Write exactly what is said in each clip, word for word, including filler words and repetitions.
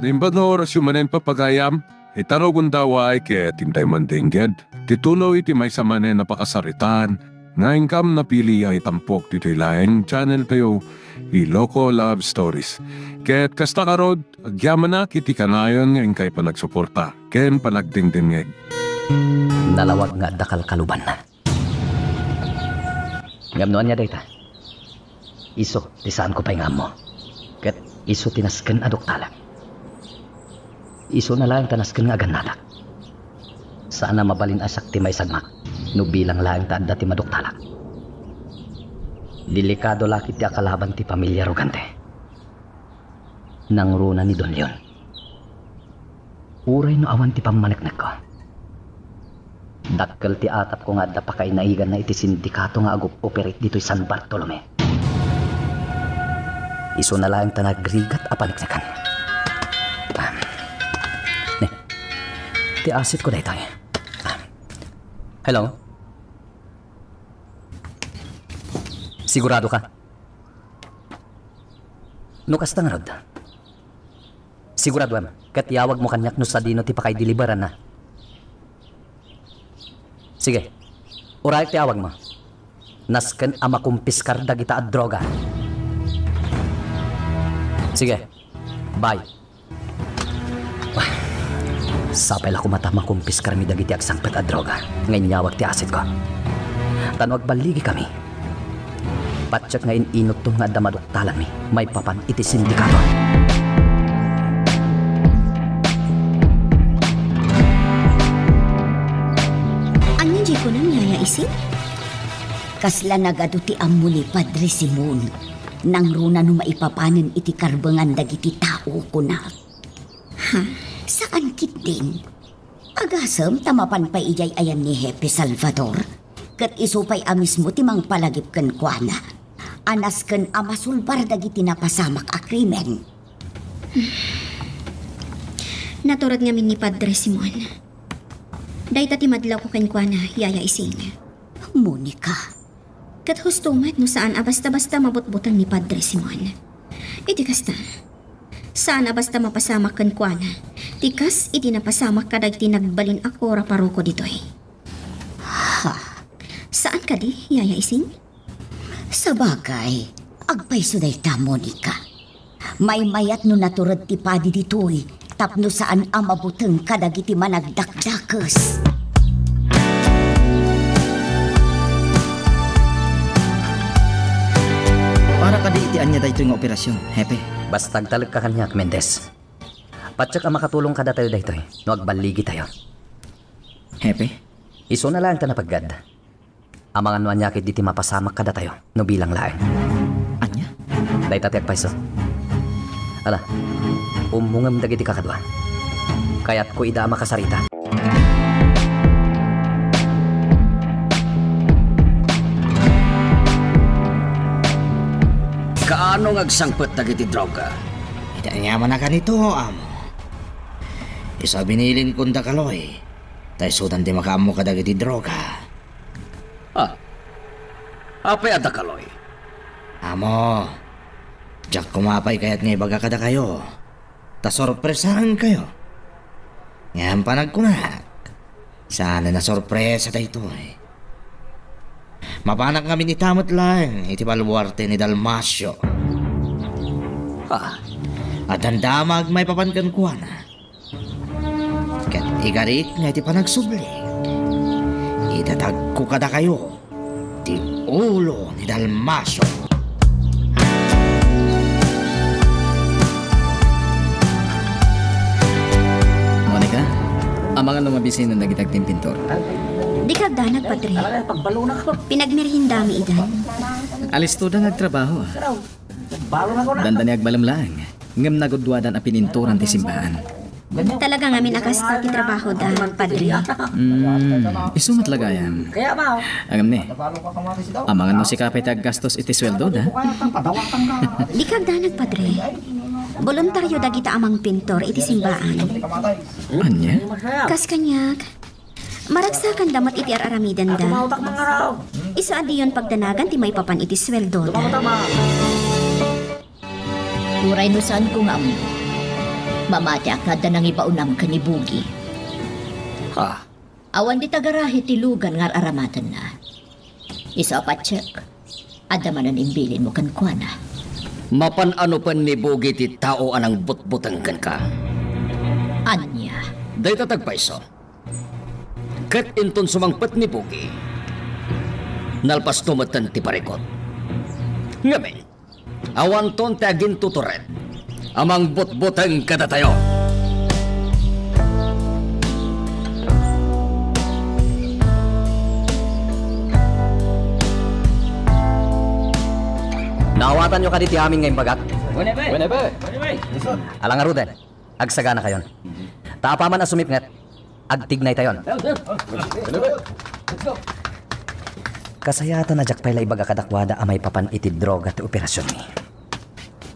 Naimbag nga orasyo manen, papagayam, ita rugonda, uray ket intay mandengngeg ti tuloy iti maysa manen a pakasaritaan nga inkam napili a itampok ditoy laeng channel tayo, Iloko Love Stories. Ket kasta ngarud, agyamanak iti kanayon nga inkay panagsuporta ken panagdengdengngeg. Nalawag nga adda kalkalubanna. Ngem no ania dayta? Isu ti saanko pay nga ammo. Ket isu ti nasken a duktalek. Isuna laeng ta nasken nga agannadak. Saan a mabalin a siak ti maisagmak no bilang laeng ta adda ti maduktalak. Delikado la ketdi a kalaban ti pamilia Rogante. Nangruna ni Don Leon. Uray no awan ti pammaneknekko. Dakkel ti atapko nga adda pakainaiganna iti sindikato nga agup-operate ditoy San Bartolome. Isuna laeng ta nagrigat a paneknekan. Ah. Ne. Ti asitko daytoy. Ah. Hello? Sigurado ka? No kasta ngarud, siguraduem ket iyawagmo kaniak no sadino ti pakaideliberanna. Sige, uray ti awagmo. Nasken a makumpiskar dagita a droga. Sige, bye. Sapay la koma ta makumpiskarmi dagiti agsangpet a droga nga inyawag ti asitko. Ta no agballigikami, patiek nga in-inutton nga adda maduktalanmi maipapan iti sindikato. Ania diay kunam, Yaya Ising? Kasla nagadu ti ammo ni Padre Simon. Nangruna no maipapanen iti karbengan dagiti tao, kunak. Ha? Saan ketdin. Agasem ta mapan pay idiay ayan ni Hepe Salvador, ket isu pay a mismo ti mangpalagip kenkuana a nasken a masulbar dagiti napasamak a krimen. Natured ngamin ni Padre Simon. Dayta ti madlawko kenkuana, Yaya Ising. Monica. Ket husto met no saan a basta-basta mabutbuteng ni Padre Simon. Iti kasta, saan a basta mapasamak kenkuana ti kas iti napasamak kadagiti nagbalin a kura paroko ditoy. Ha? Saan kadi, Yaya Ising? Sabagay, agpayso dayta, Monica. Maymayat no natured ti padi ditoy tapno saan a mabuteng kadagiti managdakdakes. Para kadi iti ania daytoy nga operasyon, Hepe? Basta agtalekka kaniak, Mendez. Patiek a makatulong kadatayo daytoy no agballigitayo. Hepe? Isuna laeng ta napaggad. Amangan no ania ketdi ti mapasamak kadatayo no bilang laeng. Ania? Dayta ti agpayso. Ala, ummongem dagiti kakadua. Kayatko ida a makasarita. Kaano nga agsangpet dagiti droga? Iti aniaman a kanito, amo. Isu a binilinkon da Kaloy, ta isudan ti makaammo kadagiti droga. Ah. Apay a da Kaloy? Amo, diak koma pay kayat nga ibaga kadakayo, ta sorpresaenkayo. Ngem panagkunak, saan a sorpresa daytoy. Mapanak ngamin ita met laeng iti baluarte ni Dalmacio. Ah. Addan damag maipapan kenkuana. Ket igarik nga iti panagsubli, idatagko kadakayo ti ulo ni Dalmacio. Monica, amangan no mabisinen dagiti agtimpintor. Dika agdanag, Padre. Pinagmeriendami idan. Alistoda nga agtrabaho, a. Dandani agbalem laeng, ngem nagudduadan a pininturan ti simbaan. Talaga ngamin a kasta ti trabahoda, Padre. Hmm, isu met la gayam. Ngem ni, amangan no sika pay ti aggastos iti sueldoda. Dika agdanag, Padre. Boluntario dagita a mangpintor iti simbaan. Ania? Kas kaniak, maragsakanda met iti ar-aramidenda. Isu a diyon pagdanagan ti maipapan iti sueldoda. Uray no saanko nga ammo, Mamatiak nga adda nangibaonam ken ni Bugi. Ha? Awan dita garahe ti lugan nga ar-aramatenna. Isu a patiek, adda manen imbilinmo kenkuana. Mapan anupen ni Bugi ti tao a nangbutbuteng kenka? Ania? Dayta ti agpayso. Ket inton sumangpet ni Bugi, nalpasto metten ti parikut. Ngamin, awanton ti agintutured a mangbutbuteng kadatayo. Naawatanyo kadi ti amin nga imbagak? Whenever. Whenever. Alang aruden. Agsaganakayon. Ta apaman a sumipnget, agtignaytayon. Kasayaatan a diak pay la ibaga kadakuada a maipapan iti droga ti operasionmi.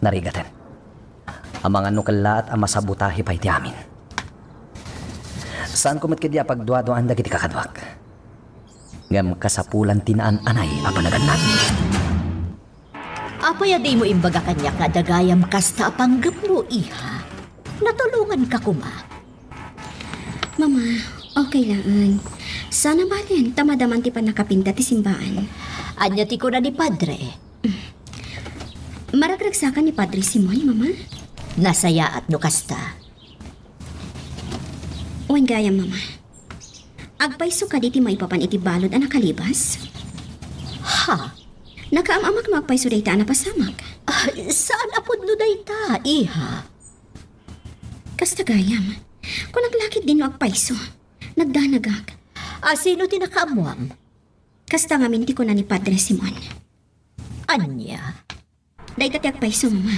Narigaten. Amangan no kellaat a masabotahe pay ti amin. Saanko met ketdi a pagduaduaan dagiti kakaduak. Ngem kasapulan ti naan-anay a panagannad. Apay a dimo imbaga kaniak nga adda gayam kasta a panggepmo, iha? Natulonganka koma. Mama, okay laeng. Saan a balen, ta madaman ti pannakapinta ti simbaan. Ania ti kuna ni Padre? Maragragsakan ni Padre Simon, Mama? Nasayaat no kasta. Wen gayam, Mama. Agpayso kadi ti maipapan iti balud a nakalibas? Ha? Nakaam-amak no agpayso dayta a napasamak. Ah, saan a pudno dayta, iha? Kasta gayam. Kunak la ketdin no agpayso. Nagdanagak. A, sino ti nakaammuam? Kasta ngamin ti kuna ni Padre Simon. Ania? Dayta ti agpayso, Mama.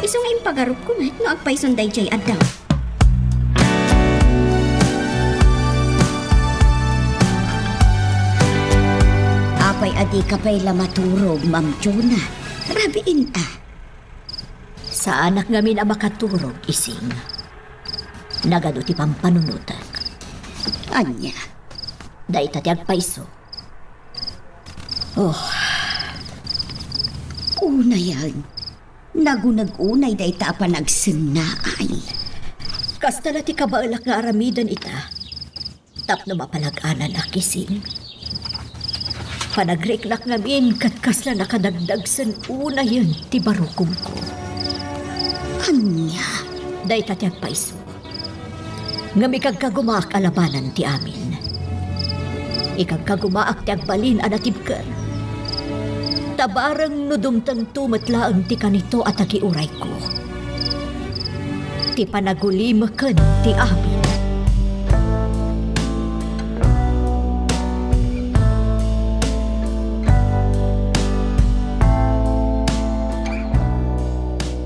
Isu nga impagarupko met no agpayson daydiay a daw. Apay a dika pay la maturog, Ma'am Jonah? Rabiin a. Saanak ngamin a makaturog, Ising. Nagadu ti pampanunotek. Ania? Dayta ti agpayso. Oh. Unayen, naguneg unay dayta a panagsennaay. Kasta la ti kabaelak nga aramiden ita. Tapno mapalag-ananak, Ising. Panagriknak ngamin ket kasla nakadagdagsen unayen ti barukongko. Ania? Dayta ti agpayso. Ngem ikagkagumaak a labanan ti amin. Ikagkagumaak ti agbalin a natibker. Ta bareng no dumtengto met laeng ti kanito a tagiurayko, ti panagulimeken ti amin.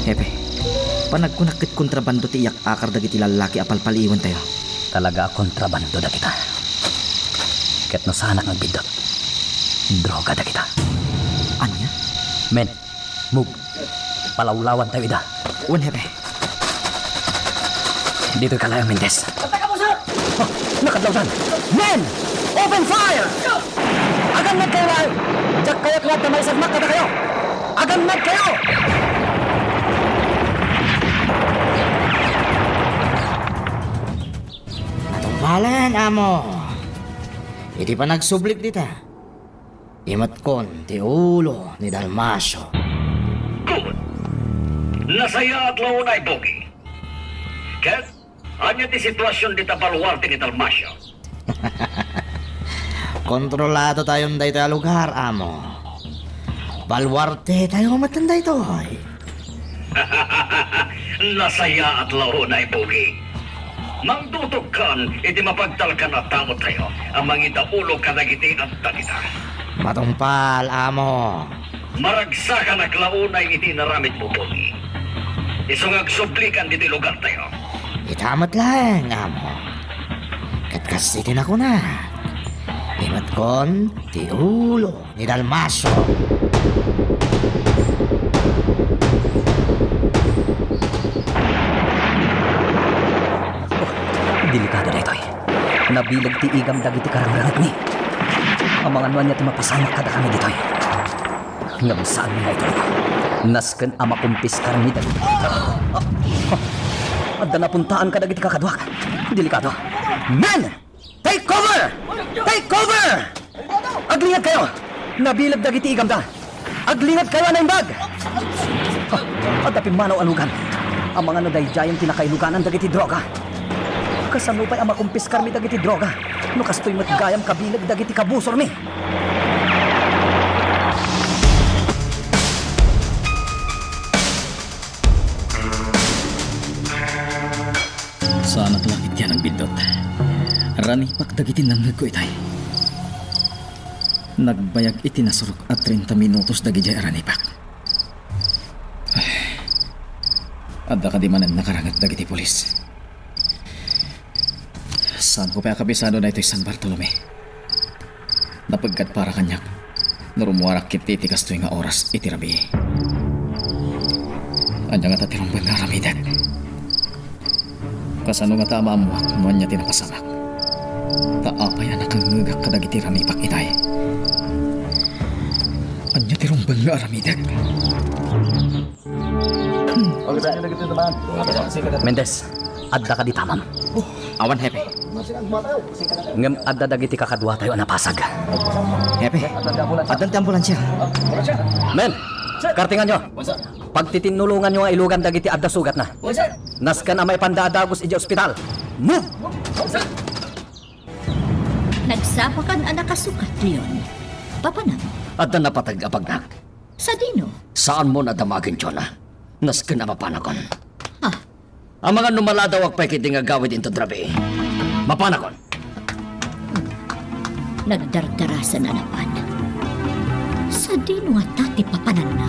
Hepe, panagkunak ket kontrabando ti iyak-akar dagiti lallaki a palpaliiwentayo. Talaga a kontrabando dagita. Ket no saanak nga agbiddut, droga dagita. Ania? Men, move. Palawlawantayo ida. Wen, Hepe. Ditoy ka laeng, Mendez. Attack mo, sir! Oh, nakadlawdan! Men! Open fire! Agannadkayo laeng! Diak kayat nga adda maisagmak kadakayo! Agannadkayo! Natungpalen, amo. Iti panagsublik dita, imetkon ti ulo ni Dalmacio. Good! Nasayaat la unay, Pogi. Ket, ania ti situasion dita baluarte ni Dalmacio? Kontrolado tayon daytoy a lugar, amo. Baluarte tayo met daytoy. Nasayaat la unay, Pogi. Mangdutogkan iti mapagtalkan a tamotayo a mangidaulo kadagiti adda dita. Matungpal, amo. Maragsakanak la unay iti inaramidmo, Pogi. Isu nga agsublikan ditoy lugartayo. Ita met laeng, amo. Ket kas iti nakunak, imetkon ti ulo ni Dalmacio. Oh, delikado daytoy. Nabileg ti igam dagiti karangrangetmi. Amangan no ania ti mapasamak kadakami ditoy. Ngem saan nga itulko. Nasken a makumpiskarmi dagiti. Adda napuntaan kadagiti kakaduak. Delikado. Men! Take cover! Take cover! Aglingedkayo! Nabileg dagiti igamda. Aglingedkayo a naimbag! Ha, adda pimmanaw a lugan. Amangan no daydiayen ti nakailuganan dagiti droga. Kasano pay a makumpiskarmi dagiti droga? No kastoy met gayam kabileg dagiti kabusormi. Saanak la iti a nagbiddut. Ranipak dagiti nangngegko itay. Nagbayag iti nasurok a treinta minutos dagidiay a ranipak. Adda kadi manen nakaranget dagiti pulis. Saanko pay a kabisado daytoy San Bartolome. Napeggad para kaniak no rummuarak ketdi iti kastoy nga oras iti rabii. Ania ngata ti rumbeng nga aramidek? Kasano ngata a maammoak no ania ti napasamak? Ta apay a nakangngegak kadagiti ranipak itay? Ania ti rumbeng nga aramidek? Mendez, adda kadi tamam? Awan, Hepe. Ngem adda dagiti kakaduatayo a napasag. Hepe, addan ti ambulansya. Men, kartinganyo. Pagtitinnulonganyo nga ilugan dagiti adda sugatna. Nasken a maipanda a dagus idiay ospital. Move! Nagsapakan a nakasukat, Leon. Papanam? Adda napateg a pagnak. Sadino? Saanmo a damagen, Jonah. Nasken a mapanakon. Ah. Amangan no maladawak pay ketdi nga agawid inton rabii. Mapanakon. Nagdardarasan a napan. Sadino ngata ti papananna?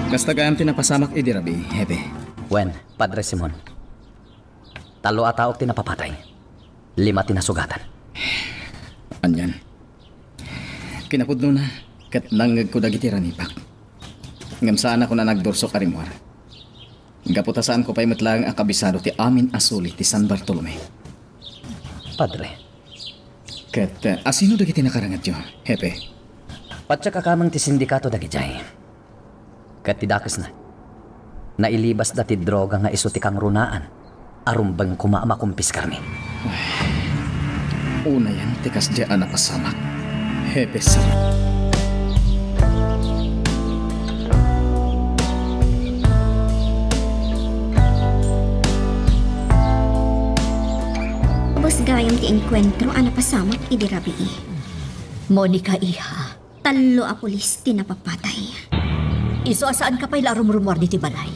Kasta gayam ti napasamak idi rabii, Hepe. Wen, Padre Simon. Tallo a taok ti napapatay. Lima ti nasugatan. Anian. Kinapudnona, ket nangngegko dagiti ranipak. Ngem saanakon a nagdursok a rimmuar. Gapu ta saanko pay met laeng a kabisado ti amin a suli ti San Bartolome. Padre. Ket, eh, asino dagiti nakarangetyo, Hepe? Patiek a kameng ti sindikato dagidiay. Ket ti dakesna, nailibasda ti droga nga isu ti kangrunaan a rumbeng koma a makumpiskarmi. Unayen ti kasdiay a napasamak, Hepe Sabat. Ubos gayam ti enkuentro a napasamak idi rabii. Monica, iha. Tallo a pulis ti napapatay. Isu a saanka pay la a rumrumuar ditoy balay.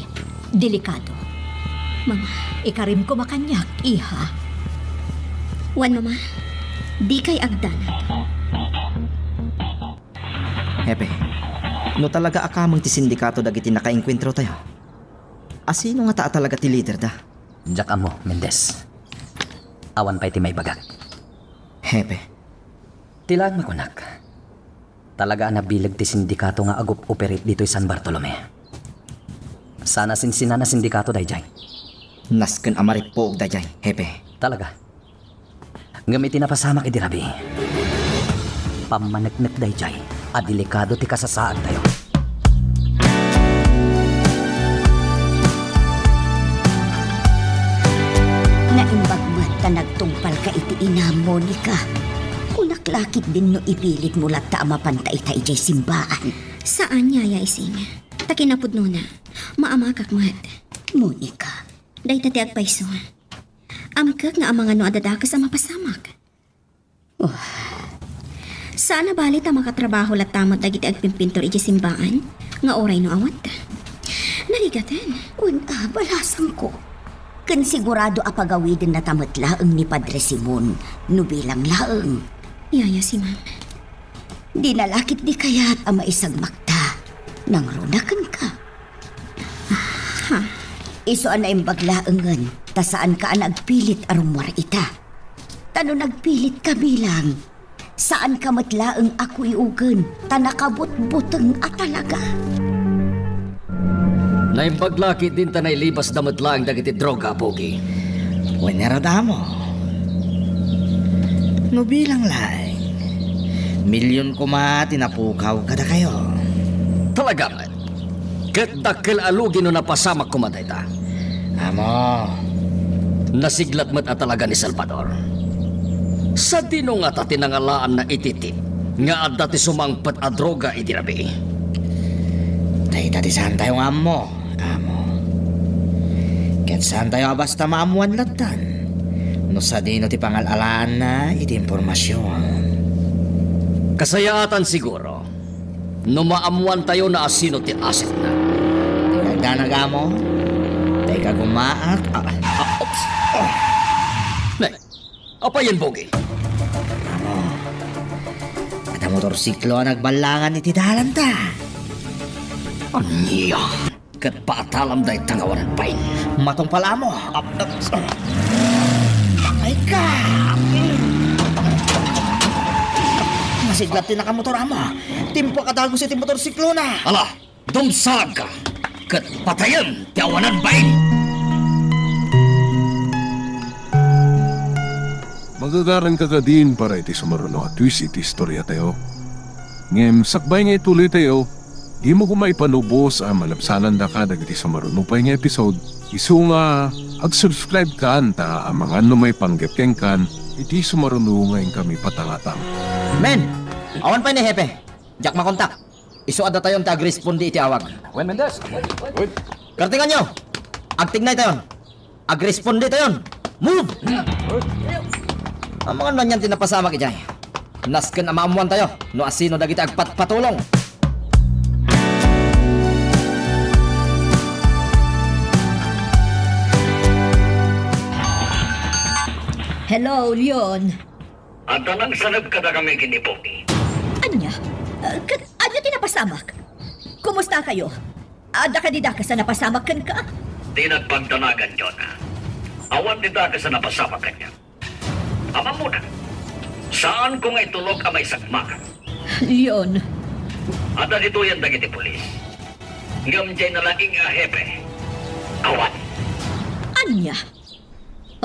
Delikado. Mama. Ikarim koma kaniak, iha. Wen, Mama. Dikay agdanag. Hepe, no talaga a kameng ti sindikato dagiti nakaenkuentrotayo, asino ngata a talaga ti liderda? Diak ammo, Mendez. Awan pay ti maibagak. Hepe. Ti laeng makunak. Talaga a nabileg ti sindikato nga agup-operate ditoy San Bartolome. Saan a sinsinan a sindikato daydiay. Nasken a marippuog daydiay, Hepe. Talaga. Ngem iti napasamak idi rabii, pammaneknek daydiay a delikado ti kasasaadtayo. Naimbag met ta nagtungpalka iti inam, Monica. Kunak la ketdin no ipilitmo latta a mapanta ita idiay simbaan. Saan, Yaya Ising. Ta kinapudnona, maamakak met. Monica. Dayta ti agpayso. Amkek nga amangan no adda dakes a mapasamak. Oh. Saan a bali ta makatrabaho latta met dagiti agpimpintor idiay simbaan nga uray no awatta. Narigaten. Kun a, balasangko. Ken sigurado a pagawidennata met laeng ni Padre Simon no bilang laeng. Yaya, si Ma'am. Dina la ketdi kayat a maisagmakta nangruna kenka? Ha? Isu a naimbag laengen ta saanka a nagpilit a rummuar ita. Ta no nagpilitka bilang, saanka met laeng a kuiugen ta nakabutbuteng a talaga. Naimbag la ketdin ta nailibasda met laeng dagiti droga, Pogi. Wen, ngarud, Amo. No bilang laeng, milyon koma ti napukaw kadakayo. Talaga met. Ket dakkel a lugi no napasamak koma dayta. Amo. Nasiglat met a talaga ni Salvador. Sadino ngata ti nangalaanna iti tip nga adda ti sumangpet a droga idi rabii? Dayta ti saantayo nga ammo, amo. Ket saantayo a basta maammoan lattan no sadino ti pangal-alaanna iti impormasion. Kasayaatan siguro no maammoantayo no asino ti asetna. Dayta nagamo. Dayta gumaak. Ah, ah, oops. Ah. Nay, apay yan, Bogi? Amo. Adda motorsiklo a nagballangan iti dalanta. Ania? Ket paatalam dayta nga awanan bain. Matungpal, amo. Ap-, ap-, Ay ka! Masiglat ti nakamotor, amo. Timpo a kadagus iti motorsiklona. Ala, dumsag ka, ket patayem ti awanan bain. Magagaranka kadin para iti sumaruno a twist iti istoriatayo. Ngem sakbay nga ituloytayo, dimo koma ipanubos a malabsanandaka dagiti sumaruno pay nga episode. Isu nga ag-subscribe kan ta amangan no maipanggep kenkan iti sumaruno nga inkami patangatang. Men, awan pay ni Hepe. Diak makontak. Isu a datayon ti agrespondi iti awag. Wen Mendez! Wen! Kartinganyo! Agtignaytayon! Agrespondi tayon! Move! Amangan no anian ti napasamak idiay. Nasken a maammoantayo no asino dagiti agpatpatulong. Hello, Leon. Adda nangsaneb kadakami ken ni Pogi. Ania? Ah, ket ania ti napasamak? Kumusta kayo? Adda kadi dakes a napasamak kenka? Ti nagpagdanagan, Jonah. Awan ti dakes a napasamak kaniak. Ammom, saanko nga itulok a maisagmakan. Leon. Adda ditoyen dagiti pulis. Ngem diay nalaing a hepe. Awan. Ania?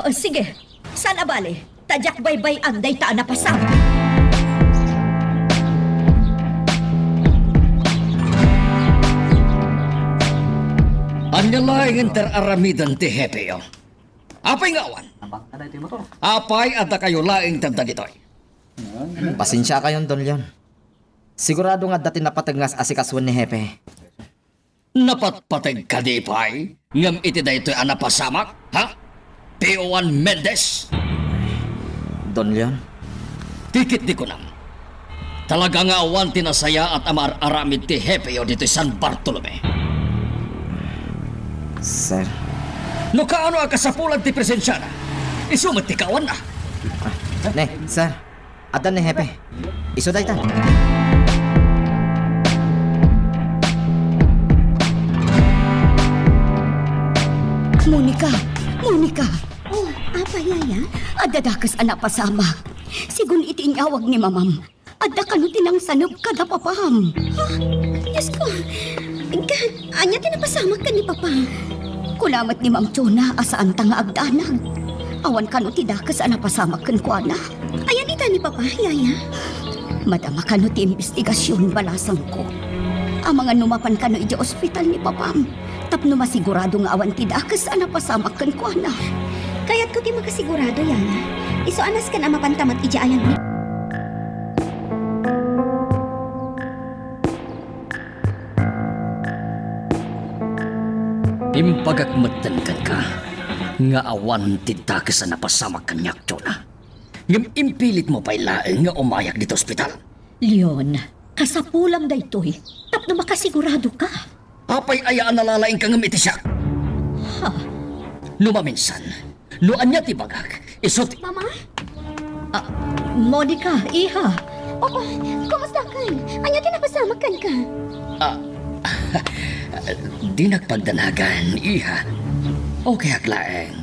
Oh, sige. Saan a bale? Ta diak baybay-an dayta a napasamak. Ania laeng ti ar-aramiden ti hepeyo? Apay nga awan? Apay a dakayo laeng ti adda ditoy? Pasensiakayon, Don Leon. Sigurado nga adda ti napateg nga as-asikasuen ni hepe. Napatpateg kadi pay ngem iti daytoy a napasamak, ha? P O one Mendez! Don Leon? Tikit di kunam. Talaga nga awan ti nasayaat a maar-aramid ti hepeyo ditoy San Bartolome. Sir. No kaano a kasapulan ti presensiana, isu met ti kaawanna. Ah, ne, sir. Adda ni hepe. Isu dayta. Monica! Monica! Oh, apay, Yaya? Adda dakes a napasamak. Sigun iti inyawag ni Mamam, adda kano ti nangsaneb kada papam. Ha? Diosko! Ket ania ti napasamak ken ni Papa? Kuna met ni Ma'am Chona a saanta nga agdanag. Awan kano ti dakes a napasamak kenkuana. Ayan ita ni Papa, Yaya? Madama kano ti imbestigasion, balasangko. Amangan no mapan kano idiay ospital ni Papam, tapno masigurado nga awan ti dakes a napasamak kenkuana. Kayatko ti makasigurado, Yaya. Isu a nasken a mapanta met idiay ayan ni Impagak metten kenka nga awan ti dakes a napasamak kaniak, Jonah. Ngem impilitmo pay laeng nga umayak ditoy ospital. Leon, kasapulam daytoy tapno makasigurado ka. Apay aya a nalalaing ka ngem iti siak? Ha? No maminsan, no ania ti bagak, isu ti... Mama? Ah, Monica, iha. Oo, kumusta kan? Ania ti napasamak kenka? Ah, di nagpagdanagan, iha. Okay ak laeng.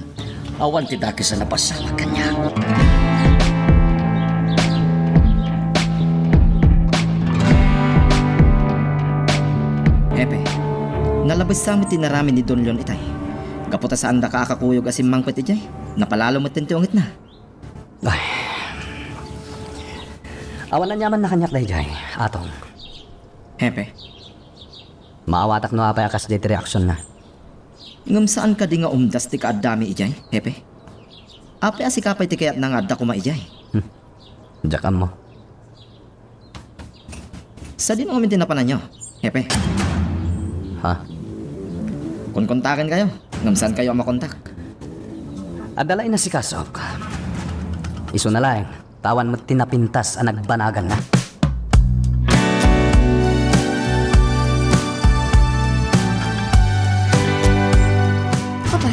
Awan ti dakes a napasamak kaniak. Hepe, nalabessa met ti inaramid ni Don Leon itay. Gapu ta saandaka a kakuyog a simmangpet idiay, napalalo metten ti ungetna. Ay. Awan aniamanna kaniak daydiay, Atong. Hepe. Maawatak no apay a kasdiay ti reaksionna. Ngem saan kadi nga umdas ti kaaddami idiay, Hepe? Apay a sika pay ti kayatna nga adda koma idiay? Hmm. Diak ammo. Sadino ngamin ti napananyo, Hepe? Ha? Konkontakenkayo, ngem saankayo a makontak. Adda la inasikasoak. Isuna laeng, ta awan met ti napintas a nagbanaganna. Papa,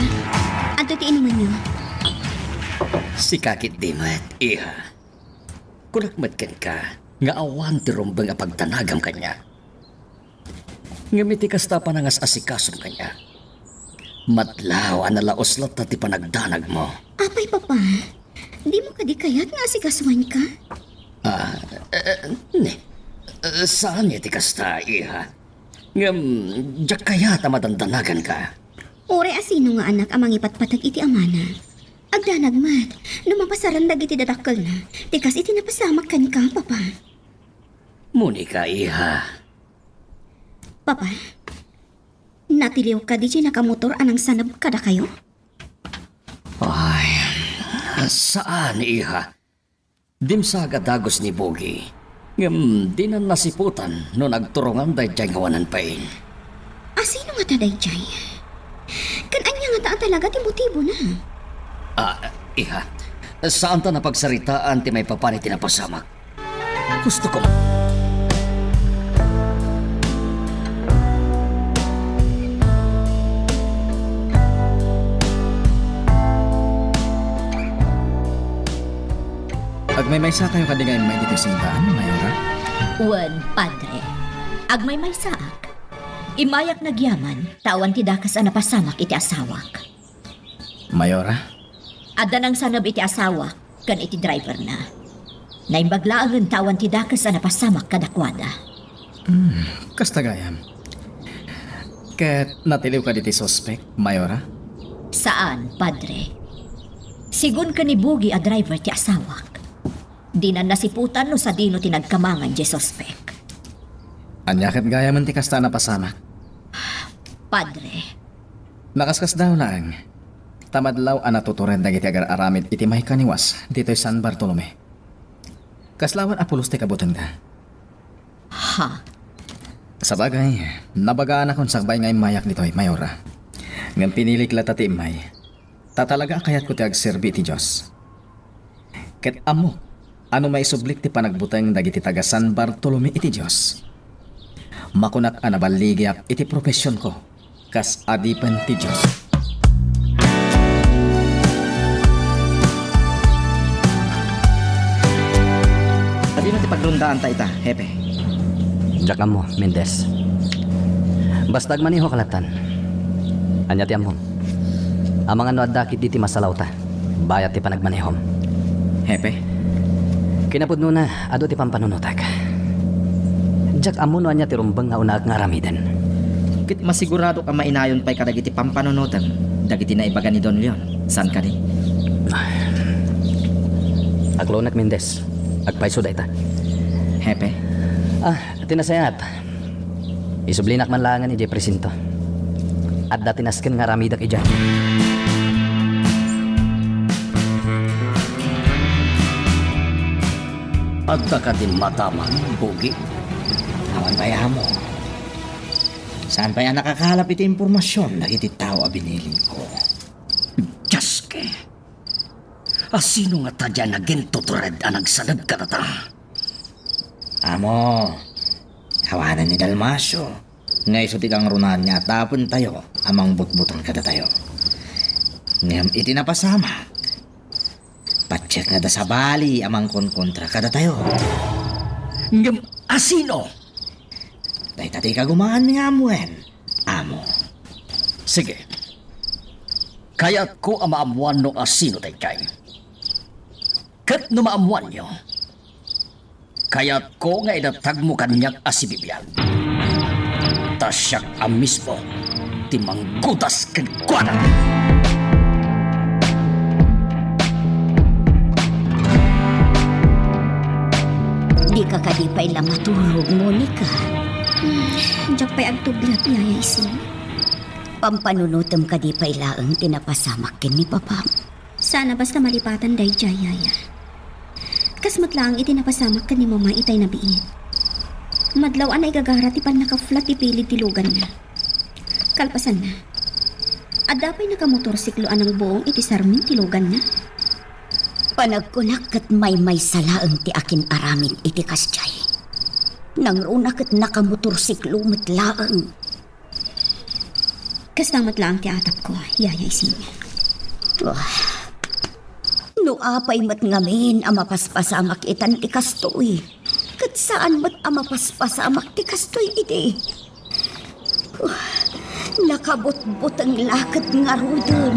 adtoy ti inumanyo? Sika ketdi met, iha. Kunak met kenka nga awan ti rumbeng a pagdanagam kaniak. Ngem iti kasta a panangas-asikasom kaniak, matlaw a nalaus latta ti panagdanagmo. Apay, Papa? Dimo kadi kayat nga asikasoanka? Ah, eh, eh, ne. Eh, saan iti kasta, iha. Ngem, diak kayat a madandanaganka. Uray asino nga anak a mangipatpateg iti amana, agdanag met no mapasaran dagiti dadakkelna ti kas iti napasamak kenka, Papa. Monica, iha. Papa, natiliw kadi diay nakamotor a nangsaneb kadakayo? Ay, saan, iha. Dimsaag a dagus ni Bogi. Ngem dinan nasiputan no nagturongan daydiay nga awanan pain. Asino ngata daydiay? Ken ania ngata a talaga ti motibona? Ah, iha, saanta napagsaritaan ti maipapan iti napasamak. Gusto ko. Agmaymaysakayo kadi nga immay ditoy simbahan, Mayora? Wen, Padre. Agmaymaysaak. Immayak nagyaman, ta awan ti dakes a napasamak iti asawak. Mayora? Adda nangsaneb iti asawak ken iti driverna. Naimbag laengen ta awan ti dakes a napasamak kadakuada. Hmm, kasta gayam. Ket natiliw kadi ti suspek, Mayora? Saan, Padre. Sigun ken ni Bogi a driver ti asawak. Dinan nasiputan no sadino ti nagkamangan diay suspek. Ania ket gayamen ti kasta a napasamak? Padre. Nakaskasdaaw laeng, ta madlaw a natutured dagiti agar-aramid iti maikaniwas ditoy San Bartolome. Kasla awan a pulos ti kabutengda. Ha? Sabagay, nabagaanakon sakbay nga immayak ditoy, Mayora. Ngem pinilik latta ti immay, ta talaga a kayatko ti agserbi iti Dios. Ket ammok a no maisublik ti panagbuteng dagiti taga-San Bartolome iti Dios, makunak a naballigiak iti profesionko kas adipen ti Dios. Sadino ti pagrondaanta ita, Hepe? Diak ammo, Mendez. Basta agmanehok lattan. Ania ti ammom? Amangan no adda ketdi ti masalawta bayat ti panagmanehom. Hepe? Kinapudnona, adu ti pampanunotek. Diak ammo no ania ti rumbeng nga unaek nga aramiden. Ket masiguradok a mainayon pay kadagiti pampanunotem dagiti naibaga ni Don Leon. Saan kadi? Aklonek, Mendez. Agpayso dayta. Hepe? Ah, ti nasayaat. Isublinak man laengen idiay presinto. Adda ti nasken nga aramidek idiay. Adda kadi matamag, Bogi? Awan pay, Amo. Saan pay a nakakalap iti impormasion dagiti tao a binilin ko? Dios, ket asino ngata diay nagintutured a nagsaneb kadata? Amo, awanen ni Dalmacio nga isu ti kangrunaan nga atapentayo a mangbutbuteng kadatayo. Ngem iti napasamak, patiek nga adda sabali a mangkonkontra kadatayo. Ngem asino? Dayta ti kagumaan nga ammoen, Amo. Sige. Kayatko a maammoan no asino daydiay. Ket no maammoanyo, kayatko nga idatagmo kaniak a sibibiag. Ta siak a mismo ti manggudas kenkuana. Dika kadi pay la maturog, Monica? Hmm, diak pay agtublak, Yaya Isin. Pampanunotem kadi pay laeng ti napasamak ken ni papam? Saan a basta malipatan daydiay, yaya. Kas met laeng iti napasamak ken ni mama itay nabiit. Madlaw a naigagara ti pannakaflat ti pilid ti luganna. Kalpasanna, adda pay nakamotorsiklo a nangbuong iti sarmin ti luganna. Panagkunak ket maymaysa laeng ti akin-aramid iti kasdiay. Nangruna ket nakamotorsiklo met laeng. Kasta met laeng ti atapko, Yaya Ising. Ah, no apay met ngamin a mapaspasamak itan ti kastoy, ket saan met a mapaspasamak ti kastoy idi. Ah, nakabutbuteng la ket ngaruden.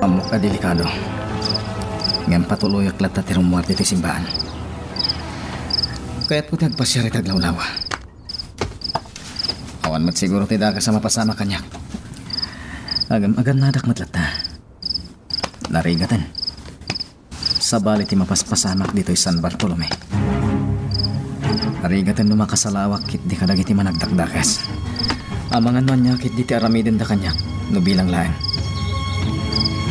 Ammok a delikado. Ngem patuloyak latta ti rummuar ditoy simbaan. Kayatko ti agpasiar iti aglawlawa. Awan met siguro ti dakes a mapasamak kaniak. Agam-agannadak met latta. Narigaten. Sabali ti mapaspasamak ditoy San Bartolome. Narigaten no makasalawak ketdi kadagiti managdakdakes. Amangan no ania ketdi ti aramidenda kaniak no bilang laeng.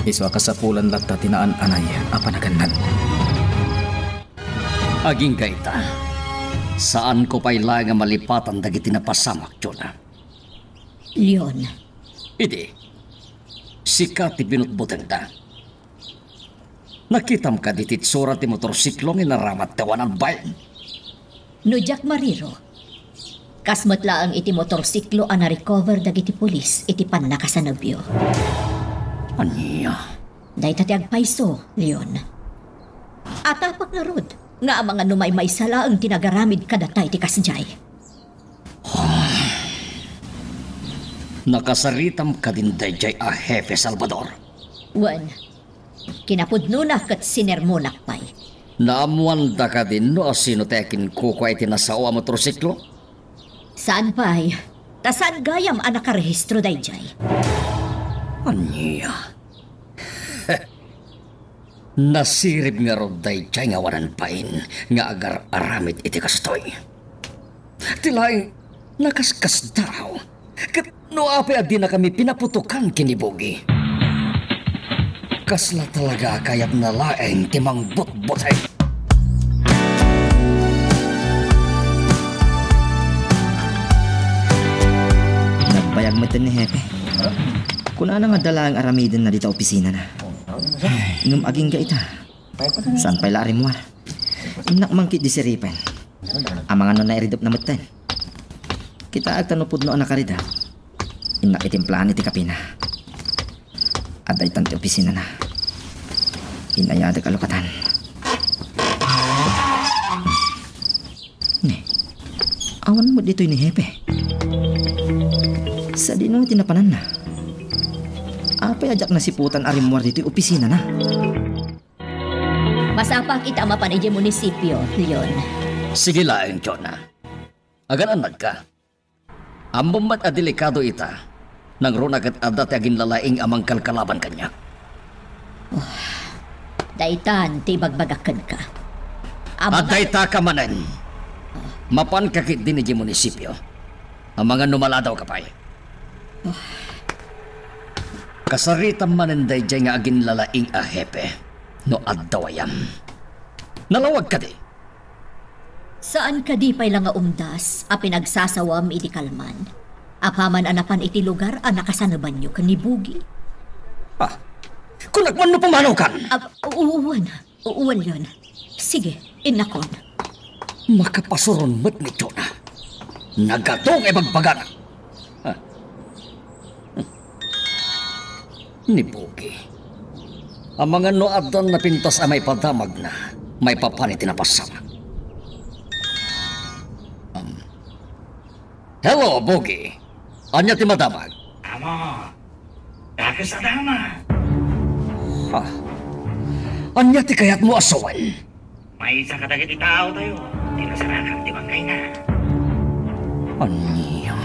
Isu a kasapulan latta ti naan-anay a panagannad. Agingga ita, saanko pay laeng a malipatan dagiti napasamak, Jonah. Leon. Idi, sika ti binutbutengda. Nakitam kadi ti itsura ti motorsiklo nga inaramat ti awanan bain? No diak mariro, kas met laeng iti motorsiklo a na-recover dagiti pulis iti pannakasanebyo. Ania? Dayta ti agpayso, Leon. Atapek ngarud nga amangan no maymaysa laeng ti nagaramid kadata iti kasdiay. Nakasaritam kadin daydiay a hepe, Salvador? Wen, kinapudnona ket sinermonak pay. Naammoanda kadin no asino ti akinkukua iti nasao a motorsiklo? Saan pay, ta saan gayam a nakarehistro daydiay. Ania? Nasirib ngarud daydiay nga awanan bain nga agar-aramid iti kastoy. Ti laeng nakaskasdaaw. Ket no apay a dinakami pinaputokan ken ni Bogi? Kasla talaga a kayatna laeng ti mangbutbuteng. Nagbayag metten ni Hepe. Kunana nga adda laeng aramidenna dita opisinana. Ngem agingga ita, saan pay la a rimmuar. Innak man ketdi siripen. Amangan no nairidepna metten. Kitaek ta no pudno a nakaridep, innak itimplaen iti kapina. Adda itan ti opisinana. Inayadek a lukatan. Ne, awan met ditoy ni Hepe. Sadino ti napananna? Apay a diak nasiputan a rimmuar ditoy opisinana? Masapak ita a mapan idiay munisipio, Leon. Sige laeng, Jonah. Agan-annadka. Ammom met a delikado ita. Nangruna ket adda ti aginlalaing a mangkalkalaban kaniak. Oh, daytan ti ibagbagak kenka. Adda ita ka manen. Mapanka ketdin idiay munisipio. Amangan no maladawka pay. Kasaritam manen daydiay nga aginlalaing a hepe no adda wayam. Nalawag kadi? Saan kadi pay la nga umdas a pinagsasawam idi kalman? Apaman a napan iti lugar a nakasanebanyo ken ni Bugi? Ah, kunak man no pumanaw kan. Ah, uwan. Uwan, Leon. Sige, innakon. Makapasuron met ni Jonah. Nagado nga ibagbagana. Ah. Ni Bugi. Amangan no addan napintas a maipadamagna, maipapan iti napasamak. Um. Hello, Bugi. Ania ti madamag? Amo, dakes a damag. Ha? Ania ti kayatmo a sawen? Maysa kadagiti taotayo ti nasarakan ti bangkayna. Ania?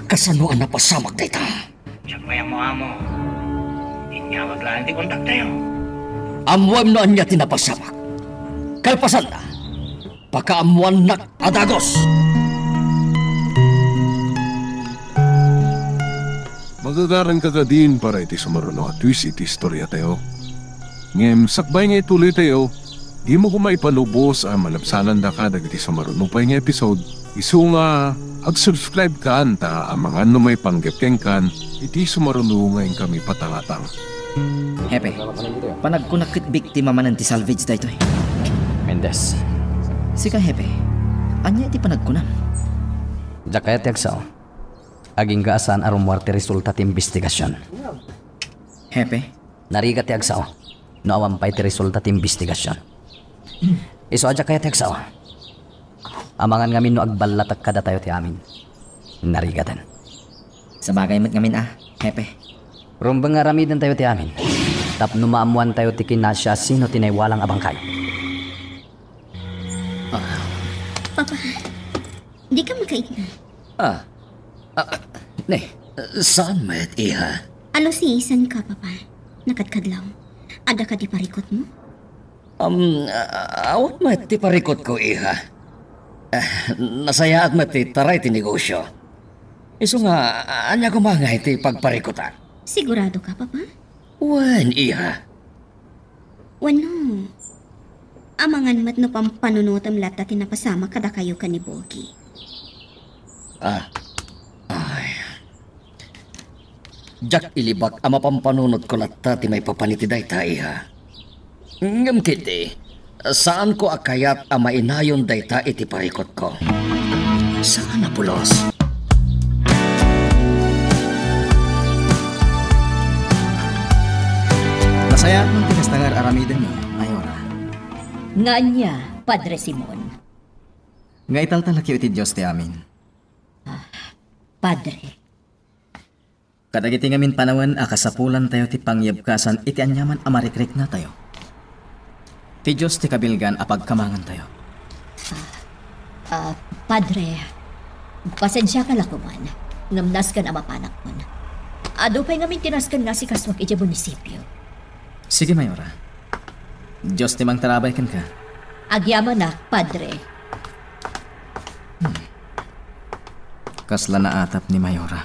Kasano a napasamak dayta? Diak pay ammo, amo. Inyawag laeng ti kontaktayo. Ammoem no ania ti napasamak? Kalpasanna, pakaammoannak a dagus. Magagaranka kadin para iti sumaruno a twist iti istoriatayo. Ngem sakbay nga ituloytayo, dimo koma ipalubos a malabsanandaka dagiti sumaruno pay nga episode. Isu nga ag-subscribe kan ta amangan no maipanggep kenkan iti sumaruno nga inkami patangatang. Hepe, panagkunak ket biktima manen ti salvage daytoy. Mendez. Sika, Hepe, ania iti panagkunam? Diak kayat ti agsao. Agingga a saan a rummuar ti resulta ti imbestigasion. Hepe? Narigat ti agsao no awan pay ti resulta ti imbestigasion. Isu a diak kayat ti agsao. Amangan ngamin no agballatek kadatayo ti amin. Narigaten. Sabagay met ngamin a, Hepe. Rumbeng nga aramidentayo ti amin tapno maammoantayo ti kinasiasino ti naiwalang a bangkay. Ah. Papa, dika makaitna. Ah. Ah, ne, saan met, iha? Ano siisanka, Papa? Nakadkadlaw. Adda kadi parikutmo? Um, ah, awan met ti parikutko, iha. Ah, nasayaat met ti taray ti negosio. Isu nga, ania koma ngay ti pagparikutan? Sigurado ka, Papa? Wen, iha. Wenno, amangan met no pampanunotem latta ti napasamak kadakayo ken ni Bogi. Ah. Ay. Diak ilibak a mapampanunotko latta ti maipapan iti dayta, iha. Ngem ketdi, saanko a kayat a mainayon dayta iti parikutko. Saan a pulos. Nasayaat man ti kasta nga ar-aramidenyo, Mayora. Nga ania, Padre Simon? Nga italtalekyo iti Dios ti amin. Ah, Padre. Kadagiti ngamin panawen a kasapulantayo ti pangyebkasan iti aniaman a marikriknatayo. Ti Dios ti kabilgan a pagkamangantayo. Ah, ah, Padre, pasensiaka la koman, ngem nasken a mapanakon. Adu pay ngamin ti nasken nga asikasuak idiay munisipio. Sige, Mayora. Dios ti mangtarabay kenka. Agyamanak, Padre. Hmm. Kasla naatap ni Mayora.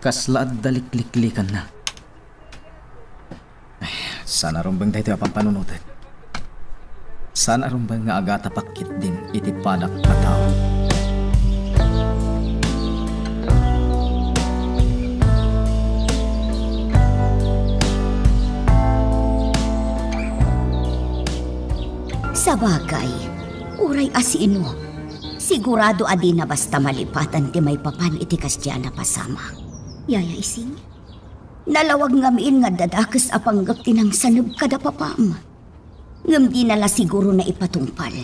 Kasla adda likliklikanna. Ay, saan a rumbeng daytoy a pampanunotek. Saan a rumbeng nga agatapak ketdin iti padak a tao. Sabagay, uray asino, sigurado a dina basta malipatan ti maipapan iti kasdiay a napasamak. Yaya Ising, nalawag ngamin nga adda dakes a panggep ti nangsaneb kada papam. Ngem dina la siguro naipatungpal.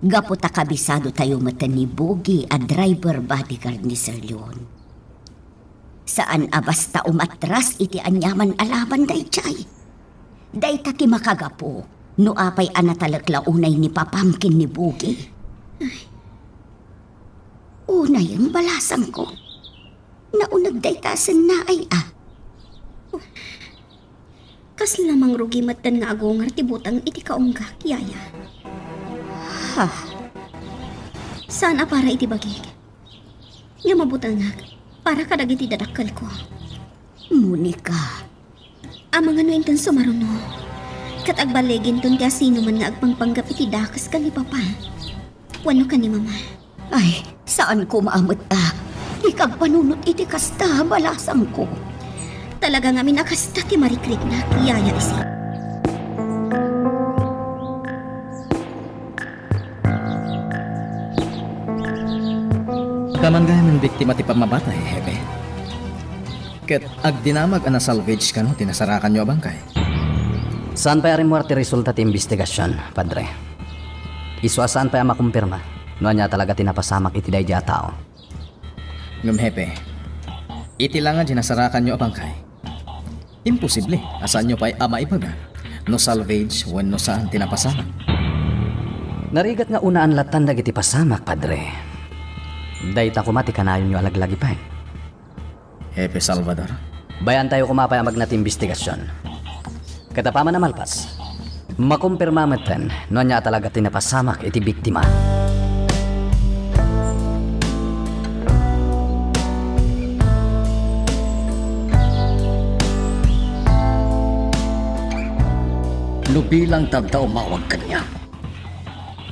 Gapu ta kabisadotayo met ni Bogi a driver bodyguard ni Sir Leon. Saan a basta umatras iti aniaman a laban daydiay. Dayta ti makagapu no apay a natalek la unay ni papam ken ni Bogi. Ay. Unay, balasangko. Nauneg dayta a sennaay a. Kasla mangrugi metten nga agungar ti buteng iti kaunggak, yaya. Ha? Saan a para iti bagik. Nga mabutengak para kadagiti dadakkelko. Monica. Amangan no inton sumaruno, ket agballiginton ti asinoman nga agpangpanggep iti dakes ken ni Papa wenno ken ni Mama. Ay, saan koma a met a ikagpanunot iti kasta, balasangko. Talaga ngamin a kasta ti marikriknak, yaya Ising. Kaman gayamen biktima ti pammabatay, Hepe. Ket agdinamag a nasalvage kano ti nasarakanyo a bangkay. Saan pay a rimmuar ti resulta ti imbestigasion, Padre. Isu a saan pay a makumpirma no ania talaga ti napasamak iti daydiay a tao. Ngem, Hepe, iti la nga di nasarakanyo a bangkay, imposible a saanyo pay a maibaga no salvage wenno saan ti napasamak. Narigat nga unaan lattan dagiti pasamak, Padre. Dayta koma ti kanayonyo a laglagipay. Hepe Salvador. Bayantayo koma pay a magna ti imbestigasion. Ket apaman a malpas, Makumpirma metten no ania a talaga ti napasamak iti biktima. No bilang ta adda umawag kaniak,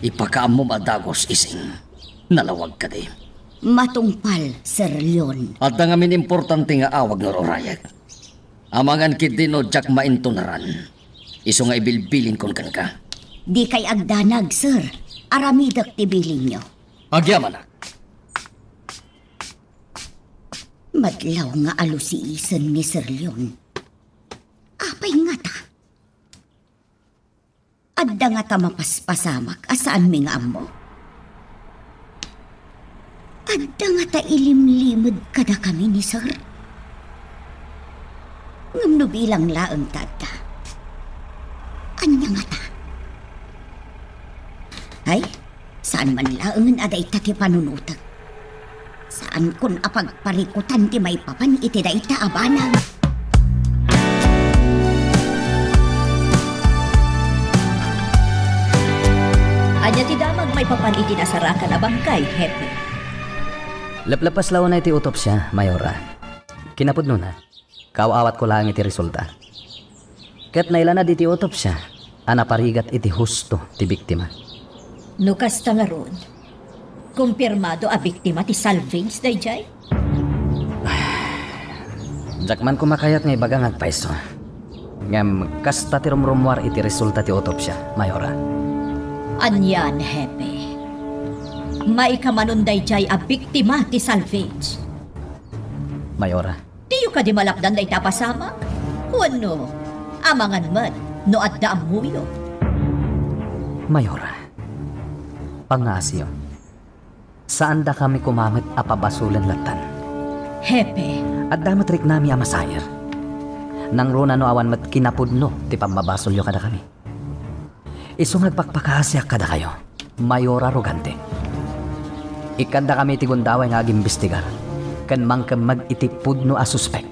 ipakaammom a dagus, Ising. Nalawag kadi? Matungpal, Sir Leon. Adda ngamin importante nga awag nga urayek. Amangan ketdi no diak maintunaran. Isu nga ibilbilinkon kenka. Dikay agdanag, sir. Aramidek ti bilinyo. Agyamanak. Madlaw nga alusiisen ni Sir Leon. Apay ngata? Adda ngata mapaspasamak a saanmi nga ammo? Adda ngata ilimlimed kadakami ni Sir? Ngem no bilang laeng ta adda, ania ngata? Ay, saan man laengen a dayta ti panunotek. Saankon a pagparikutan ti maipapan iti dayta a banag. Ania ti damag maipapan iti nasarakan a bangkay, Hepe? Leplepes la unay ti otopsia, Mayora. Kinapudnona, kaaw-awatko laeng iti resulta. Ket nailanad iti otopsia a naparigat iti husto ti biktima. No kasta ngarud, kumpirmado a biktima ti salvage daydiay? Diak man koma kayat nga ibaga nga agpayso. Ngem kasta ti rumrummuar iti resulta ti otopsia, Mayora. Anian, Hepe? Maikamanon daydiay a biktima ti salvage? Mayora. Diyo kadi malapdan dayta a pasamak? Wenno, amangan met no adda ammoyo? Mayora, pangngaasiyo. Saandakami koma met a pabasolen lattan. Hepe. Adda met riknami a masair. Nangruna no awan met kinapudno ti pammabasolyo kadakami. Isu nga agpakpakaasiak kadakayo, Mayora Rogante. Ikkandakami iti gundaway nga agimbestigar ken mangkemmeg iti pudno a suspek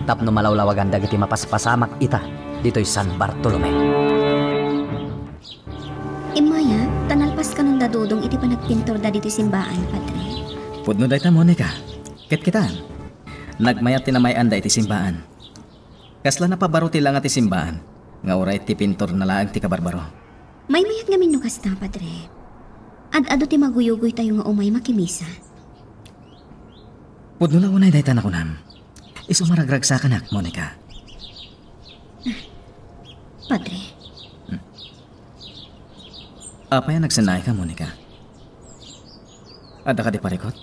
tapno malawlawagan dagiti mapaspasamak ita ditoy San Bartolome. Immaya, ta nalpaskanon da Dodong iti panagpintorda ditoy simbaan, Padre. Pudno dayta, Monica. Ket kitaan, nagmayat ti namay-anda iti simbaan. Kasla napabaro ti langa ti simbaan, nga uray ti pintorna laeng ti kabarbaro. Maymayat ngamin no kasta, Padre. Ad-adu ti maguyugoytayo nga umay makimisa. Pudno la unay dayta nakunam. Isu maragragsakanak, Monica. Padre. Hmm. Apay a nagsennaayka, Monica? Adda kadi parikut?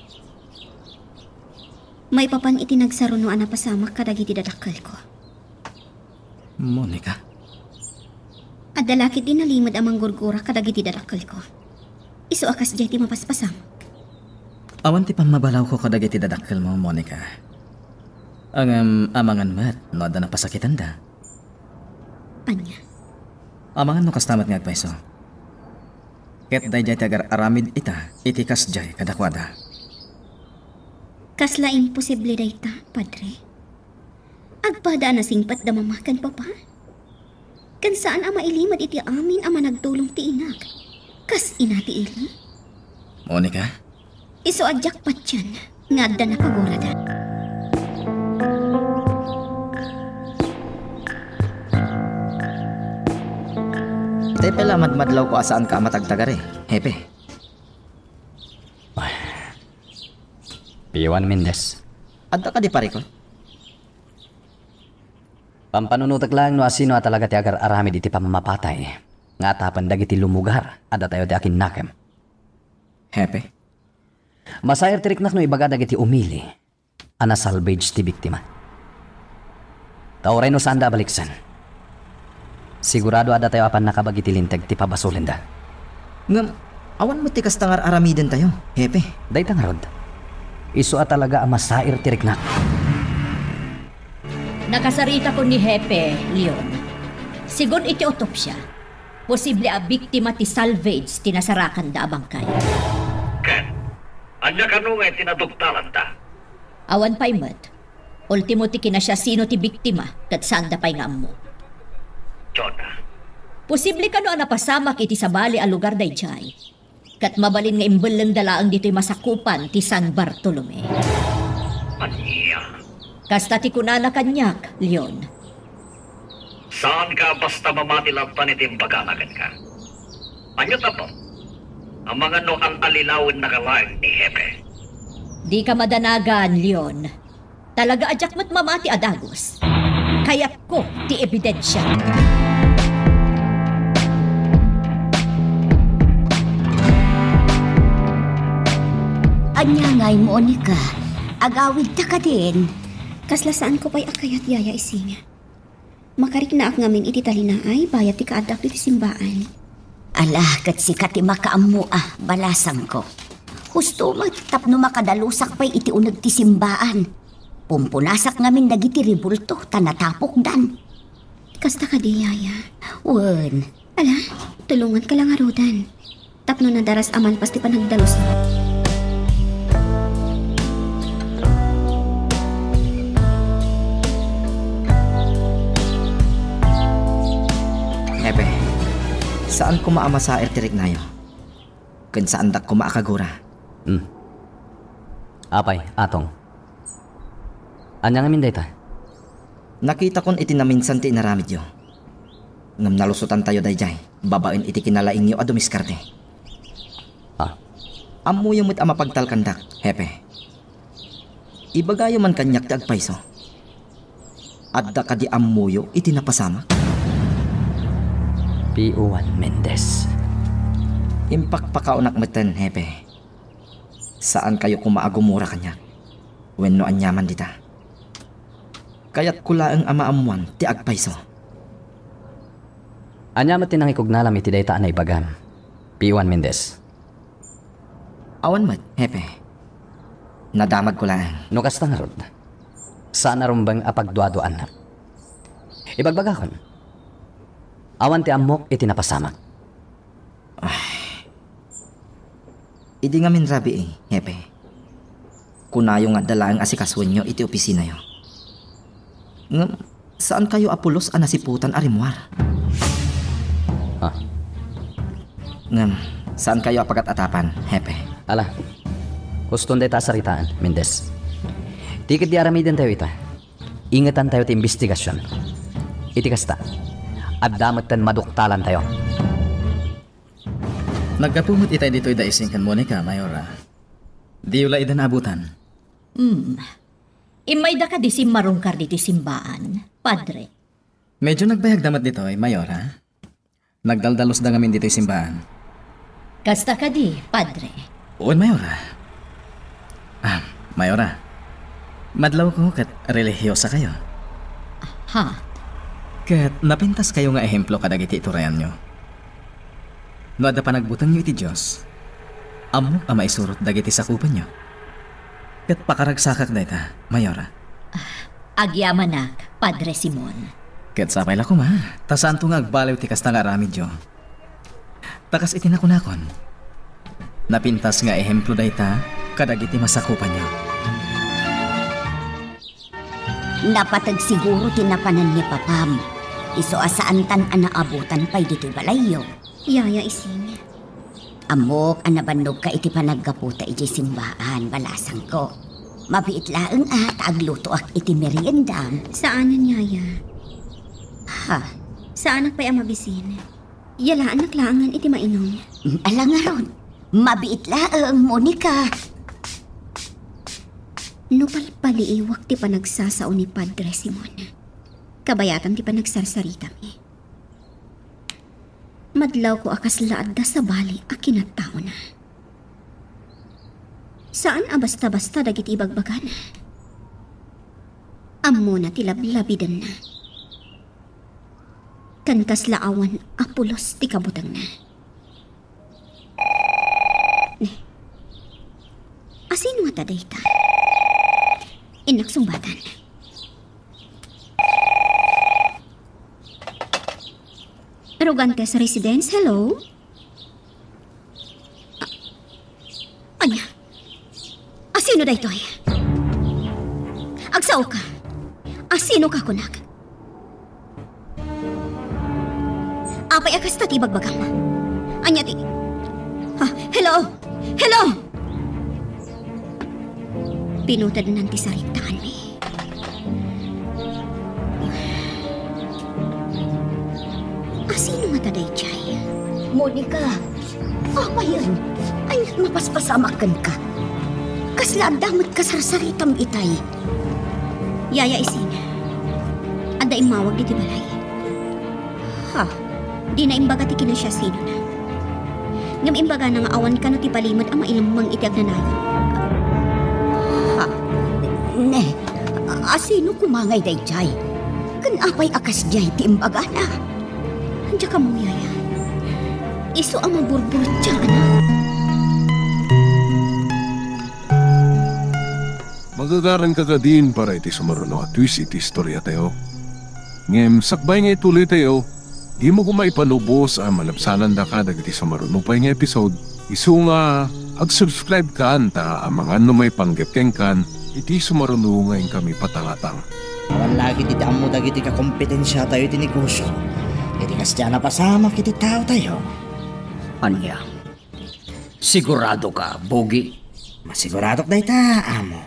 Maipapan iti nagsaruno a napasamak kadagiti dadakkelko. Monica? Adda la ketdi nalimed a manggurgura kadagiti dadakkelko. Isu a kasdiay ti mapaspasamak. Awan ti pammabalawko kadagiti dadakkelmo, Monica. Ngem amangan met no adda napasakitanda. Ania? Amangan no kasta met nga agpayso. Ket daydiay ti agar-aramid ita iti kasdiay kadakuada. Kasla imposible dayta, Padre. Agpada a nasingpet da Mama ken Papa. Ken saan a mailimed iti amin a managtulong ti inak, kas ina ti Eli. Monica? Isu a diak patien nga adda nakagurada. Tay pay la madmadlawko a saanka a matagtagari, Hepe. Ay. Pio Juan Mendez. Adda kadi parikut? Pampanunotek laeng no asino a talaga ti agar-aramid iti pammapatay nga atapen dagiti lumugar a datayo ti akinnakem. Hepe? Masair ti riknak no ibaga dagiti umili a nasalvage ti biktima. Ta uray no saanda a baliksen, sigurado a datayo a pannakabagi ti linteg ti pabasolenda. Ngem, awan met ti kasta nga ar-aramidentayo, Hepe. Dayta ngarud, isu a talaga a masair ti riknak. Nakasaritakon ni Hepe, Leon. Segun iti otopsia, posible a biktima ti salvage ti nasarakanda a bangkay. Ket, ania kano nga iti naduktalanda? Awan pay met. Ultimo ti kinasiasino ti biktima ket saanda pay nga ammo. Jonah, Posible kano a napasamak iti sabali a lugar daydiay? Ket mabalin nga imbellengda laeng ditoy masakupan ti San Bartolome. Ania? Kasta ti kunana kaniak, Leon. Saanka basta mamati latta iti imbagana kenka. Ania tapno? Amangan no al-alilawennaka laeng ni Hepe. Dika madanagan, Leon. Talaga a diak met mamati a dagus. Kayatko ti ebidensia. Ania ngay, Monica? Agawidta kadin? Kasla saanko pay a kayat, Yaya Ising. Makariknaak ngamin iti talinaay bayat ti kaaddak iti simbaan. Ala, ket sika ti makaammo a, balasangko. Husto met tapno makadalusak pay iti uneg ti simbaan. Pumpunasak ngamin dagiti rebulto ta natapokdan. Kasta kadi, Yaya? Wen. Ala, tulonganka la ngaruden. Tapno nadaras a malpas ti panagdalusmo. Hepe, saan koma a masaer ti riknayo. Ken saandak koma a kagura. Hmm. Apay, Atong. Ania ngamin dayta? Nakitakon iti naminsan ti inaramidyo. Ngem nalusotantayo daydiay babaen iti kinalaingyo a dumiskarte. Ah. Ammoyo met a mapagtalkandak, Hepe. Ibagayo man kaniak ti agpayso. Adda kadi ammoyo iti napasamak? P O one Mendez. Impakpakaonak metten, Hepe. Saankayo koma a gumura kaniak wenno aniaman dita. Kayatko laeng a maammoan ti agpayso. Ania met ti nangikugnalam iti dayta a naibagam, P O one Mendez? Awan met, Hepe. Nadamagko laeng. No kasta ngarud, saan a rumbeng a pagduaduaannak. Ibagbagakon, awan ti ammok iti napasamak. Ay. Idi ngamin rabii, Hepe. Kunayo nga adda laeng asikasuenyo iti opisinayo. Ngem, saankayo a pulos a nasiputan a rimmuar? Ah. Ngem, saankayo a pagat-atapan, Hepe? Ala, huston dayta a saritaan, Mendez. Ti ketdi aramidentayo ita, ingetantayo ti imbestigasion. Iti kasta, adda metten maduktalantayo. Naggapu met itay ditoy da Ising ken Monica, Mayora. Diyo la ida naabutan. Hmm. Immayda kadi simmarungkar ditoy simbaan, Padre? Medyo nagbayagda met ditoy, Mayora. Nagdaldalusda ngamin ditoy simbaan. Kasta kadi, Padre? Wen, Mayora. Ah, Mayora. Madlawko ket relihiyosakayo. Ha? Ket napintaskayo nga ehemplo kadagiti iturayanyo. No adda panagbutengyo iti Dios, ammok a maisurot dagiti sakupanyo. Ket pakaragsakak dayta, Mayora. Ah, agyamanak, Padre Simon. Ket sapay la koma, ta saanto nga agbaliw ti kasta nga aramidyo. Ta kas iti nakunakon, napintas nga ehemplo dayta kadagiti masakupanyo. Napateg siguro ti napanan ni papam. Isu a saantan a naabutan pay ditoy balayyo. Yaya Ising. Ammok a nabannogka iti panaggaputa idiay simbaan, balasangko. Mabiit laeng a ta aglutoak iti meriendam. Saanen, Yaya. Ha? Saanak pay a mabisin. Yalaannak laengen iti mainum. Ala ngarud, mabiit laeng, Monica. No palpaliiwak ti panagsasao ni Padre Simon, kabayatan ti panagsarsaritami. Madlawko a kasla adda sabali a kinataona. Saan a basta-basta dagiti ibagbagana. Ammona ti lablabidenna. Ken kasla awan a pulos ti kabutengna. Ne. Asino ngata dayta? Innak sungbatan. Rogantes Residence, hello? Ania? Asino daytoy? Agsaoka. Asinoka kunak? Apay a kasta ti ibagbagam? Ania ti... Ah, hello? Hello? Pinutednan ti saritaanmi. Asino ngata daydiay? Monica, apayen? Ania ti mapaspasamak kenka? Kasla adda met kasarsaritam itay? Yaya Ising, adda immawag ditoy balay. Ha? Dina imbaga ti kinasiasinona. Ngem imbagana nga awan kano ti palimed a mailemmeng iti agnanayon. Ha? Ne, asino koma ngay daydiay? Ken apay a kasdiay ti imbagana? Diak ammo, yaya. Isu a maburburtianak. Magagaranka kadin para iti sumaruno a twist iti istoriatayo. Ngem sakbay nga ituloytayo, dimo koma ipalubos a malabsanandaka dagiti sumaruno pay nga episode, isu nga ag-subscribe kan ta amangan no maipanggep kenkan iti sumaruno nga inkami patangatang. Awan lagi ti ammo dagiti kakompetensiatayo iti negosio. Iti kasdiay a napasamak iti taotayo. Ania? Siguradoka, Bogi? Masiguradok dayta, amo.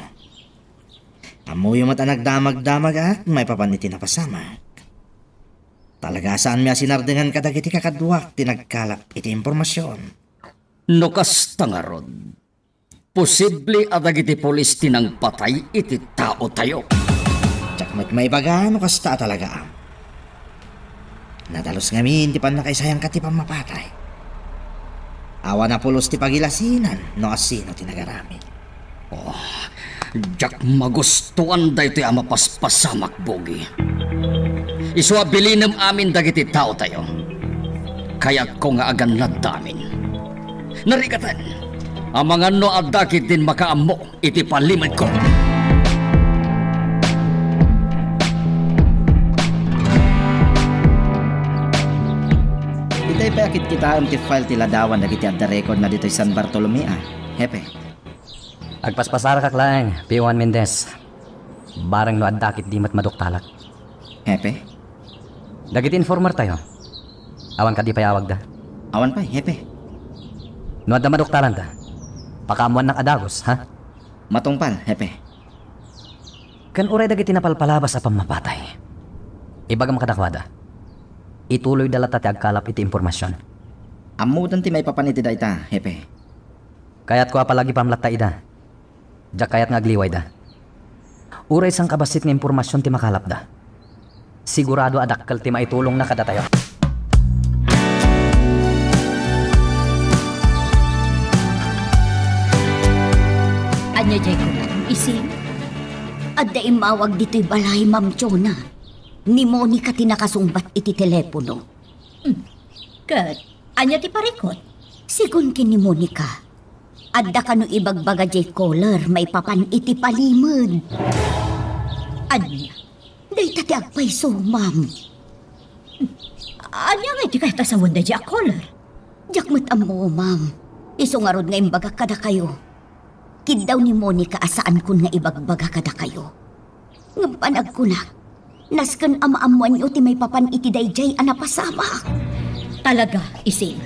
Ammoyo met a nagdamagdamagak maipapan iti napasamak. Talaga a saanmi a sinardengan kadagiti kakaduak ti nagkalap iti impormasion. No kasta ngarud, posible a dagiti pulis ti nangpatay iti taotayo. Diak met maibaga no kasta a talagaam. Nadalus ngamin ti pannakaisayangka ti pammapatay. Awan a pulos ti pagilasinan no asino ti nagaramid. Oh, diak magustuan daytoy a mapaspasamak, Bogi. Isu a bilinem amin dagiti taotayo. Kayatko nga agannadda amin. Narigaten, amangan no adda ketdin makaammo iti palimedko. Itay pay a kitkitaem ti file ti ladawan dagiti adda recordna ditoy San Bartolome, a, Hepe. Agpaspasarakak laeng, P O Juan Mendez. Bareng no adda ketdi met maduktalak. Hepe? Dagiti informertayo, awan kadi pay awagda? Awan pay, Hepe. No adda maduktalanda, pakaammoannak a dagus, ha? Matungpal, Hepe. Ken uray dagiti napalpalabas a pammapatay, ibagam kadakuada, ituloyda latta ti agkalap iti impormasion. Ammoden ti maipapan iti dayta, Hepe. Kayatko a palagipam latta ida. Diak kayat nga agliwayda. Uray sangkabassit nga impormasion ti makalapda, sigurado a dakkel ti maitulongna kadatayo. Ania diay kunam, Ising? Adda immawag ditoy balay, Ma'am Jonah. Ni Monica ti nakasungbat iti telepono. Hmm. Ket ania ti parikut? Sigun ken ni Monica, adda kano ibagbaga diay caller maipapan iti palimed. Ania? Dayta ti agpayso, ma'am. Ania ngay ti kayat a sawen daydiay a caller? Diak met ammo, ma'am. Isu ngarud nga imbagak kadakayo. Kiddaw ni Monica a saankon nga ibagbaga kadakayo. Ngem panagkunak, nasken a maammoanyo ti maipapan iti daydiay a napasamak. Talaga, Ising.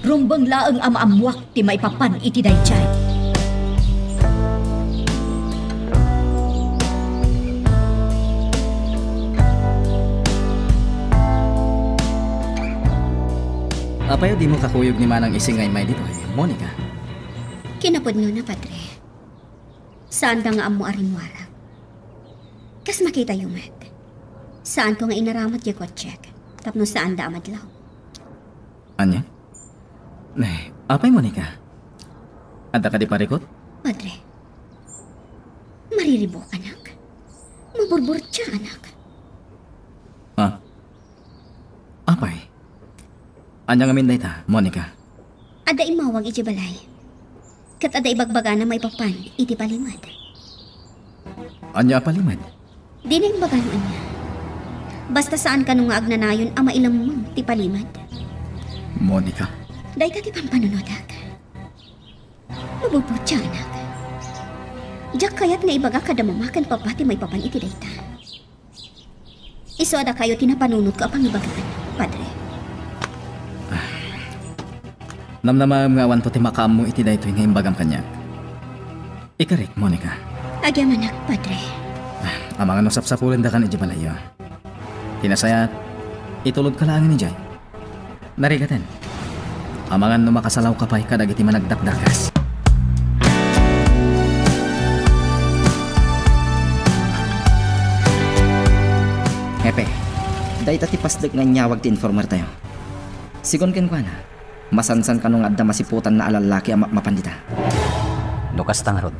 Rumbeng laeng a maammoak ti maipapan iti daydiay. Apay a dimo kakuyog ni Manang Ising nga immay ditoy, Monica? Kinapudnona, Padre. Saanda nga ammo a rimmuarak. Kas makitayo met, saanko nga inaramut diay kotsek tapno saanda a madlaw. Ania? Ne, apay, Monica? Adda kadi parikut? Padre, mariribukanak. Maburburtianak. Ah, apay? Ania ngamin dayta, Monica? Adda immawag idiay balay. Ket adda ibagbagana maipapan iti palimed. Ania a palimed? Dina imbaga no ania. Basta saan kano nga agnanayon a mailemmeng ti palimed. Monica. Dayta ti pampanunotak. Maburburtianak. Diak kayat nga ibaga kada mama ken papa ti maipapan iti dayta. Isu a dakayo ti napanunotko a pangibagaan, Padre. Namnamaem nga awanto ti makaammo iti daytoy nga imbagam kaniak. Ikarik, Monica. Agyamanak, Padre. Amangan no sapsapulendakan idiay balayyo. Ti nasayaat, itulodka laengen idiay. Narigaten, amangan no makasalawka pay kadagiti managdakdakes. Hepe, dayta ti pasdek nga inyawag ti informertayo. Sigun kenkuana, masansan kano nga adda masiputanna a lallaki a mapmapan dita. No kasta ngarud,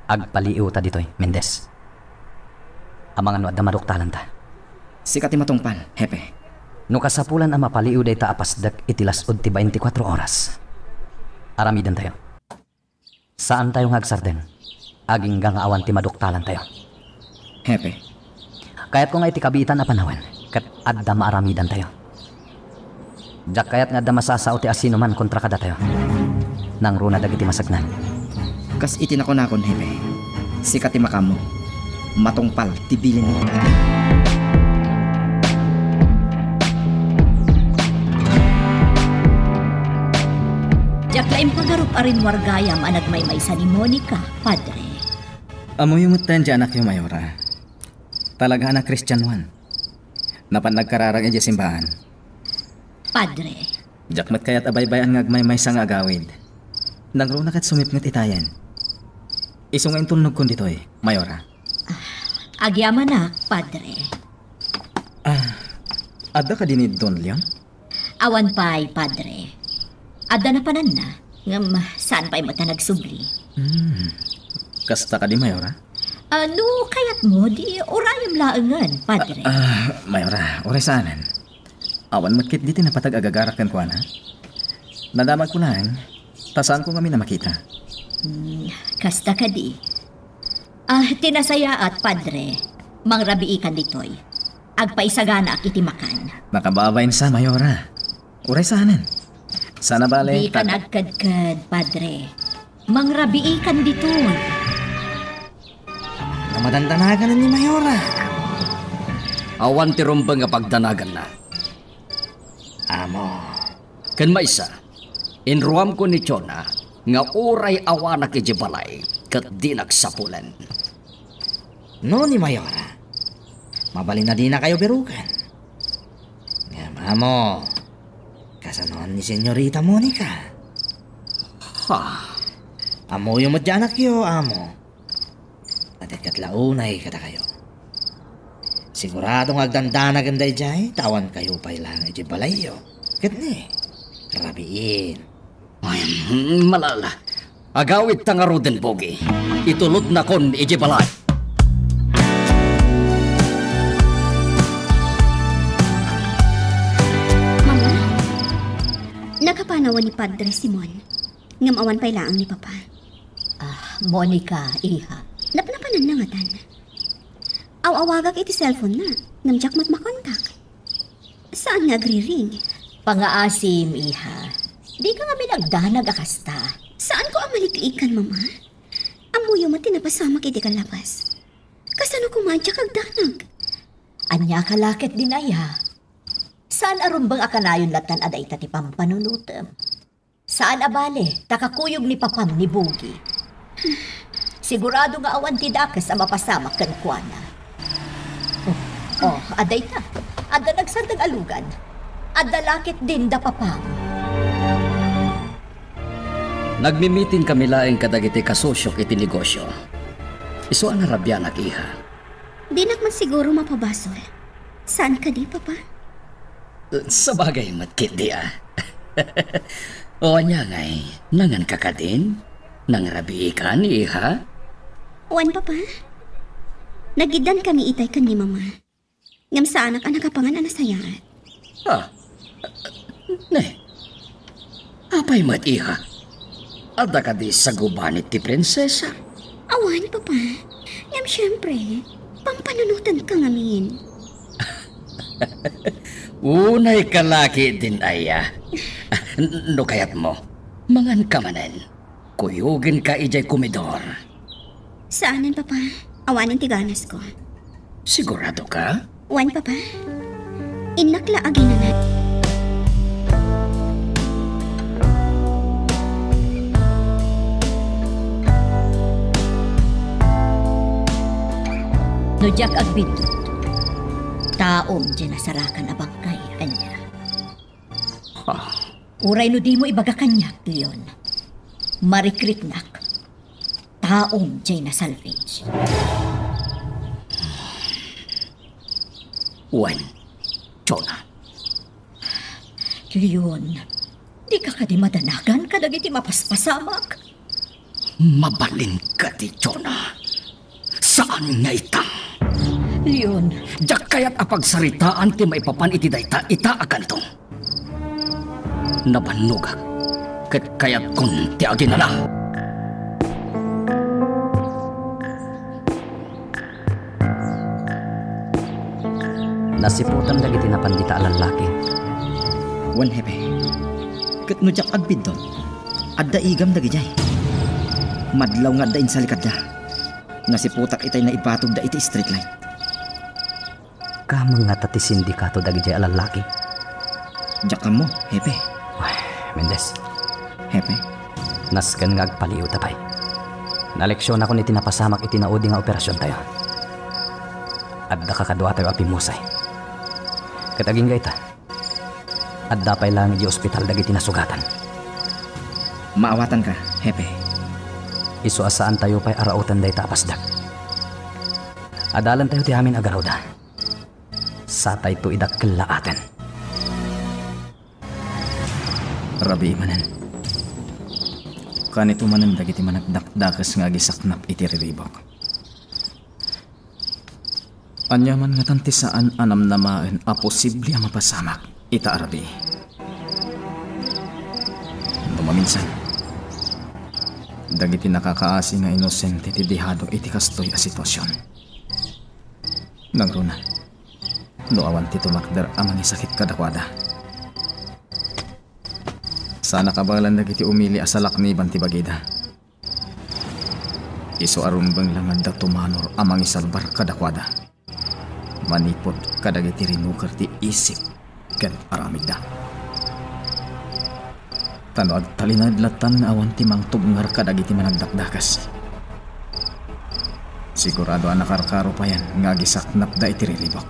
agpaliiwta ditoy, Mendez. Amangan no adda maduktalanta. Sika ti matungpal, Hepe. No kasapulan a mapaliiw dayta a pasdek iti las-ud ti baintikwatro oras, aramidantayo. Saantayo nga agsardeng. Agingga nga awan ti maduktalantayo. Hepe. Kayatko nga iti kabiitan a panawen, ket adda maaramidantayo. Diak kayat nga adda masasao ti asinoman kontra kadatayo. Nangruna dagiti masagnan. Kas iti nakunakon, Hepe, sika ti makaammo. Matungpal ti bilinmo. Diak la impagarup a rimmuar gayam a nagmaymaysa ni Monica, Padre. Ammoyo metten ti anakyo, Mayora. Talaga a Kristianoan. Napan nagkararag idiay simbaan. Padre. Diak met kayat a baybay-an nga agmaymaysa nga agawid. Nangruna ket sumipnget itayen. Isu nga intunnogkon ditoy, Mayora. Ah, agyamanak, Padre. Ah, adda kadi ni Don Leon? Awan pay, Padre. Adda napananna, ngem saan pay met a nagsubli. Hmm. Kasta kadi, Mayora? Ah, no kayatmo, di urayem laengen, Padre. Ah, ah, Mayora, uray saanen. Awan met ketdi ti napateg a gagarak kenkuana. Nadamagko laeng, ta saanko ngamin a makita. Hmm, kasta kadi. Ah, ti nasayaat, Padre, mangrabiikan ditoy. Agpaisaganaak iti makan. Makababain sa, Mayora. Uray saanen. Sana bale, dika nagkedked, Padre. Mangrabiikan ditoy. Amangan no madandanaganan ni Mayora. Awan ti rumbeng a pagdanaganna. Amo. Ken maysa, inruamko ni Chona nga uray awanak idiay balay ket dinak sapulen. No ni Mayora, mabalin a dinakayo biruken. Ngem amo, kasanoan ni Senyorita Monica? Ha? Ammoyo met ti anakyo, amo. Adda ket la unay kadakayo. Sigurado nga agdandanagem daydiay, ta awankayo pay laeng idiay balayyo. Ket ni, rabiin. Ay, malala. Agawidta ngaruden, Bogi. Itulodnakon idiay balay. Mama, nakapanawan ni Padre Simon. Ngem awan pay laeng ni Papa. Ah, Monica, iha. Napnapananna ngatan. Aw-awagak iti cellphone-na, ngem diak met makontak. Saan nga agriring? Pangaasim, iha. Dika ngamin agdanag a kasta. Saanko a maliklikan, Mama. Ammoyo met ti napasamak iti kallabas. Kasano koma a diak agdanag? Ania ka la ketdin aya? Saan a rumbeng a kanayon lattan a dayta ti pampanunotem? Saan a bale, ta kakuyog ni Papam ni Bogi. Sigurado nga awan ti dakes a mapasamak kenkuana. Oh, oh, adda ita. Adda nagsardeng a lugan. Adda la ketdin da Papam. Nagmimiting kami laeng kadagiti kasosiok iti negosyo. Isu a narabianak, iha. Dinak man siguro mapabasol. Saan kadi, Papa? Sabagay met ketdi, a. O, ania ngay, nangan ka kadin? Nangrabii ka ni iha? Wen, Papa. Nagiddan kami itay ken ni Mama. Ngem saanak a nakapangan a nasayaat. Ah, ne. Apay met, iha? Adda kadi sagubanit ti prinsesa? Awan, Papa. Ngem siempre, pampanunotenka ngamin. Unay ka la ketdin aya. No kayatmo, manganka manen. Kuyogenka idiay komedor. Saanen, Papa. Awanen ti ganasko. Sigurado ka? Wen, Papa. Innak la aginana. No diak agbiddut, taom diay nasarakan a bangkay, ania? Ah. Uray no dimo ibaga kaniak, Leon, marikriknak. Taom diay nasalvage. Wen, Jonah. Leon, dika kadi madanagan kadagiti mapaspasamak? Mabalin kadi, Jonah. Saan nga ita. Leon. Diak kayat a pagsaritaan ti maipapan iti dayta ita a ganto. Nabannogak, ket kayatkon ti aginana. Nasiputan dagiti napan dita a lallaki. Wen, Hepe. Ket no diak agbiddut, adda igam dagidiay. Madlaw nga adda insalikadda. Nasiputak itay naibatogda iti street light. Kaammo ngata ti sindikato dagidiay a lallaki? Diak ammo, Hepe. Uy, Mendez. Hepe. Nasken nga agpaliiwta pay. Naleksionakon iti napasamak iti naudi nga operasiontayo. Adda kakaduatayo a pimmusay. Ket agingga ita, adda pay laeng idiay ospital dagiti nasugatan. Maawatanka, Hepe. Isu a saantayo pay a rauten dayta a pasdek. Adalentayo ti amin a garuda. Satayto idakkel laaten. Rabii manen. Kanito manen dagiti managdakdakes nga agisaknap iti riribuk. Ania man ngatan ti saan a namnamaen a posible a mapasamak ita a rabii? No maminsan, dagiti nakakaasi nga inosente ti dihado iti kastoy a situasion. Nangruna, no awan ti tumakder a mangisakit kadakuada, saan a kabaelan dagiti umili a salakniban ti bagida. Isu a rumbeng la nga adda tumanor a mangisalbar kadakuada manipud kadagiti rinuker ti isip ken aramidda. Ta no agtalinaed lattan nga awan ti mangtubngar kadagiti managdakdakes, sigurado a nakarkaro payen nga agisaknapda iti riribuk.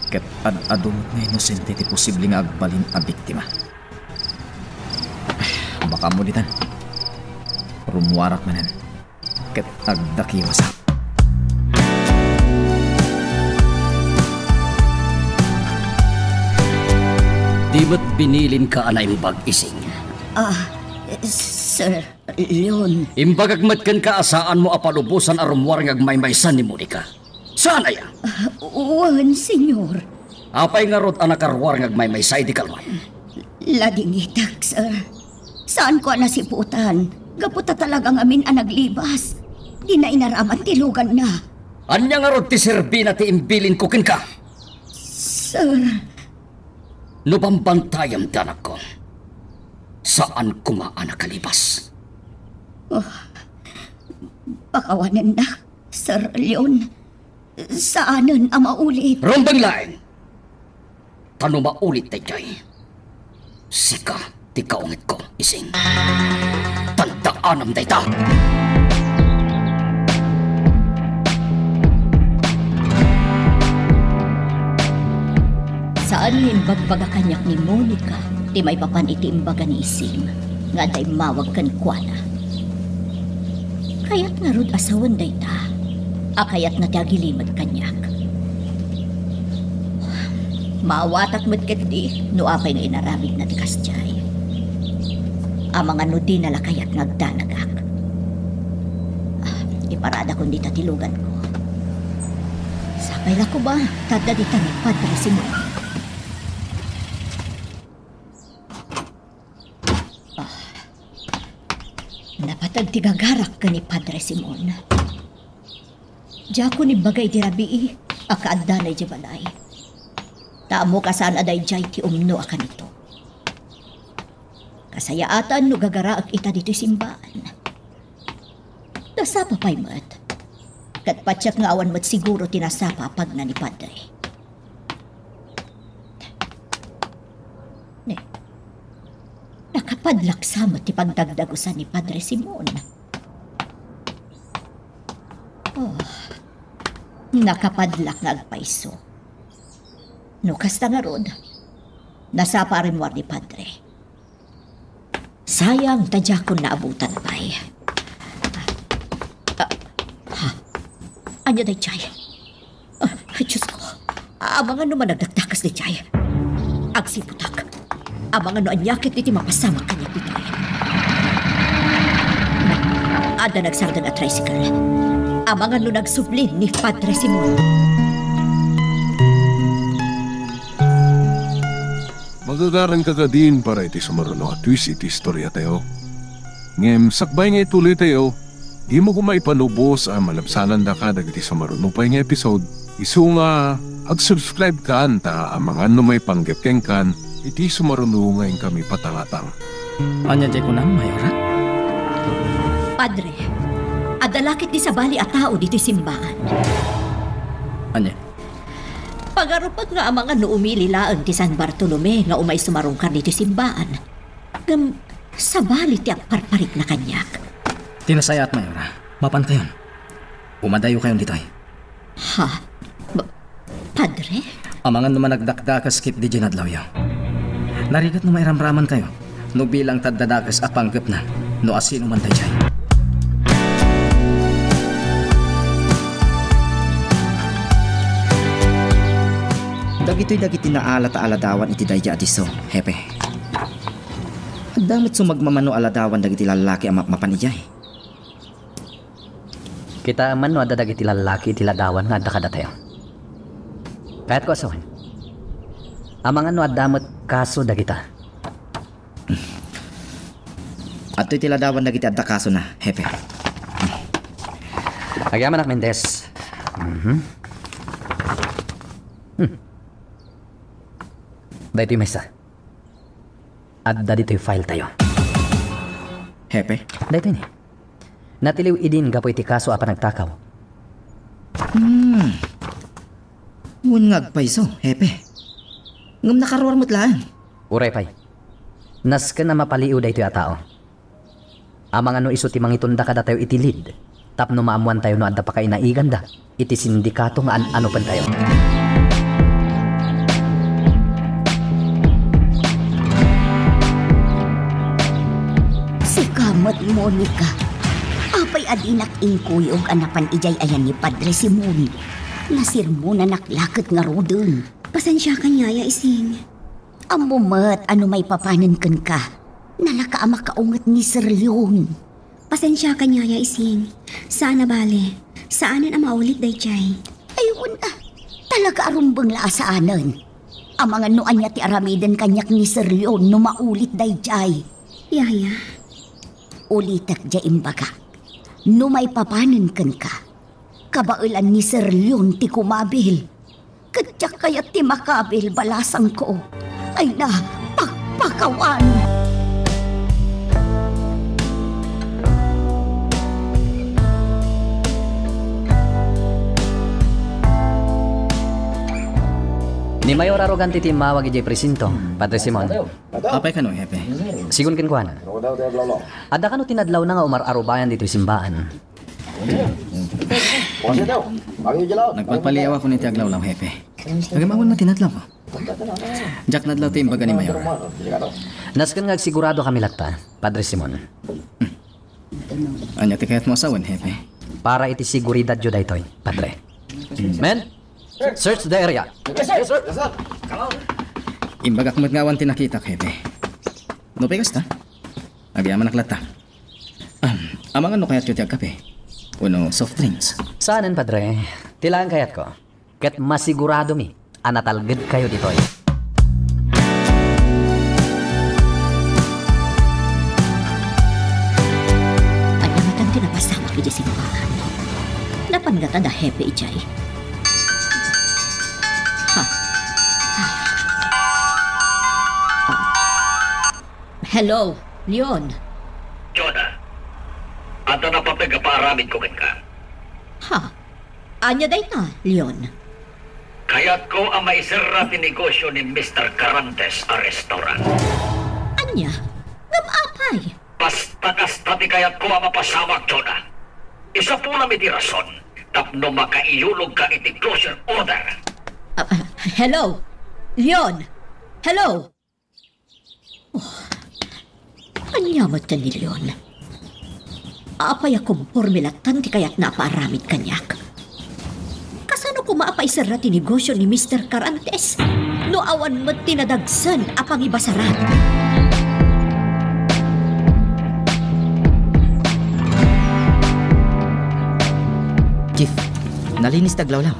Ket ad-adu met nga inosente ti posible nga agbalin a biktima. Makaammo ditan. Rummuarak manen. Ket agdakiwasak. Di met binilinka a naimbag, Ising? Ah, sir, Leon. Imbagak met kenka a saanmo a palubosan a rummuar nga agmaymaysa ni Monica. Saan aya? Ah, wen, senyor. Apay ngarud a nakaruar nga agmaymaysa idi kalman? Ladingitek, sir. Saanko a nasiputan. Gapu ta talaga ngamin a naglibas. Dina inaraman ti luganna. Ania ngarud ti serbina ti imbilinko kenka? Sir. No bambantayam ti anakko, saan koma a nakalibas. Oh, pakawanennak, Sir Leon. Saanen a maulit. Rumbeng laeng! Ta no maulit daydiay, sika ti kaungitko, Ising. Tandaanam dayta! Saan nga imbagbaga kaniak ni Monica ti maipapan iti imbaga ni Ising nga adda immawag kenkuana. Kayat ngarud a sawen dayta a kayatna ti agilimed kaniak. Maawatak met ketdi no apay nga inaramidna ti kasdiay. Amangan no dina la kayat nga agdanagak. Ah, iparadakon dita ti luganko. Sapay la koma ta adda dita ni Padre Simon. Ah, napateg ti gagarak ken ni Padre Simon. Diakon imbaga idi rabii a kaaddana idiay balay. Ta ammok a saan a daydiay ti umno a kanito. Kasayaatan no gagaraek ita ditoy simbaan. Nasapa pay met. Ket patiek nga awan met siguro ti nasapa a pagna ni Padre. Ne, nakapadlak sa met ti pagdagdagusan ni Padre Simon. Oh. Nakapadlak nga agpayso. No kasta ngarud, nasapa a rimmuar ni Padre. Sayang ta diakon naabutan pay. Ah, ha? Ania daydiay? Ah, Diyos ko. Amangan no managdakdakas daydiay. Agsiputak. Amangan no ania ket iti mapasamak kaniak ditoy. Adda nagsardeng a tricycle. Amangan no nagsublin ni Padre Simon. Magagaranka kadin para iti sumaruno a twist iti istoriatayo. Ngem sakbay nga ituloytayo, dimo koma ipanubos a malabsanandaka dagiti sumaruno pay nga episode. Isu nga, ag-subscribe kan ta amangan no maipanggep kenkan iti sumaruno nga inkami patangatang. Ania diay kunam, Mayora? Padre, adda la ketdi sabali a tao ditoy simbaan. Ania? Pangarupek nga amangan no umili laeng ti San Bartolome nga umay sumarungkar ditoy simbaan. Ngem sabali ti agparparikna kaniak. Ti nasayaat, Mayora. Mapankayon. Umadayokayon ditoy. Ha? Ba-, Padre? Amangan no managdakdakas ketdi diay adlawyo. Narigat no mairamramankayo no bilang ta adda dakes a panggepna no asino man daydiay. Dagitoy dagiti naalat a aladawan iti daydi a disso, Hepe. Adda met sumagmamano a ladawan dagiti lallaki a mapmapan idiay. Kitaem man no adda dagiti lallaki iti ladawan nga adda kadatayo. Kayatko a sawen. Amangan no adda met kaso dagita. Adtoy ti ladawan dagiti adda kasona, Hepe. Agyamanak, Mendez. Mhm. Hmm. Daytoy maysa. Adda ditoy file tayo. Hepe? Daytoy ni. Natiliw idin gapu iti kaso a panagtakaw. Hmm. Wen nga agpayso, Hepe. Ngem nakaruar met laeng. Uray pay. Nasken a mapaliiw daytoy a tao. Amangan no isu ti mangitunda kadatayo iti lead tapno maammoantayo no adda pakainaiganda iti sindikato nga an-anupentayo. Sika met, Monica. Apay a dinak inkuyog a napan idiay ayan ni Padre Simon? Nasermonanak la ket ngaruden. Pasensiakan, Yaya Ising. Ammo met a no maipapanen kenka, nalaka a makaunget ni Sir Leon. Pasensiakan, Yaya Ising. Saan a bale. Saanen a maulit daydiay. Ay, wen a. Talaga a rumbeng la a saanen. Amangan no ania ti aramiden kaniak ni Sir Leon no maulit daydiay. Yaya. Ulitek diay imbagak. No maipapanen kenka, kabaelan ni Sir Leon ti kumabil. Ket diak kayat ti makabil, balasangko. Ay na, pakpakawan! Ni Mayor Arrogante ti immawag idiay presinto, Padre Simon. Apay kano, Hepe? Sigun kenkuana. Adda kano ti nadlawna nga umar-arubayan ditoy simbaan? Nagpagpaliawakon iti aglawlaw, Hepe. Ngem awan met ti nadlawko. Diak nadlaw ti imbaga ni Mayor. Nasken nga agsigurado kami latta, Padre Simon. Ania ti kayatmo a sawen, Hepe? Para iti seguridadyo daytoy, Padre. Men, search the area. Yes, sir. Imbagak met nga awan ti nakitak, Hepe. Nupay kasta, agyamanak latta. Ahem, amangan no kayatyo ti agkape wenno soft drinks? Saanen, Padre. Ti laeng kayatko. Ket masiguradomi a natalgedkayo ditoy. Ania ngatan ti napasamak idiay simbaan? Napan ngata da Hepe idiay? Ha? Hello, Leon. Jonah, adda napateg a paaramidko kenka. Ha? Ania dayta, Leon? Kayatko a maiserra ti negosio ni Mister Carantes a restaurant. Ania? Ngem apay? Basta kasta ti kayatko a mapasamak, Jonah. Isapunam iti rason tapno makaiyulogka iti closure order. Ah, ah, hello? Leon? Hello? Oh, ania met ni Leon? Apay a komporme lattan ti kayatna a paaramid kaniak? Kasano koma a paiserra ti negosio ni Mister Carantes no awan met ti nadagsen a pangibasaran? Chief, nalinis ti aglawlaw.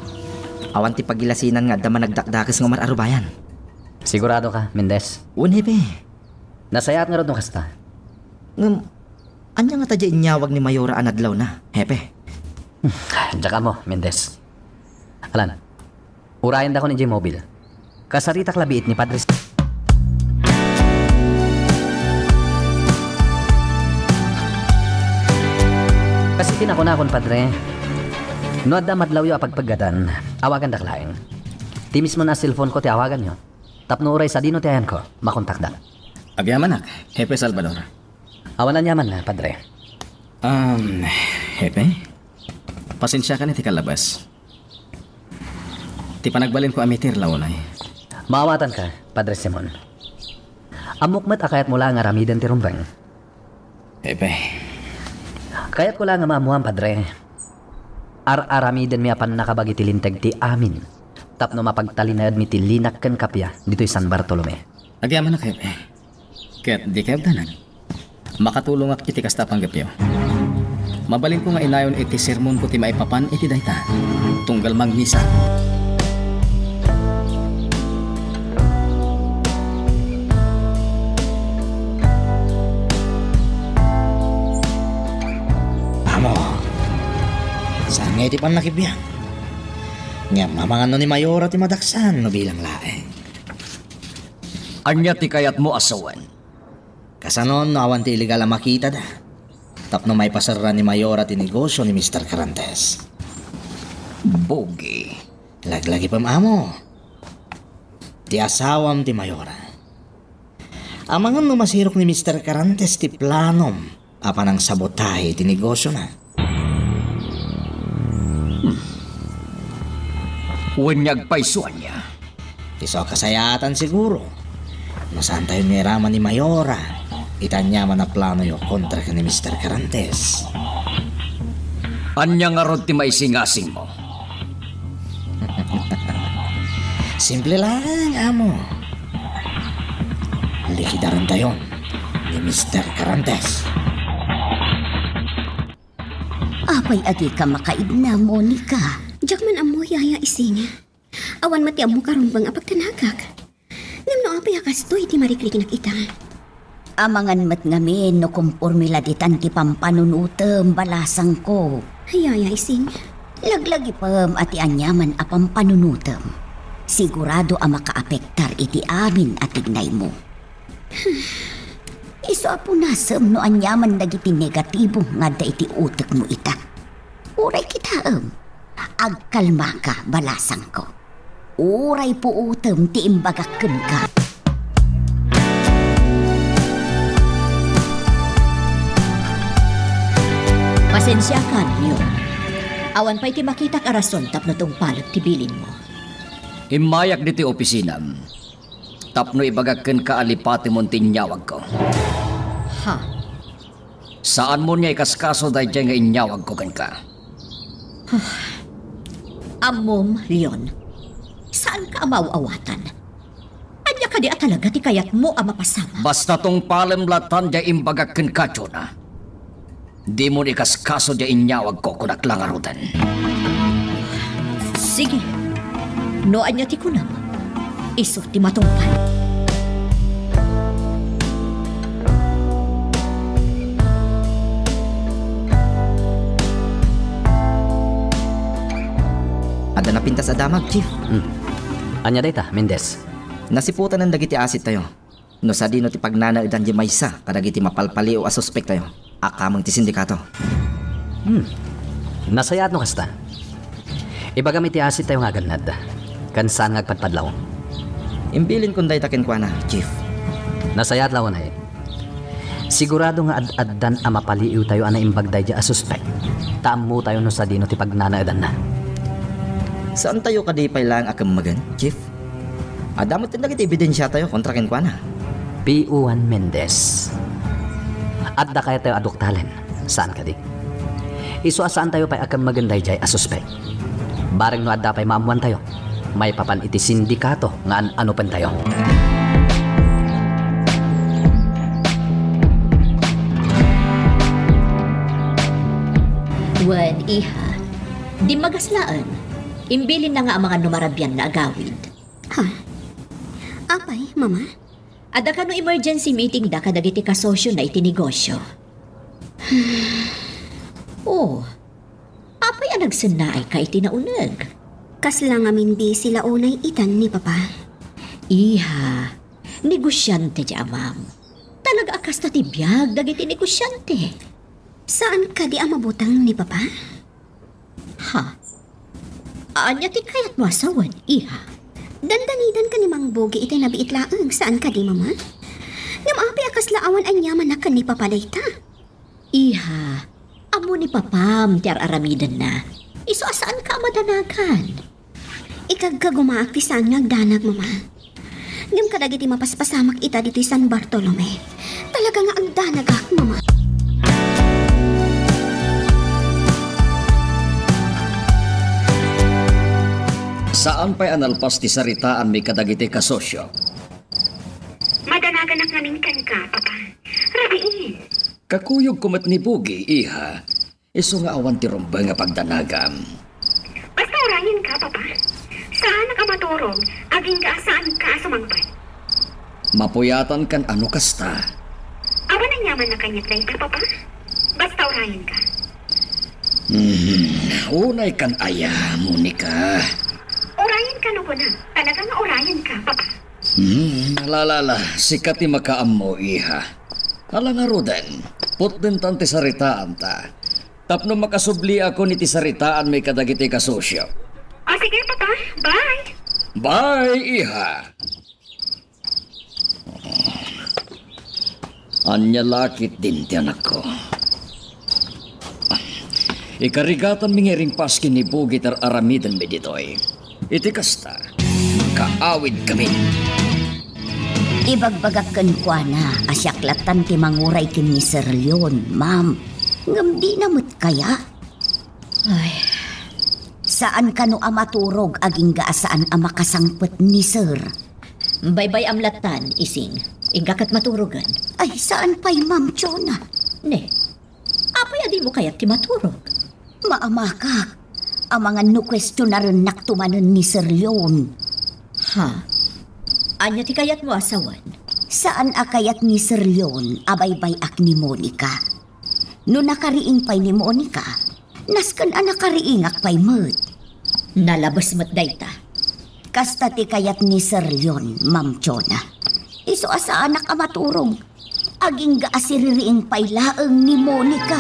Awan ti pagilasinan nga adda managdakdakes nga umar-arubayan. Sigurado ka, Mendez? Wen, Hepe. Nasayaat ngarud no kasta. Ngem, ania ngata diay inyawag ni Mayora a nadlawna, Hepe? Diak ammo, Mendez. Alan, urayendakon idiay mobil. Kasaritak la biit ni Padre. Kas iti nakunakon, Padre, no adda madlawyo a pagpeggadan, awagandak laeng. Ti mismo a cellphone-ko ti awaganyo. Tapno uray sadino ti ayanko, makontakdak. Agyamanak, Hepe Salvador. Awan aniaman, Padre. Um, Hepe? Pasensiakan iti kalabas. Ti panagbalinko a mitir la unay. Maawatanka, Padre Simon. Ammok met a kayatmo la nga aramiden ti rumbeng. Hepe. Kayatko la nga maammuam, Padre. Ar-aramidenmi a pannakabagi ti linteg ti amin tapno mapagtalinaedmi ti linak ken kappia ditoy San Bartolome. Agyamanak, Hepe. Ket dika agdanag. Makatulongak iti kasta a panggepyo. Mabalinko nga inayon iti sermonko ti maipapan iti dayta. Tunggal mangmisa. Amo, saan nga iti pannakibiang? Ngem amangan no ni Mayora ti madaksan no bilang laeng. Ania ti kayatmo a sawen? Kasanon no awan ti illegal a makitada tapno maipaserra ni Mayora ti negosio ni Mister Carantes? Bugi. Laglagipem, amo. Ti asawam ti Mayora. Amangan no masirok ni Mister Carantes ti planom a panangsabotahe iti negosiona. Hmm. Wen nga agpayso ania? Isu a kasayaatan siguro no saantayo nga iraman ni Mayora iti aniaman a planoyo kontra ken ni Mister Carantes. Ania ngarud ti maisingasingmo? Simple laeng, amo. Likidarantayon ni Mister Carantes. Apay a dika makaibna, Monica? Diak man ammo, Yaya Ising. Awan met ti ammok a rumbeng a pagdanagak. Ngem no apay a kastoy ti marikrikinak ita? Amangan met ngamin no komporme la ditan ti pampanunotem, balasangko. Yaya Ising. Laglagipem a ti aniaman a pampanunotem, sigurado a makaapektar iti amin a tignaymo. Isu a punasem no aniaman dagiti negatibo nga adda iti utekmo ita. Uray kitaem, agkalmaka, balasangko. Uray puotem ti imbagak kenka. Pasensiakan, Leon. Awan pay ti makitak a rason tapno tungpalek ti bilinmo. Immayak ditoy opisinam tapno ibagak kenka a lipatemon ti inyawagko. Ha? Saanmon nga ikaskaso daydiay nga inyawagko kenka. Ammom, Leon, saanka a maaw-awatan. Ania kadi a talaga ti kayatmo a mapasamak? Basta tungpalem latan diay imbagak kenka, Jonah. Dimon ikaskaso diay inyawagko, kunak la ngaruden. Sige. No ania ti kunam, isu ti matungpal. Adda napintas a damag, Chief. Hmm. Ania dayta, Mendez? Nasiputanan dagiti asit tayo. No sadino ti pagnanaedan diay maysa kadagiti mapalpaliw a suspek tayo a kameng ti sindikato. Hmm. Nasayaat no kasta. Ibagam iti asit tayo nga agannad, ken saan nga agpadpadlaw. Imbilinkon dayta kenkuana, Chief. Nasayaat la unay. Sigurado nga ad-addan a mapaliiwtayo a naimbag daydiay a suspek, ta ammotayo no sadino ti pagnanaedanna. Saantayo kadi pay laeng a kemmagen, Chief? Adda met dagiti ebidensiatayo kontra kenkuana. P. Juan Mendez. Adda kayatyo a duktalen, saan kadi? Isu a saantayo pay a kemmagen daydiay a suspek. Bareng no adda pay maammoantayo, maipapan iti sindikato nga an-anupentayo. Wen, iha, dimmagas laeng. Imbilinna nga amangan no marabianna agawid. Ha? Apay, Mama? Adda kano emergency meeting da kadagiti kasosiona iti negosio. Oh, apay a nagsennaayka iti nauneg? Kasla ngamin busy la unay itan ni Papa. Iha, negosiante ti amam. Talaga a kasta ti biag dagiti negosiante. Saan kadi a mabuteng ni Papa? Ha? Ania ti kayatmo a sawen, iha? Dandanidanka ni Mang Bogi iti nabiit laeng, saan kadi, Mama? Ngem apay a kasla awan aniamanna ken ni Papa dayta? Iha, ammo ni Papam ti ar-aramidenna. Isu a saanka a madanagan. Ikagkagumaak ti saan nga agdanag, Mama. Ngem kadagiti mapaspasamak ita ditoy San Bartolome, talaga nga agdanagak, Mama. Saan pay a nalpas ti saritaanmi kadagiti kasosio. Madanaganak ngamin kenka, Papa. Rabiin. Kakuyogko met ni Bogi, iha. Isu nga awan ti rumbeng a pagdanagam. Basta urayenka, Papa. Saanak a maturog, agingga a saanka a sumangpet. Mapuyatankan a no kasta. Awan aniamanna kaniak dayta, Papa. Basta urayenka. Hmm, unaykan aya, Monica? Urayenka no kunam. Talaga nga urayenka, Papa. Hmm, la, la, la, sika ti makaammo, iha. Ala ngaruden, putdentan ti saritaanta. Tapno makasubliakon iti saritaanmi kadagiti kasosio. O, sige, Papa. Bye. Bye, iha. Ania la ketdin ti anakko? Ikarigatanmi nga iringpas ken ni Bogi ti ar-aramidenmi ditoy. Iti kasta, makaawidkami. Ibagbagak kenkuana a siak lattan ti manguray ken ni Sir Leon, ma'am. Ngem dina met kaya? Ay. Saan kano a maturog agingga a saan a makasangpet ni Sir? Baybay-am lattan, Ising. Inka ket maturogen. Ay, saan pay, Ma'am Chona? Ne, apay a dimo kayat ti maturog? Maamakak. Amangan no kuestionarennakto manen ni Sir Leon. Ha? Ania ti kayatmo a sawen? Saan a kayat ni Sir Leon a baybay-ak ni Monica? No nakariing pay ni Monica, nasken a nakariingak pay met. Nalabes met dayta. Kasta ti kayat ni Sir Leon, Ma'am Chona. Isu a saanak a maturog. Agingga a siririing pay laeng ni Monica.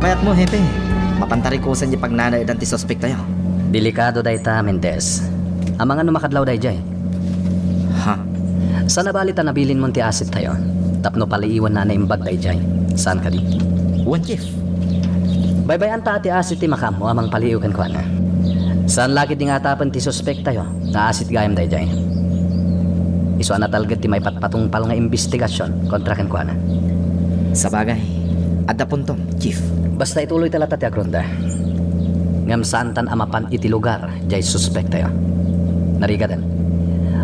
Kayatmo, Hepe, mapan tarikusen ti pagnanaedan ti suspektayo. Delikado dayta, Mendez. Amangan no makadlaw daydiay. Ha? Saan a bali ta nabilinmon ti asettayo tapno paliiwanna a naimbag daydiay. Saan kadi? Wen, Chief. Baybay-anta a ti aset ti makaammo a mangpaliiw kenkuana. Saan la ketdi nga atapen ti suspektayo nga aset gayam daydiay. Isu a natalged ti maipatpatungpal nga imbestigasion kontra kenkuana. Sabagay, adda puntom, Chief. Basta ituloyta latta ti agronda. Ngem saantan a mapan iti lugar diay suspektayo. Narigaden,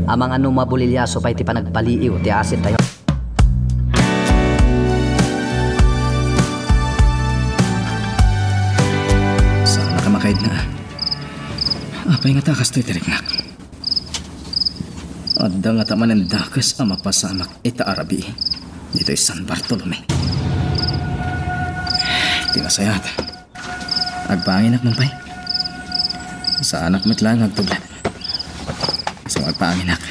amangan no mabuliliaso pay ti panagpaliiw ti asettayo. Saanak a makaidna. Apay ngata a kastoy ti riknak? Adda ngata manen dakes a mapasamak ita a rabii ditoy San Bartolome. Ti nasayaat, agpanginak man pay. Saanak met laeng nga agtublad. Isu nga agpanginak.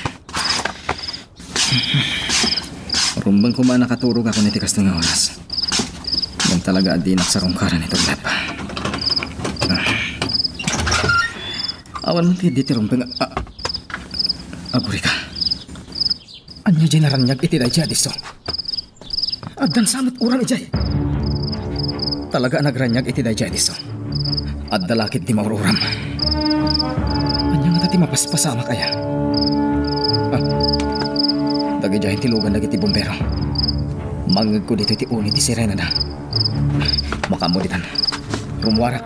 Rumbeng koma a nakaturogakon iti kastoy nga oras. Ngem talaga a dinak sarungkaran iti ulep. Ah, Awan man ti idi ti rumbeng a, a, agurika. Ania diay naraniag iti daydiay a disso? Addan sa met uram idiay. Talaga a nagraniag iti daydiay a disso. Adda la ketdi maur-uram. Ania ngata ti mapaspasamak aya? Ah, dagidiay ti lugan dagiti bumbero. Mangngegko ditoy ti uni ti sirenada. Makaammo ditan. Rummuarak.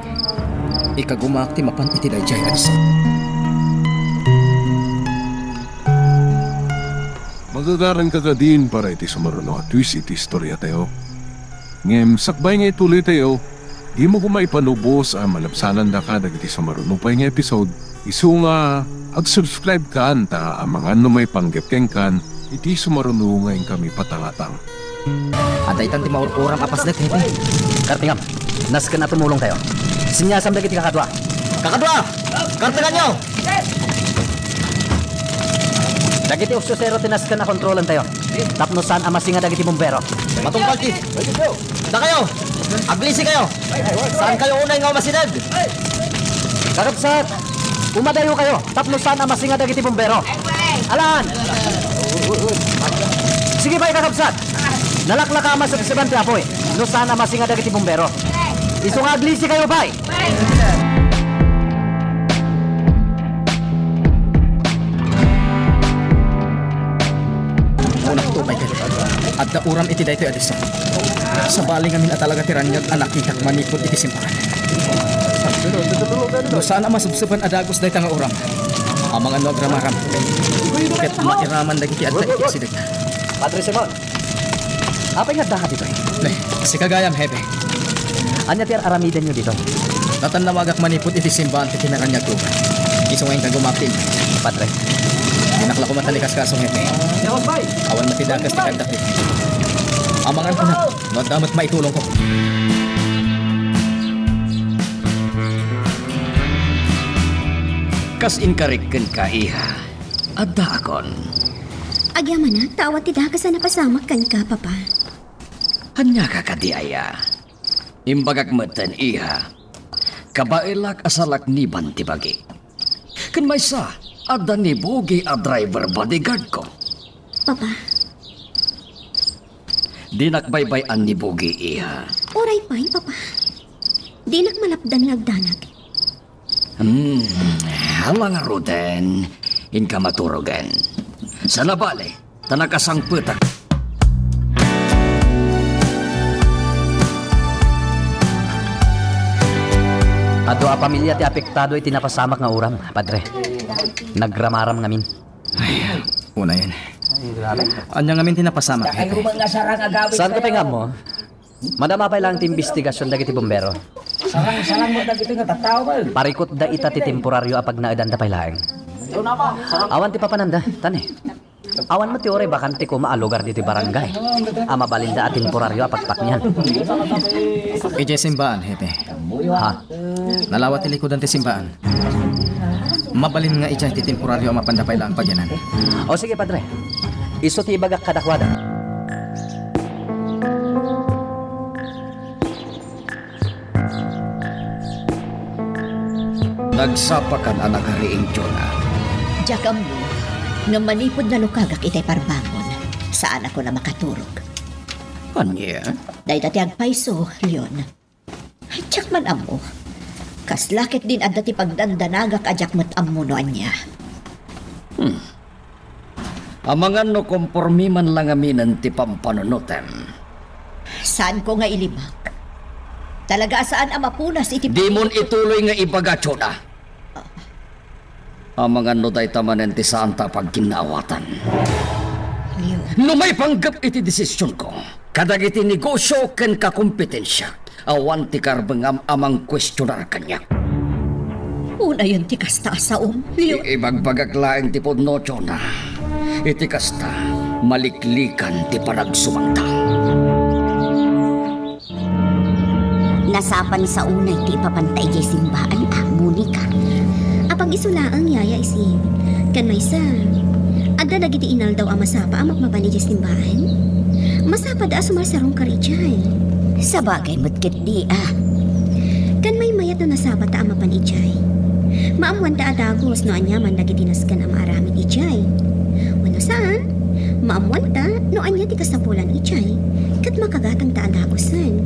Ikagumaak ti mapan iti daydiay a disso. Magagaranka kadin para iti sumaruno a twist iti istoriatayo. Ngem sakbay nga ituloytayo, dimo koma ipanubos a malabsanandaka dagiti sumaruno pay nga episode, isu nga ag-subscribe kan ta amangan no maipanggep kenkan iti sumaruno nga inkami patangatang. Adda itan ti maur-uram a pasdek, Hepe. Kartingam, nasken a tumulongtayo. Siniasam dagiti kakadua. Kakadua! Kartenganyo! Dagiti usyosero ti nasken a kontrolantayo. Tapno saan a masinga dagiti bumbero. Matungpal ti. Dakayo! Aglisi kayo! Saan kayo unay nga umasideg? Kakabsat, umadayo kayo tapno saan a masinga dagiti bumbero. Alan! Sige pay, kakabsat! Nalaklaka a masebseban ti apuy no saan a masinga dagiti bumbero. Isu nga aglisi kayo pay! Kunakto pay kadi, adda uram iti daytoy a disso. Sabali ngamin a talaga ti raniag a nakitak manipud iti simbahan. No saan a masebseban a dagus dayta nga uram, amangan no agramaram ket mairaman dagiti adda iti asideg. Padre Simon, apay nga addaka ditoy? Ne, sika gayam, Hepe. Ania ti ar-aramidenyo ditoy? Natannawagak manipud iti simbaan ti kinaraniagko. Isu nga inka gumaktin. Padre. Dinak la koma talikaskaso, Hepe. Awan met ti dakes ti kagdak ditoy. Amangan ko na, no adda met maitulongko. Kas inkarik kenka, iha. Addaakon. Agyamanak ta awan ti dakes a napasamak kenka, Papa. Ania ka kadi aya? Imbagak metten, iha. Kabaelak a salakniban ti bagi. Ken maysa, adda ni Bugi a driver bodyguard ko. Papa. Dinak baybay-an ni Bugi, iha. Uray pay, Papa. Dinak malapdan nga agdanag. Hmm, ala ngaruden, inka maturogen. Saan a bale, ta nakasangpetak. Adu a pamilia ti apektado iti napasamak nga uram, Padre. Nagramaram ngamin. Ay, unayen. Ania ngamin ti napasamak, Hepe? Saanko pay nga ammo? Madama pay laeng ti imbestigasion dagiti bumbero. Sarang-sarang mo dagiti nga tattao, man. Parikutda ita ti temporario a pagnaedanda pay laeng. Awan ti papananda, tani. Awan met ti uray bakante koma a lugar ditoy barangay a mabalinda a temporario a pagpatnian. Idiay simbaan, Hepe. Ha? Nalawa ti likudan ti simbaan. Mabalin nga idiay ti temporario a mapanda pay laeng pagyanan. O sige, Padre. Isu ti ibagak kadakuada. Nagsapakan a nagariing, Jonah. Diak ammo, ngem manipud nalukagak itay parbangon, saanakon a makaturog. Ania? Dayta ti agpayso, Leon. Diak man ammo. Kasla ketdin adda ti pagdandanagak a diak met ammo no ania. Hmm. Amangan no kompormi man la ngaminen ti pampanunotem. Saanko nga ilibak. Talaga a saan a mapunas iti Dimon ituloy nga ibaga, Jonah. Amangan no dayta manen ti saanta a pagginnaawatan. Leon. No maipanggep iti desisionko, kadagiti negosio ken kakompetensiak, awan ti karbengam a mangkuestionar kaniak. Unayen ti kasta a saom, Leon. I-, ibagbagak laeng ti pudno, Jonah. Iti kasta, maliklikan ti panagsumangta. Nasapan sa unay ti ipapanta idiay simbaan, a, Monica. Apag-isu laeng, Yaya Isin. Ken maysa, adda dagiti inaldaw a masapa a mapmapan idiay simbaan. Masapada a sumarsarungkar idiay. Sabagay met ketdi, a. Ken maymayat no nasapata a mapan idiay. Maammuanta a dagus no aniaman dagiti nasken a maaramid idiay. Wenno saan, maammuanta no ania ti kasapulan idiay, ket makagatangta a dagusen.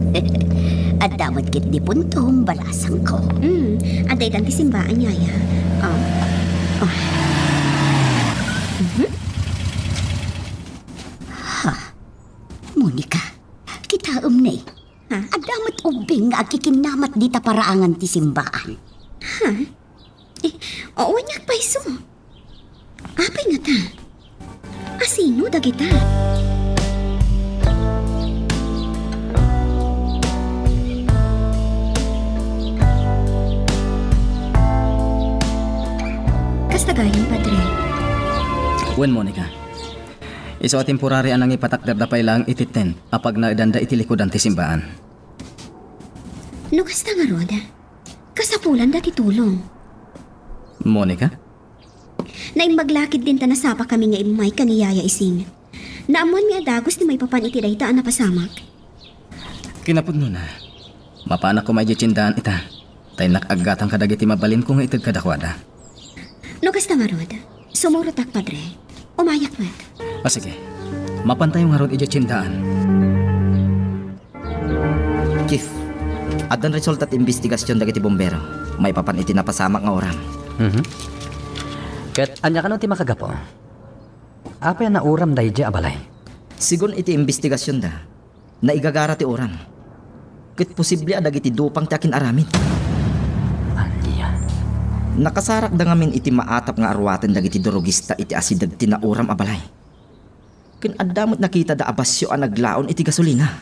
Adda met ketdi puntom, balasangko. Mm, adda itan ti simbaan, yaya. Um, oh. Mhm. Ha? Monica, kitaem ne. Ha? Adda met ubbing nga agkikinnamat dita paraangan ti simbaan. Ha? Eh, o, aniak pay isu. Apay ngata? Asino dagita? Kasta gayam, Padre. Wen, Monica. Isu a temporary a nangipatakderda pay laeng iti tent a pagnaedanda iti likudan ti simbaan. No kasta ngarud, kasapulanda ti tulong. Monica? Naimbag la ketdin ta nasapakami nga immay ken ni Yaya Ising. Naammoanmi a dagus ti maipapan iti dayta a napasamak. Kinapudnona, mapanak koma idiay tiendaan ita, ta innak aggatang kadagiti mabalinko nga ited kadakuada. No kasta ngarud, sumurotak, Padre. Umayak met. A, sige. Mapantayo ngarud idiay tiendaan. Chief, addan resulta ti imbestigasion dagiti bombero maipapan iti napasamak nga uram. Mhm. Ket ania kano ti makagapu? Apay a nauram daydiay a balay? Sigun iti imbestigasionda, naigagara ti uram. Ket posible a dagiti dupang ti akin-aramid. Ania? Nakasarakda ngamin iti maatap nga aruaten dagiti durogista iti asideg ti nauram a balay. Ken adda met nakitada a basio a naglaon iti gasolina.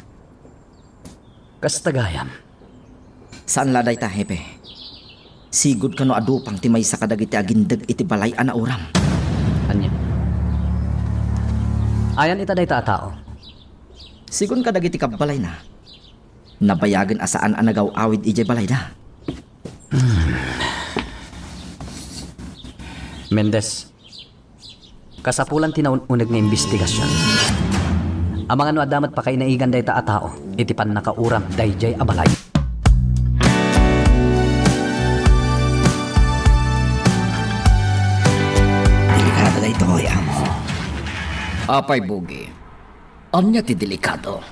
Kasta gayam. Saan la dayta, Hepe. Sigud kano a dupang ti maysa kadagiti agindeg iti balay a nauram. Ania? Ayan ita dayta a tao? Sigun kadagiti kabbalayna, nabayagen a saan a nagaw-awid idiay balayda. Hmm. Mendez, kasapulan ti naun-uneg nga imbestigasion. Amangan no adda met pakainaigan dayta a tao iti pannakauram daydiay a balay. Delikado daytoy, amo. Apay, Bugi? Ania ti delikado?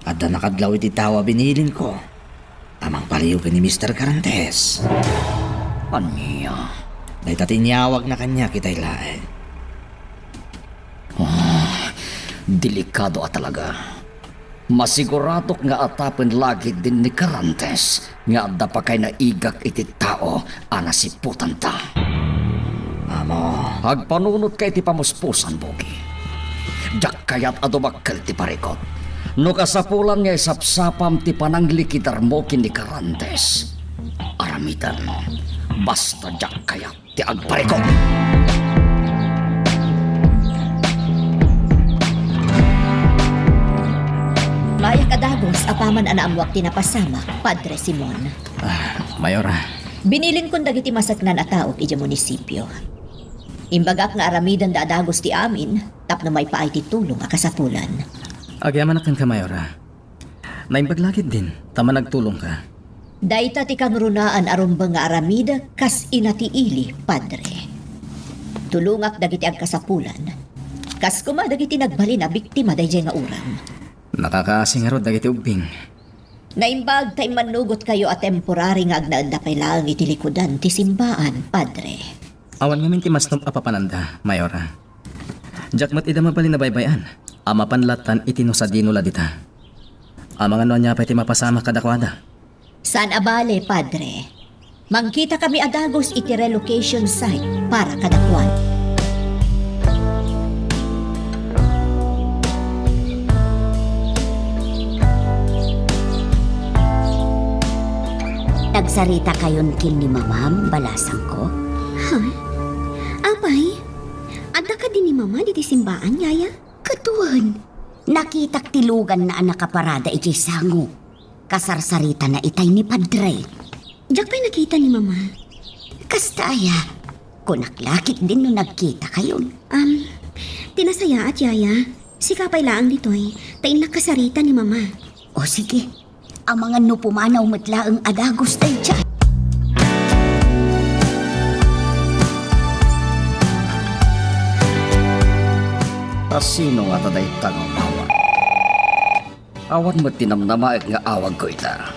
Adda nakadlaw iti tao a binilinko a mangpaliw ken ni Mister Carantes. Ania? Dayta ti inyawagna kaniak itay laeng. Ah, delikado a talaga. Masiguradok nga atapen la ketdin ni Carantes nga adda pakainaigak iti tao a nasiputanta. Amo. Agpanunotka iti pamuspusan, Bugi. Diak kayat a dumakkel ti parikut. No kasapulan nga isapsapam ti pananglikidarmo ken ni Carantes, aramidem. Basta diak kayat ti agparikut. Mayak a dagus apaman a naammuak ti napasamak, Padre Simon. Ah, Mayora. Binilinkon dagiti maseknan a tao idiay munisipio. Imbagak nga aramidenda a dagus ti amin tapno maipaay ti tulong a kasapulan. Agyamanak kenka, Mayora. Naimbag la ketdin ta managtulongka. Dayta ti kangrunaan a rumbeng nga aramid kas ina ti ili, Padre. Tulongak dagiti agkasapulan. Kas koma dagiti nagbalin a biktima daydiay nga uram. Nakakaasi ngarud dagiti ubbing. Naimbag ta immannugotkayo a temporary nga agnaedda pay laeng iti likudan ti simbaan, Padre. Awan ngamin ti masnop a papananda, Mayora. Diak met ida mabalin a baybay-an a mapan lattan iti no sadino la dita. Amangan no ania pay ti mapasamak kadakuada. Saan a bale, Padre. Mangkitakami a dagus iti relocation site para kadakuada. Nagsaritakayon ken ni Mamam, balasangko? Ha? Apay? Adda kadi ni Mama ditoy simbaan, Yaya? Ket wen, nakitak ti luganna a nakaparada idiay sango. Kasarsaritana itay ni Padre. Diak pay nakita ni Mama. Kasta aya, kunak la ketdin no nagkitakayon. Um, ti nasayaat, Yaya. Sika pay laeng ditoy, ta innak kasarita ni Mama. O sige, amangan no pumanaw met laeng a dagus daydiay. Asino ngata dayta nga umawag? Awan met ti namnamaek nga awagko ita.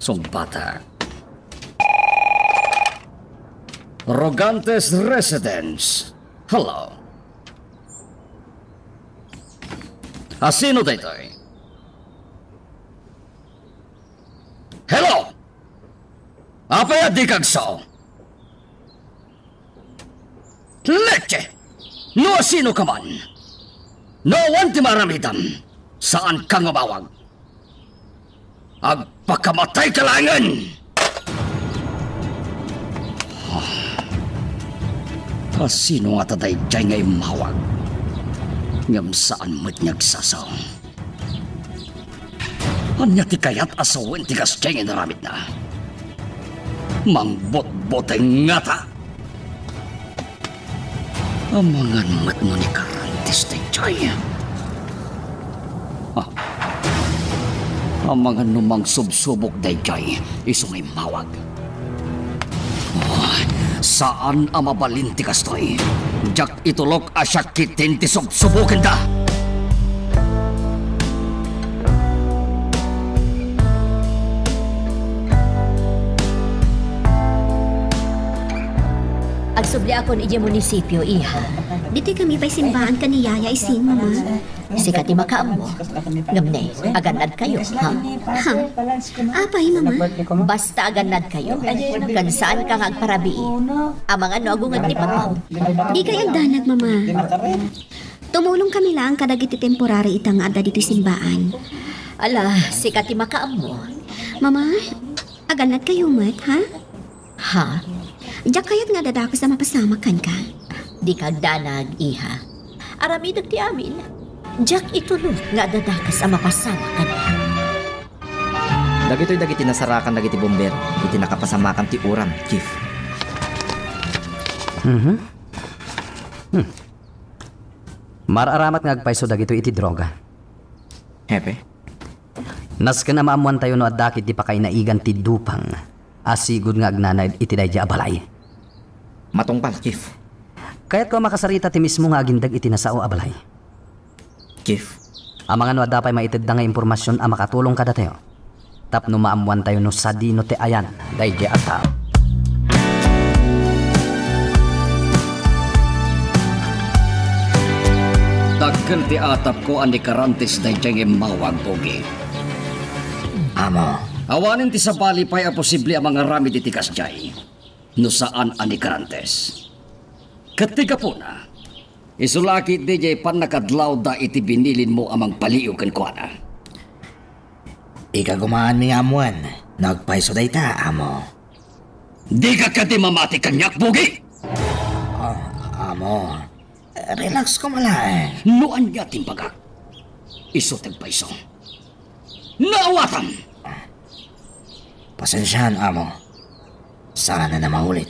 Sungbatak. Rogantes Residence. Hello. Asino daytoy? Hello! Apay a dika agsao? Leche! No asino ka man, no awan ti maaramidam, saanka nga umawag. Agpakamatayka laengen! Asino ngata daydiay nga immawag? Ngem saan met nga agsasao. Ania ti kayat a sawen ti kasdiay nga inaramidna? Mangbutbuteng ngata! Amangan met no ni Karantes daydiay. Ah. Amangan no mangsubsubok daydiay, isu nga immawag. Oh, saan a mabalin ti kastoy. Diak itulok a siak ketdin ti subsubokenda. Agsubliakon idiay munisipio, iha. Ditoy kami pay simbaan ken ni Yaya isin, Mama. Sika ti makaammo. Ngem ne, agannadkayo, ha? Ha? Apay, Mama? Basta agannadkayo. Ken saanka nga agparabii. Amangan no agunged ni Papa. Dikay agdanag, Mama. Tumulong kami laeng kadagiti temporary ita nga adda ditoy simbaan. Ala, sika ti makaammo. Mama, agannadkayo met, ha? Ha? Diak kayat nga adda dakes a mapasamak kenka. Dika agdanag, iha. Aramidek ti amin. Diak itulok nga adda dakes a mapasamak kenka. Dagitoy dagiti nasarakan dagiti bombero iti nakapasamakam ti uram, Chief. Mhm. Hmm. Mar-aramat nga agpayso dagitoy iti droga. Hepe? Nasken a maammoantayo no adda ketdi pakainaigan ti dupang a sigud nga agnanaed iti daydiay a balay. Matungpal, Chief. Kayatko a makasarita ti mismo nga agindeg iti nasao a balay. Chief. Amangan no adda pay maitedda nga impormasion a makatulong kadatayo tapno maammoantayo no sadino ti ayan daydiay a tao. Dakkel ti atapko a ni Karantes daydiay nga immawag, Pogi. Amo. Awanen ti sabali pay a posible a mangaramid iti kasdiay no saan a ni Karantes. Ket ti gapuna, isu la ketdi diay pannakadlawda iti binilinmo a mangpaliiw kenkuana. Ikagumaanmi nga ammoen no agpayso dayta, amo. Dika kadi mamati kaniak, Pogi! Ah, amo. Relax koma laeng. No ania ti imbagak, isu ti agpayso. Naawatam! Pasensiaan, amo. Saanen a maulit.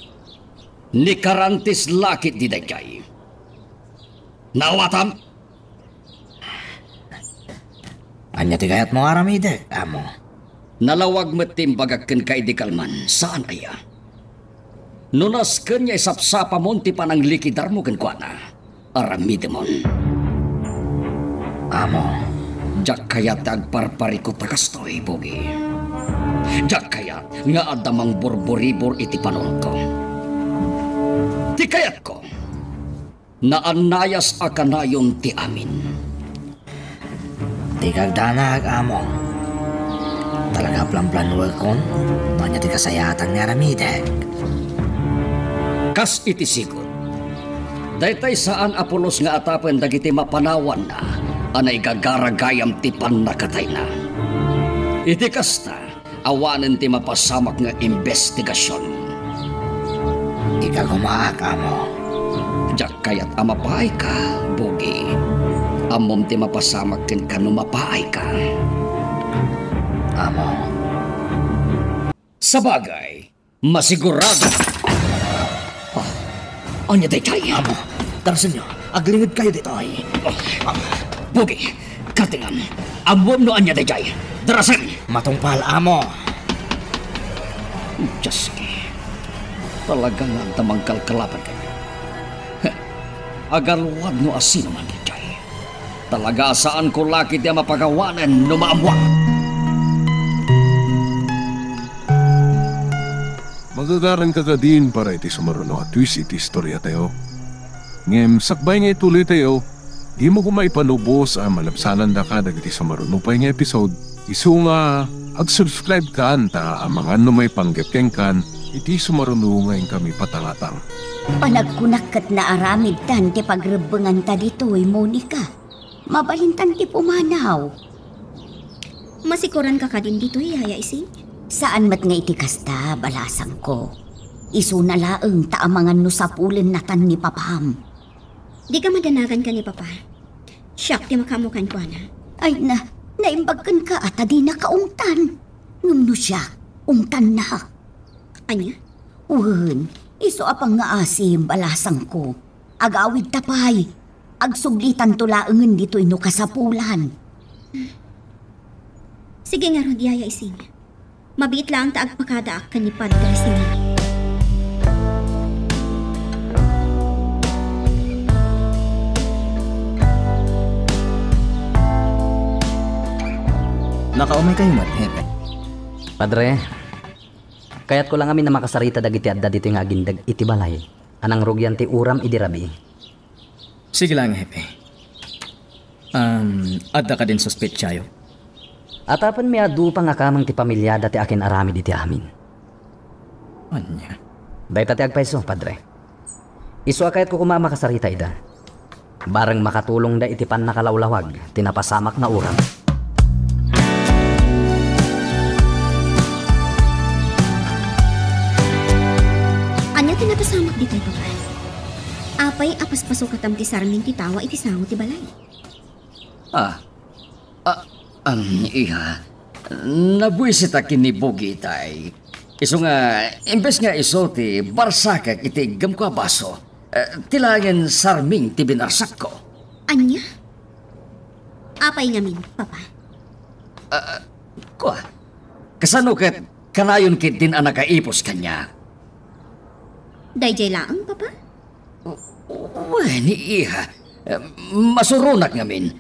Ni Karantes la ketdi daydiay. Naawatam? Ania ti kayatmo nga aramidek, amo? Nalawag met ti imbagak kenka idi kalman, saan aya? No nasken nga isapsapamon ti pananglikidarmo kenkuana, aramidemon. Amo. Diak kayat ti agparparikut a kastoy, Pogi. Diak kayat nga adda mangburburibor iti panunotko. Ti kayatko, naannayas a kanayon ti amin. Dika agdanag, amo. Talaga a planplanuekon no ania ti kasayaatan nga aramidek. Kas iti sigud, daytay saan a pulos nga atapen dagiti mapanawanna a naigagara gayam ti pannakatayna. Iti kasta, awanen ti mapasamak nga imbestigasion. Ikagumaak, amo. Diak kayat a mapaayka, Pogi. Ammom ti mapasamak kenka no mapaayka. Amo. Sabagay, masigurado. Ah, ania daydiay? Amo, darasenyo. Aglingedkayo ditoy. Ah, Pogi, kartengan. Ammom no ania daydiay. Darasen! Matungpal, amo. Dios, talaga nga adda mangkalkalaban kaniak. Heh. Agaruad no asino man daydiay. Talaga a saanko la ketdi a mapagawanen no maammoak. Magagaranka kadin para iti sumaruno a twist iti istoriatayo. Ngem sakbay nga ituloytayo, dimo koma ipanubos a malabsanandaka dagiti sumaruno pay nga episode. Isu nga, ag-subscribe kan ta amangan no maipanggep kenkan iti sumaruno nga inkami patangatang. Panagkunak ket naaramidtan ti pagrebbenganta ditoy, Monica. Mabalintan ti pumanaw. Masikoranka kadin ditoy, Yaya Ising? Saan met nga iti kasta, balasangko. Isuna laeng ta amangan no sapulennatan ni papam. Dika madanagan ken ni papa. Siak ti makaammo kenkuana. Ay na, naimbag kenka a ta dinaka ungtan. Ngem no siak, ungtannak. Ania? Wen, isu a pangngaasim, balasangko. Agawidta pay. Agsublitanto laengen ditoy no kasapulan. Sige ngarud, Yaya Ising. Mabiit laeng ta agpakadaak ken ni Padre Simon. Nakaumay kayo met, Hepe? Padre, kayatko la ngamin a makasarita dagiti adda ditoy nga agindeg iti balay a nangrugian ti uram idi rabii. Sige lang, Hepe. Um, adda kadin suspetsayo? Atapenmi a dupang a kameng ti pamiliada ti akin-aramid iti amin. Ania? Dayta ti agpayso, Padre. Isu a kayatko koma a makasarita ida. Bareng makatulongda iti pannakalawlawag ti napasamak nga uram. Ania ti napasamak ditoy, Papa? Apay a paspasokatam ti sarming ti tawa iti sango ti balay? Ah, ah, um, iha, nabuisitak ken ni Bogi itay. Isu nga, imbes nga isu ti barsakek iti iggemko a baso, eh, ti laengen sarming ti binarsakko. Ania? Apay ngamin, Papa? Ah, kua, kasano ket kanayon ketdin a nakaipus kaniak? Daydiay laeng, Papa? Wen, iha, masuronak ngamin.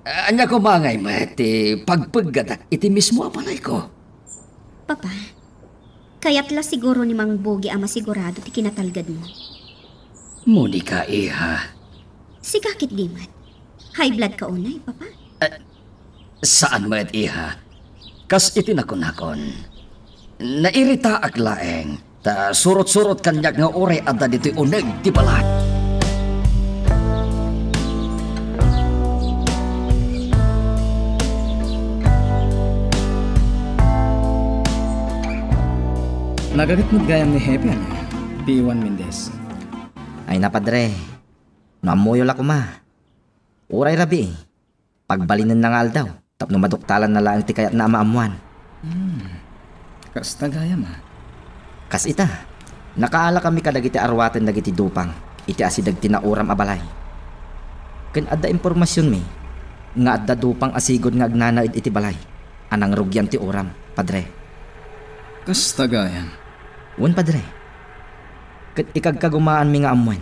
Ania koma ngay met ti pagpeggadak iti mismo a balayko? Papa, kayat la siguro ni Mang Bogi a masigurado ti kinatalgedmo. Monica, iha. Sika ketdi met. High blood ka unay, Papa? Eh, saan met, iha. Kas iti nakunakon. Nairitaak laeng, ta surot-surot kaniak nga uray adda ditoy uneg ti balay. Nagaget met gayam ni Hepe, ania, P one Mendez? Ay na, Padre. No ammoyo la koma. Uray rabii, pagbalinenna nga aldaw tapno maduktalanna laeng ti kayatna a maammoan. Hmm. Kasta gayam, a. Kas ita, nakaalakami kadagiti aruaten dagiti dupang iti asideg ti nauram a balay. Ken adda impormasionmi nga adda dupang a sigud nga agnanaed iti balay a nangrugian ti uram, Padre. Kasta gayam. Wen, Padre. Ket ikagkagumaanmi nga ammoen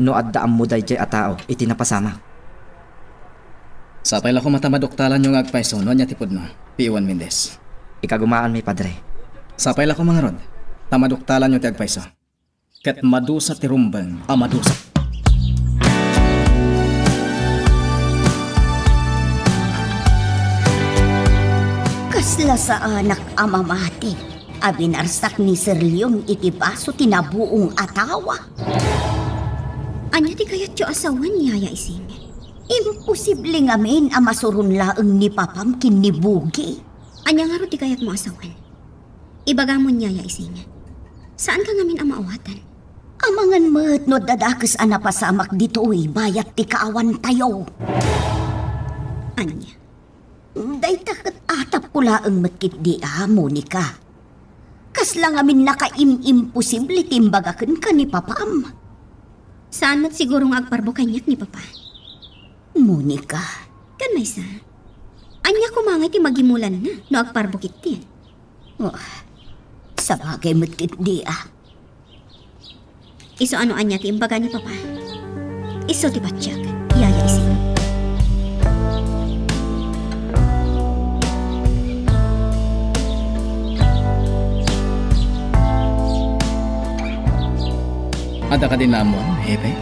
no adda ammo daydiay a tao iti napasamak. Sapay la koma ta maduktalanyo nga agpayso no ania ti pudno, P one Mendez. Ikagumaanmi, Padre. Sapay la koma ngarud ta maduktalanyo ti agpayso. Ket madusa ti rumbeng a madusa. Kasla saanak a mamati a binarsak ni Sir Leon iti baso ti nabuong a tawa. Ania ti kayatyo a sawen, Yaya Ising? Imposible ngamin a masuron laeng ni papam ken ni Bogi. Ania ngarud ti kayatmo a sawen? Ibagamon, Yaya Ising. Saanka ngamin a maawatan. Amangan met no adda dakes a napasamak ditoy bayat ti kaawantayo. Ania? Dayta ket atapko laeng met ketdi a, Monica. Kasla ngamin nakaim-imposible ti imbaga kenka ni papam. Saan met siguro nga agparbo kaniak ni papa? Monica. Ken maysa, ania koma ngay ti magimulanna no agparbo ketdin? Oh, sabagay met ketdi a. Isu a no ania ti imbaga ni papa? Isu ti patiek, Yaya Ising. Adda kadi naammoan, Hepe?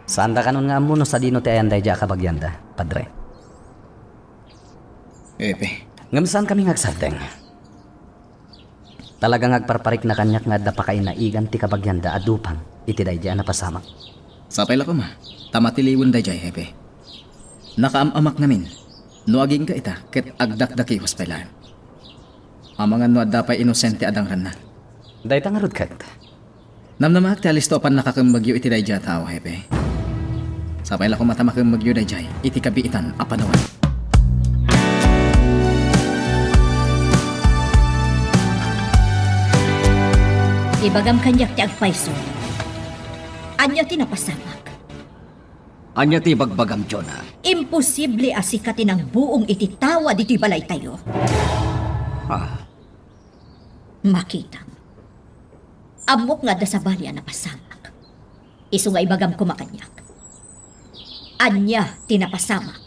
Saanda kanon nga ammo no sadino ti ayan daydiay a kabagianda, Padre. Hepe. Ngem saan kami nga agsardeng. Talaga nga agparparikna kaniak nga adda pakainaigan ti kabagianda a dupang iti daydiay a napasamak. Sapay la koma, ta matiliwen daydiay, Hepe. Nakaam-amak ngamin, no agingga ita ket agdakdakiwas pay laeng. Amangan no adda pay inosente a dangrenna. Dayta ngarud ket. Namnamaak ti alisto a pannakakemmegyo iti daydiay a tao, Hepe. Sapay la koma ta makemmegyo daydiay iti kabiitan a panawen. Ibagam kaniak ti agpayso. Ania ti napasamak? Ania ti ibagbagam, Jonah? Imposible a sika ti nangbuong iti tawa ditoy balaytayo. Ah. Makitam. Ammok nga adda sabali a napasamak. Isu nga ibagam koma kaniak. Ania ti napasamak?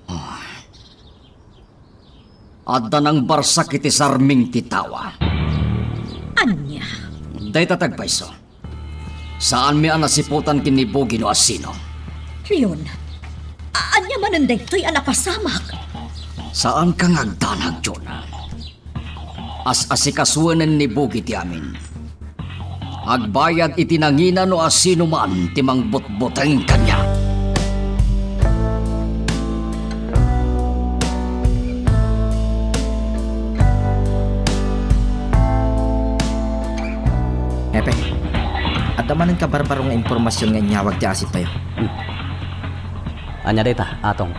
Ah. Adda nangbarsak iti sarming ti tawa. Ania? Dayta ti agpayso. Saanmi a nasiputan ken ni Bugi no asino. Leon, a-, ania manen daytoy a napasamak? Saanka nga agdanag, Jonah. As-asikasuenen ni Bugi ti amin. Agbayad iti nangina no asinoman ti mangbutbuteng kaniak. Hepe, adda manen kabarbaro nga impormasion nga inyawag ti asiptayo. Hmm. Ania dayta, Atong?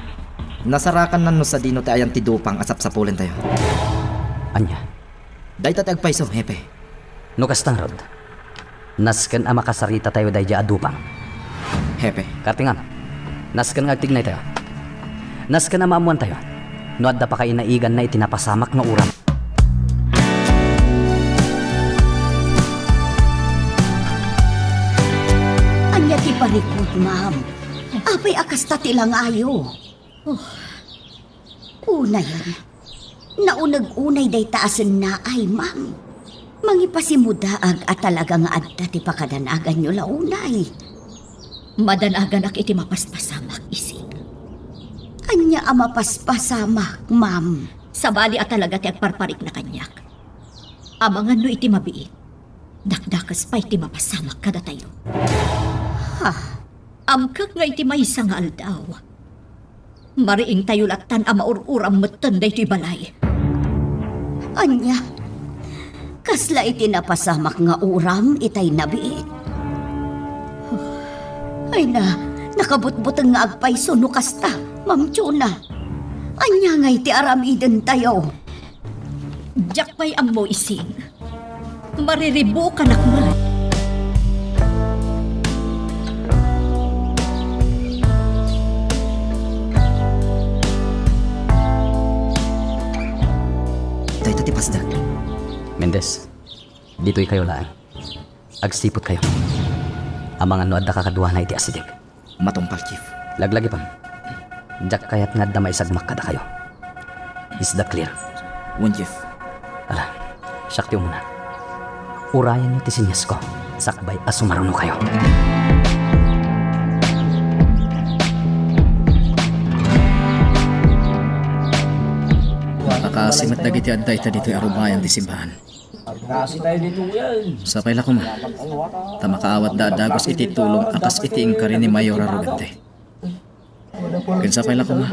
Nasarakan no sadino ti ayan ti dupang a sapsapulentayo. Ania? Dayta ti agpayso, Hepe. No kasta ngarud, nasken a makasaritatayo daydiay a dupang. Hepe. Kartingan, nasken nga agtignaytayo. Nasken a maammoantayo no adda pakainaiganna iti napasamak nga uram. Ania ti parikut, ma'am? Apay a kasta ti langayo? Oh. Unayen, nauneg unay dayta a sennaay, ma'am. Mangipasimudaag a talaga nga adda ti pakadanaganyo la unay. Madanaganak iti mapaspasamak, Ising. Ania a mapaspasamak, ma'am? Sabali a talaga ti agparparikna kaniak. Amangan no iti mabiit, dakdakes pay ti mapasamak kadatayo. Ha? Amkek nga iti maysa nga aldaw, mariingtayo lattan a maur-uram metten daytoy balay. Ania? Kasla iti napasamak nga uram itay nabiit? Ay na, nakabutbuteng nga agpayso no kasta, Ma'am Jonah. Ania ngay ti aramidentayo? Diak pay ammo, Ising. Mariribukanak man. Dayta ti pasdak. Mendez, ditoykayo laeng. Agsiputkayo. Amangan no adda kakaduana iti asideg. Matungpal, Chief. Laglagipem. Diak kayat nga adda maisagmak kadakayo. Is that clear? Wen, Chief. Ala, siak ti umuna. Urayenyo ti sinyasko, sakbay a sumarunokayo. Makaasi met dagiti adda ita ditoy a rumayan ti simbahan. Sapay la koma, ta makaawatda a dagus iti tulong a kas iti inkari ni Mayor a Rogante. Ken sapay la koma,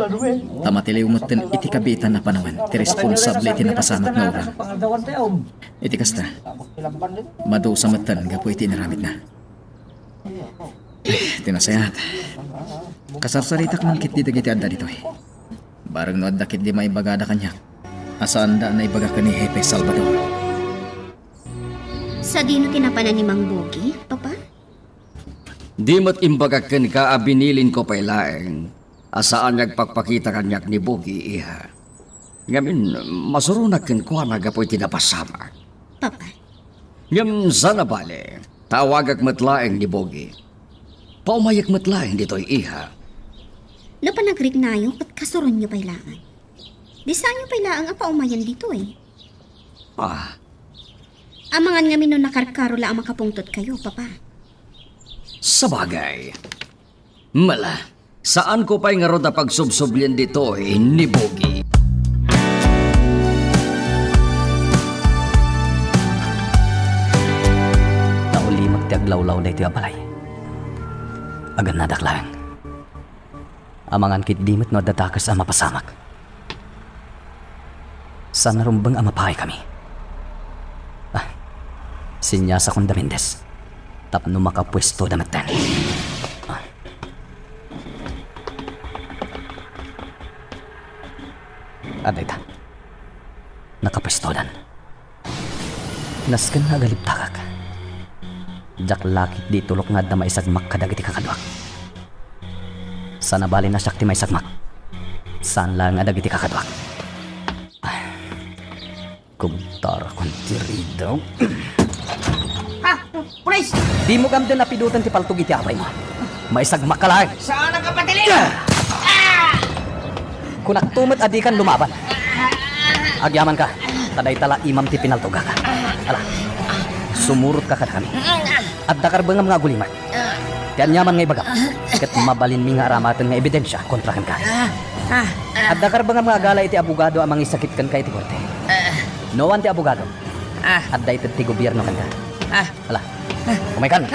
ta matiliw metten iti kabiitan a panawen ti responsable iti napasamak nga uram. Iti kasta, madusa metten gapu iti inaramidna. Eh, ti nasayaat, kasarsaritak man ketdi dagiti adda ditoy. Bareng no adda ketdi maibagada kaniak a saanda a naibaga ken ni Hepe Salvador. Sadino ti napanan ni Mang Bugi, Papa? Di met imbagak kenka a binilinko pay laeng a saan nga agpakpakita kaniak ni Bugi, iha. Ngamin, masuronak kenkuana gapu iti napasamak. Papa, Ngem saan a bale, tawagak met laeng ni Bogi. Paumayek met laeng ditoy, iha. No panagriknayo, ket kasuronyo pay laeng. Di saanyo pay laeng a paumayen ditoy. Ah. Amangan ngamin no nakarkaro la a makapungtotkayo, Papa. Sabagay. Mala, saanko pay ngarud a pagsubsublien ditoy ni Bogi. Naulimek ti aglawlaw daytoy a balay. Agannadak laeng. Amangan ketdi met no adda dakes a mapasamak. Saan a rumbeng a mapaay kami. Ah, sinyasakon da Mendez. Tapno makapuesto da metten. Ah. Adda ita. Nakapuestodan. Nasken nga agalibtakak. Diak la ketdi itulok nga adda maisagmak kadagiti kakaduak. Saan a bale no siak ti maisagmak. Saan laeng a dagiti kakaduak. Ah, kugtarakon ti ridaw. Ah, pulis! Dimo kamden a pidoten ti paltog iti apaymo. Maisagmakka laeng. Saan a kapatili? Kunakto met a dikan lumaban. Agyamanka, ta dayta la imam ti pinaltogak. Ala, sumurotka kadakami. Adda karbengam nga agulimek. Ti aniaman nga ibagam, ket mabalinmi nga aramaten nga ebidensia kontra kenka. Adda karbengam nga agala iti abogado a mangisakit kenka iti korte. No awan ti abogado, adda ited ti gobierno kenka. Ala, umaykan.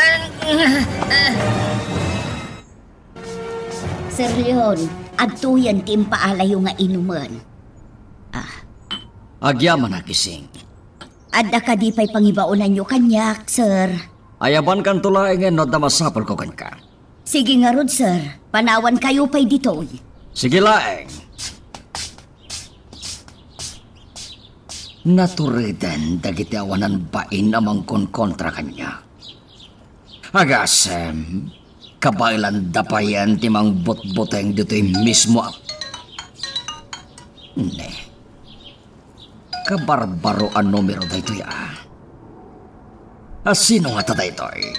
Sir Leon, adtoyen ti impaalayo nga inumen. Ah. Agyaman a, Gising. Adda kadi pay pangibaonanyo kaniak, sir? Ayabankanto laengen no adda masapulko kenka. Sige ngarud, sir. Panawankayo pay ditoy. Sige laeng. Natureden dagiti awanan bain a mangkonkontra kaniak. Agasem, kabaelanda payen ti mangbutbuteng ditoy mismo a-, Ne. Kabarbaro a numero daytoy a. A sino ngata daytoy?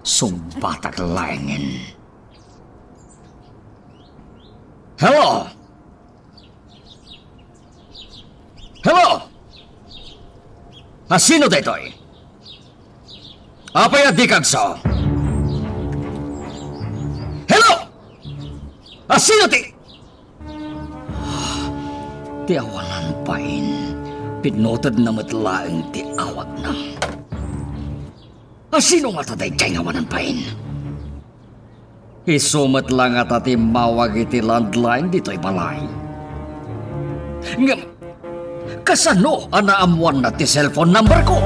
Sungbatak laengen. Hello? Hello? A sino daytoy? Apay a dika agsaw? Hello? A sino ti? Ti awanan bain, pinutedna met laeng ti awagna. A sino ngata daydiay nga awanan bain? Isu met la ngata ti immawag iti landline ditoy balay. Ngem, kasano a naammoanna ti cellphone number ko?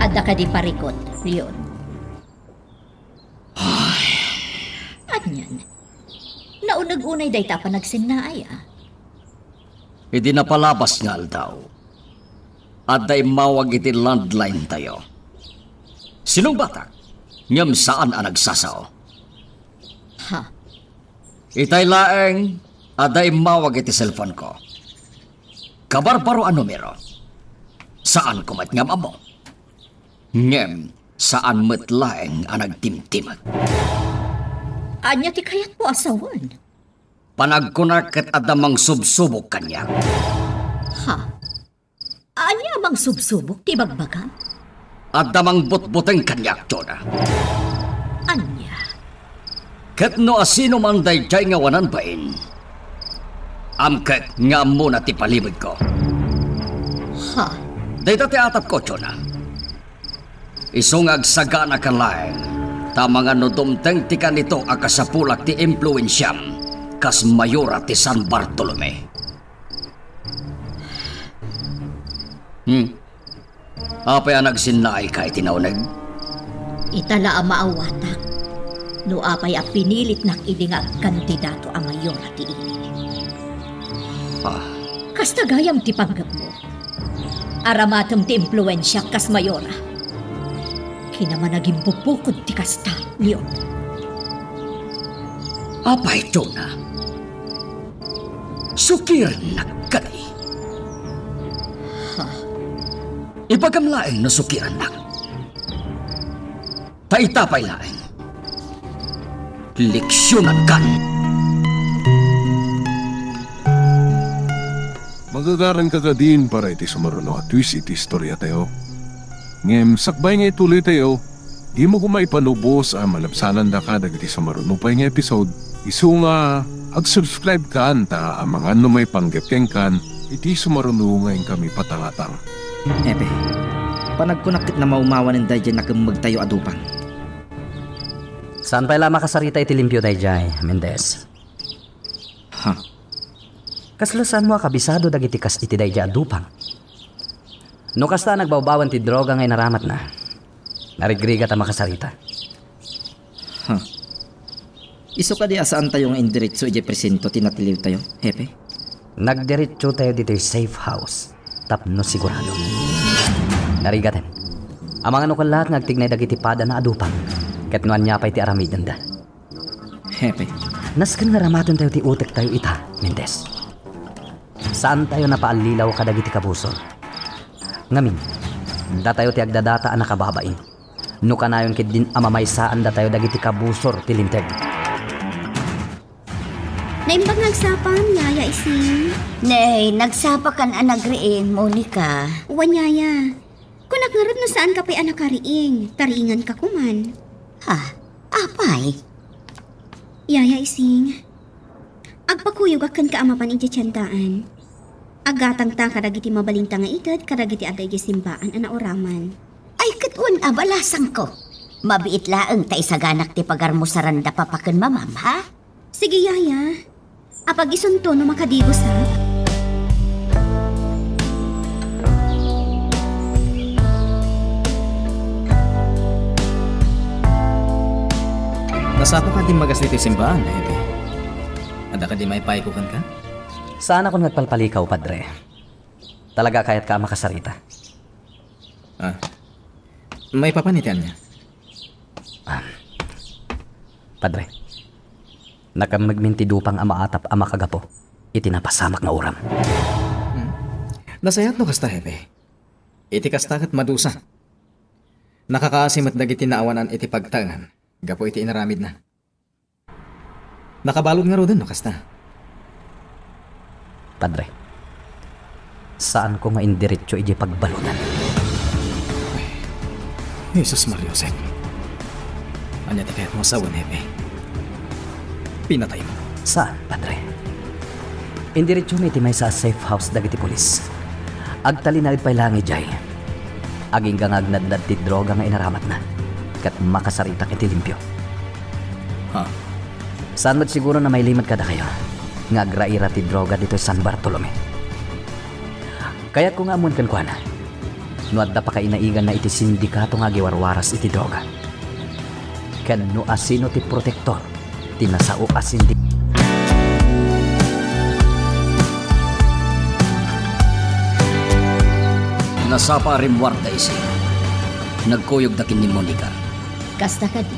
Adda kadi parikut, Leon? Ay. Anian? Nauneg unay dayta a panagsennaay, a? Idi napalabas nga aldaw, adda immawag iti landline tayo. Sinungbatak, ngem saan a nagsasao. Ha? Itay laeng, adda immawag iti cellphone ko. Kabarbaro a numero. Saan ko met nga ammo. Ngem, saan met laeng a nagtimtimek. Ania ti kayatmo a sawen? Panagkunak ket adda mangsubsubok kaniak. Ha? Ania a mangsubsubok ti ibagbagam? Adda mangbutbuteng kaniak, Jonah. Ania? Ket no asino man daydiay nga awanan bain, amkek nga ammona ti palimedko. Ha? Dayta ti atapko, Jonah. Isu nga agsaganaka laeng, ta amangan no dumteng ti kanito a kasapulak ti impluensiam kas mayora ti San Bartolome. Hmm. Apay a nagsinnaayka iti nauneg? Ita la a maawatak no apay a pinilitnak idi nga agkandidato a mayora ti ili. Ah. Kasta gayam ti panggepmo. Aramatem ti impluensiak kas mayora. Kinamanagimbubukod ti kasta, Leon. Apay, Jonah? Sukirennak kadi? Ha? Ibagam laeng no sukirennak. Ta ita pay laeng, leksionankan. Magagaranka kadin para iti sumaruno a twist iti istoriatayo. Ngem sakbay nga ituloytayo, dimo koma ipalubos a malabsanandaka dagiti sumaruno pay nga episode. Isu nga ag-subscribe kan ta amangan no maipanggep kenkan iti sumaruno nga inkami patangatang. Hepe, panagkunak ket namawmawanen daydiay nakemmegtayo a dupang. Saan pay la a makasarita iti limpio daydiay, Mendez? Ha? Kasla saanmo a kabisado dagiti kas iti daydiay a dupang? No kasta a nagbawbawan ti droga nga inaramatna, narigrigat a makasarita. Ha? Isu kadi a saantayo nga indiretso idiay presinto ti natiliwtayo, Hepe? Nagdiretsotayo ditoy safe house tapno sigurado. Narigaten. Amangan no kalla ket nga agtignay dagiti padana a dupang ket no ania pay ti aramidenda. Hepe. Nasken nga aramatentayo ti utektayo ita, Mendez. Saantayo napaallilaw kadagiti kabusor. Ngamin, datayo ti agdadata a nakababain. No kanayon ketdin a mamaysaandatayo dagiti kabusor ti linteg. Naimbag nga agsapam, Yaya Ising. Nay, nagsapakan a nagriing, Monica. Wen, Yaya. Kunak ngarud no saanka pay a nakariing, ta riinganka koman. Ha? Apay? Yaya Ising, agpakuyogak kenka a mapan idiay tiendaan. Aggatangta kadagiti mabalinta nga ited kadagiti adda idiay simbaan a nauraman. Ay, ket wen a balasangko. Mabiit laeng ta isaganak ti pagarmusaranda papa ken mamam, ha? Sige, Yaya. Apag-isunto no makadigosak? Nasapaka a dimmagas ditoy simbaan, Hepe. Adda kadi maipayko kenka? Saanakon nga agpalpalikaw, Padre. Talaga a kayatka a makasarita. Ah. Maipapan iti ania? Ah. Padre, nakemmegmin ti dupang a maatap a makagapu iti napasamak nga uram. Hmm. Nasayaat no kasta, Hepe. Iti kasta ket madusa. Nakakaasi met dagiti naawanan iti pagtaengan gapu iti inaramidna. Nakabalud ngaruden no kasta. Padre, saanko nga indiretso idiay pagbaludan. Ay, Jesus Maria Jose. Ania ti kayatmo a sawen, Hepe? Pinataymo? Saan, Padre. Indiretsomi iti maysa a safe house dagiti pulis. Agtalinaed pay laeng idiay. Agingga nga agnadnad ti droga nga inaramatna, ket makasaritak iti limpio. Ha? Saan met siguro a mailimed kadakayo nga agraira ti droga ditoy San Bartolome. Kayatko nga ammoen kenkuana no adda pakainaiganna iti sindikato nga agiwarwaras iti droga, ken no asino ti protektor ti nasao a sindi-. Nasapa a rimmuarda, Ising. Nagkuyogda ken ni Monica. Kasta kadi.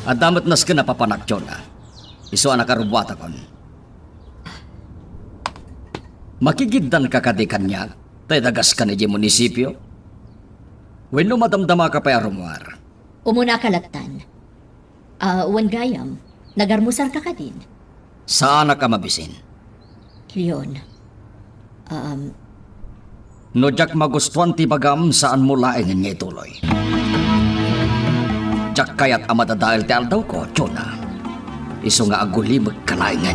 Adda met nasken a papanak, Jonah. Isu a nakarubbuatakon. Makigiddanka kadi kaniak ta idagaska idiay munisipio? Wenno madamdamaka pay a rummuar? Umunaka lattan. Ah, wen gayam, nagarmusarka kadin? Saanak a mabisin. Leon, um, no diak magustuan ti ibagam, saanmo laengen nga ituloy. Diak kayat a madadael ti aldawko, Jonah. Isu nga agulimekka laengen.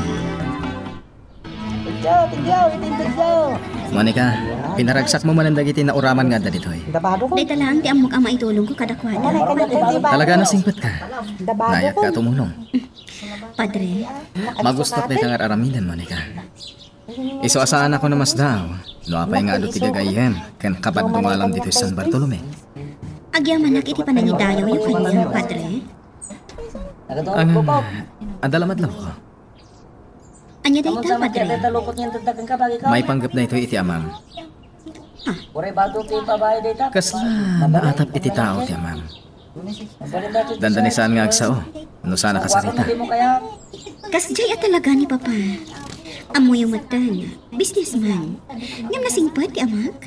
Tigyaw, tigyaw, iti tigyaw. Monica, pinaragsakmo manen dagiti nauraman nga adda ditoy. Dayta laeng ti ammok a maitulongko kadakuada. Talaga a nasingpetka. Naayatka a tumulong. Padre. Magustuak dayta nga ar-aramidem, Monica. Isu a saanakon a masdaaw no apay nga adu ti gagayyem ken kapaddungalam ditoy San Bartolome. Agyamanak iti panangidayawyo kaniak, Padre. Ang, adda la madlawko. Ania dayta, Padre? Maipanggep daytoy iti amam. Ha? Kasla naatap iti tao ti amam. Dandani saan nga agsao no saan a kasarita. Kasdiay a talaga ni Papa. Ammoyo metten, businessman. Ngem nasingpet ti amak?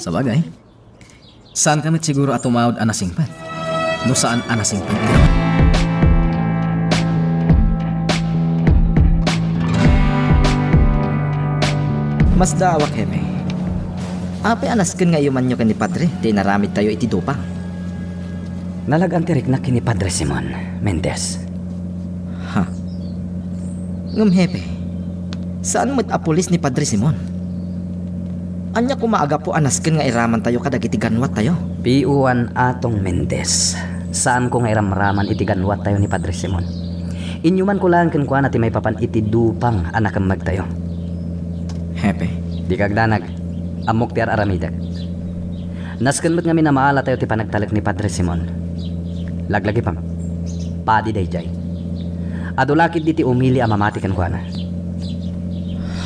Sabagay. Saanka met siguro a tumawd a nasingpet no saan a nasingpet ti amak. Masdaawak, Hepe. Apay a nasken nga iyomanyo ken ni Padre ti inaramidtayo iti dupang? Nalag-an ti riknak ken ni Padre Simon Mendez. Ha? Ngem, Hepe, saan met a pulis ni Padre Simon? Ania koma a gapu a nasken nga iramantayo kadagiti ganwattayo? Piuan Atong Mendez, saanko nga iramraman iti ganwattayo ni Padre Simon. Inyumanko laeng kenkuana ti maipapan iti dupang a nakemmegtayo. Hepe. Dika agdanag. Ammok ti ar-aramidek. Nasken met ngamin a maalatayo ti panagtalek ni Padre Simon. Laglagipem, padi daydiay. Adu la ketdi ti umili a mamati kenkuana.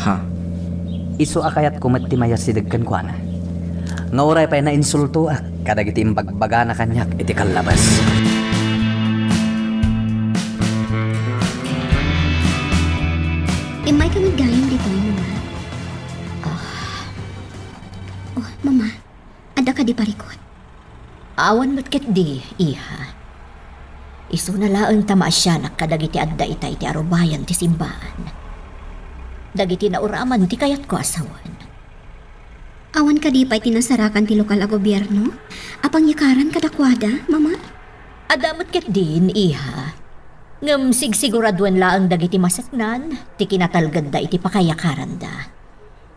Ha? Isu a kayatko met ti mayasideg kenkuana. Nga uray pay nainsultoak kadagiti imbagbagana kaniak iti kallabas. Immayka met gayam ditoy, Mama. Ah. Oh, Mama, adda kadi parikut? Awan met ketdi, iha. Isuna laeng ta maasianak kadagiti adda ita iti arubayan ti simbaan. Dagiti nauraman ti kayatko a sawen. Awan kadi pay ti nasarakan ti lokal a gobierno a pangyakaran kadakuada, Mama? Adda met ketdin, iha. Ngem sigsiguraduan laeng dagiti maseknan ti kinatalgedda iti pakayakaranda.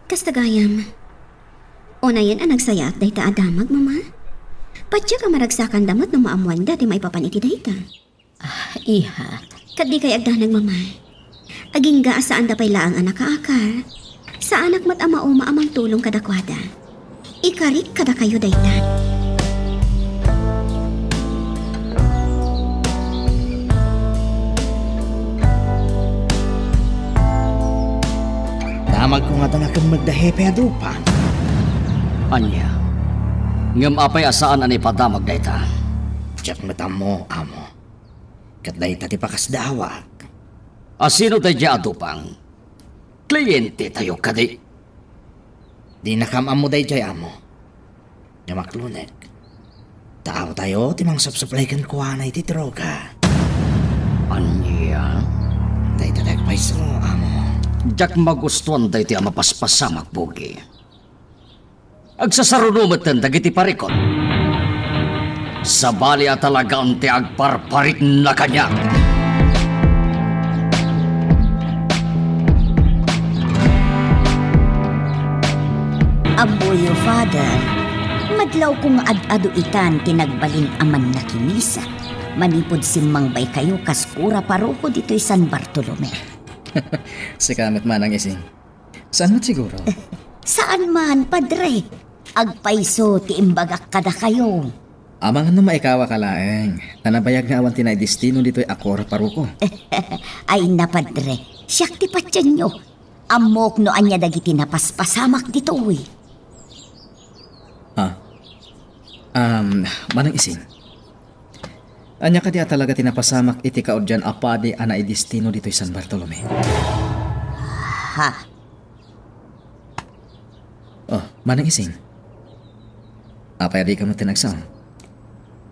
Kasta gayam. Unayen a nagsayaat dayta a damag, Mama. Patiek a maragsakanda met no maammoanda ti maipapan iti dayta. Ah, iha. Ket dikay agdanag, Mama. Agingga a saanda pay laeng a nakaakar. Saanak met a mauma a mangtulong kadakuada. Ikarik kadakayo dayta. Damagko nga adda nakemmeg da Hepe a dupang. Ania? Ngem apay a saan a naipadamag dayta? Diak met ammo, amo. Ket dayta ti pakasdaawak. A sino daydiay a dupang? Klientetayo kadi? Dinakam ammo daydiay, amo. Ngem aklonek. Taawtayo ti mangsupsuplay kenkuana iti droga. Ania? Dayta ti agpayso, amo. Diak magustuan daytoy a mapaspasamak, Bugi. Agsasaruno metten dagiti parikut. Sabali a talagaan ti agparparikna kaniak. Ammoyo, Father, madlawko nga ad-adu itan ti nagbalin a mannakimisak manipud simmangbaykayo kas kura paroko ditoy San Bartolome. Sika met, Manang Ising. Saan met siguro? Saan man, Padre. Agpayso ti imbagak kadakayo. Amangan no maikawaka laeng, ta nabayag nga awan ti naidestino ditoy a kura paroko. Ay na, Padre, siak ti patienyo. Ammok no ania dagiti napaspasamak ditoy. Ha? Um, Manang Ising, ania kadi a talaga ti napasamak iti kauddian a padi a naidestino ditoy San Bartolome? Ha? Oh, Manang Ising. Apay a dika metten agsao?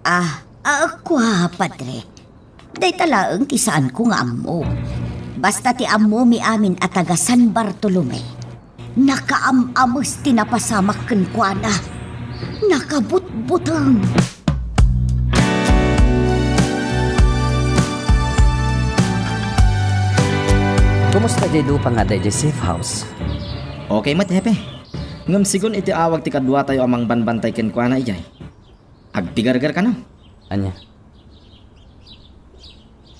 Ah, ah, kua, Padre. Dayta laeng ti saanko nga ammo. Basta ti ammomi amin a taga San Bartolome, nakaam-ames ti napasamak kenkuana. Nakabutbuteng. Kumusta diay dupang nga adda idiay safe house? Okay met, Hepe. Ngem sigun iti awag ti kaduatayo a mangbanbantay kenkuana idiay, agpigargar kano. Ania?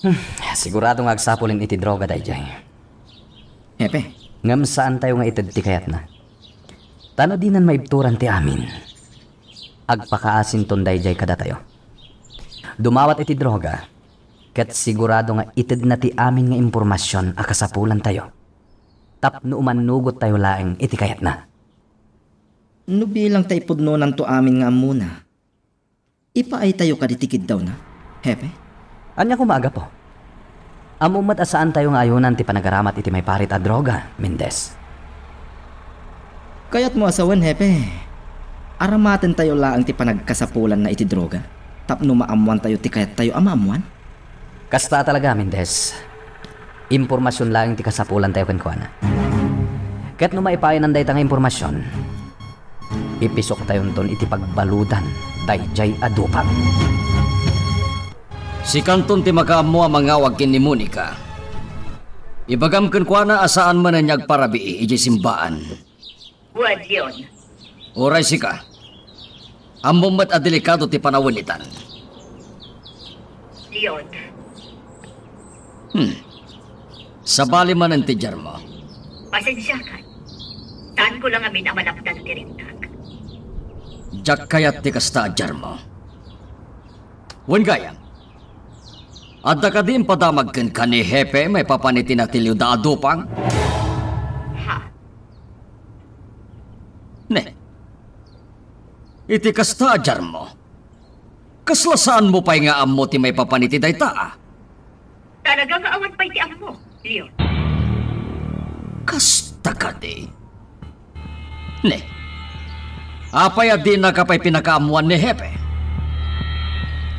Hmm, sigurado nga agsapulen iti droga daydiay. Hepe. Ngem saantayo nga ited ti kayatna. Ta no dinan maibturan ti amin, agpakaasinton daydiay kadatayo. Dumawat iti droga, ket sigurado nga itedna ti amin nga impormasion a kasapulantayo tapno umannugottayo laeng iti kayatna. No bilang ta ipudnonanto amin nga ammona, Ipaaytayo kadi ti kiddawna, Hepe? Ania koma a gapu? Ammom met a saantayo nga ayunan ti panagaramat iti maiparit a droga, Mendez. Kayatmo a sawen, Hepe, aramatentayo laeng ti panagkasapulanna iti droga tapno maammoantayo ti kayattayo a maammoan? Kasta talaga, Mendez. Impormasion laeng ti kasapulantayo kenkuana. Ket no maipaaynan dayta nga impormasion, ipisoktayonton iti pagbaludan daydiay a dupang. Sikanton ti makaammo a mangawag ken ni Monica. Ibagam kenkuana a saan manen nga agparabii idiay simbaan. Wen, Leon. Uray sika. Ammom met a delikado ti panawen itan. Leon. Hmm. Sabali manen ti diarmo. Pasensiakan. Saanko la ngamin a malapdan ti rintak. Diak kayat ti kasta a diarmo. Wen gayam, adda kadi impadamag kenka ni Hepe maipapan iti natilioda a dupang? Ha? Ne. Iti kasta a diarmo, kasla saanmo pay nga ammo ti maipapan iti dayta a? Talaga nga awan pay ti ammo, Leon. Kasta kadi? Ne. Apay a dinaka pay pinakaammoan ni Hepe?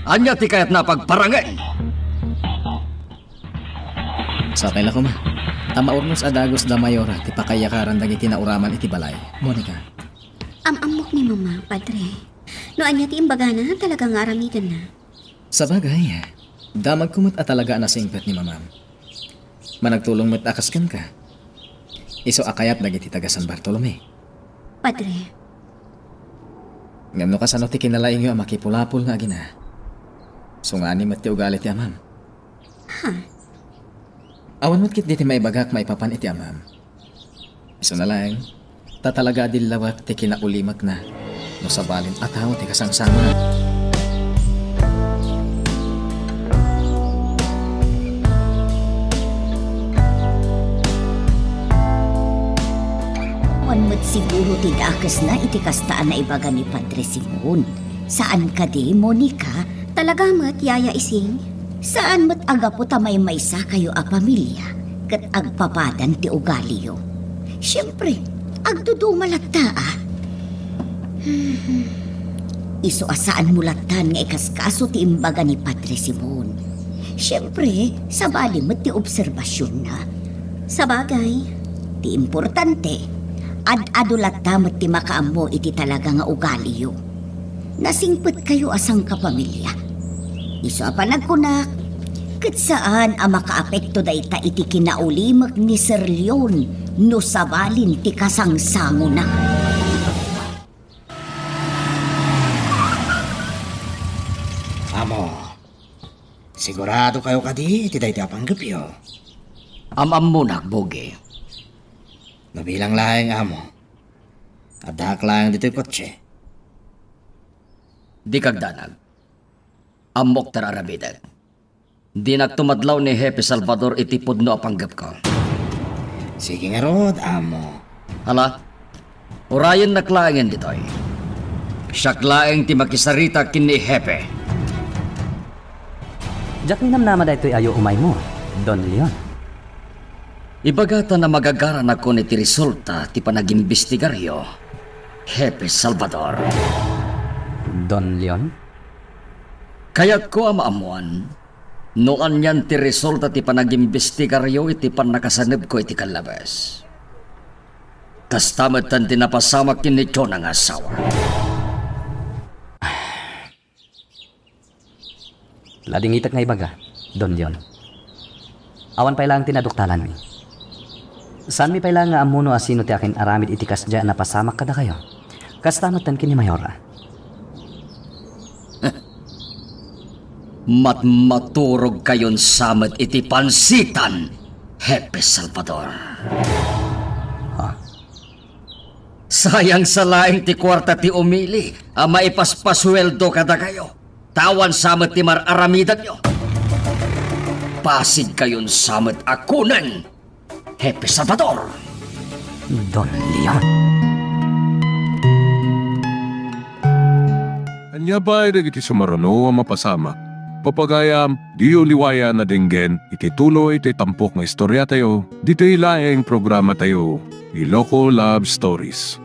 Ania ti kayatna a pagparangen? Sakay la koma. Ta maurnos a dagus da Mayora ti pakayakaran dagiti nauraman iti balay. Monica. Am-ammok ni Mama, Padre. No ania ti imbagana, talaga nga aramidenna. Sabagay, damagko met a talaga a nasingpet ni Mamam. Managtulong met a kas kenka. Isu a kayat dagiti taga San Bartolome. Padre. Ngem no kasano ti kinalaingyo a makipulapol nga agina? Sungani met ti ugali ti amam. Ha? Awan met ketdi ti maibagak maipapan iti amam. Isuna laeng, ta talaga a dillawek ti kinaulimekna no sabalin a tao ti kasangsangonan. Awan met siguro ti dakesna iti kasta a naibaga ni Padre Simon. Saan kadi, Monica? Talaga met, Yaya Ising? Saan met a gapu ta maymaysakayo a pamilia ket agpapadan ti ugaliyo. Siempre, agduduma latta a. Isu a saanmo lattan nga ikaskaso ti imbaga ni Padre Simon. Siempre, sabali met ti obserbasionna. Sabagay. Ti importante, ad-adu latta met ti makaammo iti talaga nga ugaliyo. Nasingpetkayo a sangkapamilia. Isu a panagkunak, ket saan a makaapekto dayta iti kinaulimek ni Sir Leon no sabalin ti kasangsangona. Amo, siguradokayo kadi iti daytoy a panggepyo? Am-ammonak, Bogi. Mabilang laeng, Amo. Addaak laeng ditoy kotse. Dika agdanag. Ammok ta aramidek. Dinak tumadlaw ni Hepe Salvador iti pudno a panggepko. Sige ngarud, Amo. Ala, urayennak laengen ditoy. Siak laeng ti makisarita ken ni Hepe. Diak ninamnama daytoy a yo umaymo, Don Leon. Ibagatan a magagaranakon iti resulta ti panagimbestigaryo, Hepe Salvador. Don Leon? Kayatko a maammoan no anian ti resulta ti panagimbestigaryo iti pannakasanebko iti kallabes. Kasta metten ti napasamak ken ni Jonah nga asawa. Ladingitek nga ibaga, Don Leon. Awan pay laeng ti naduktalanmi. Saanmi pay laeng nga ammo no asino ti akin-aramid iti kasdiay a napasamak kadakayo. Kasta metten ken ni Mayora. Matmaturogkayon sa met iti pansitan, Hepe Salvador. Ha? Sayang sa laeng ti kuarta ti umili a maipaspasueldo kadakayo. Ta awan sa met ti mar-aramidanyo. Pasigkayon sa met a kuneng, Hepe Salvador. Don Leon. Ania pay dagiti sumaruno a mapasamak? Papagayam, diyo liwayan a denggen iti tuloy ti tampok nga istoriatayo, ditoy laeng programatayo, Iloko Love Stories.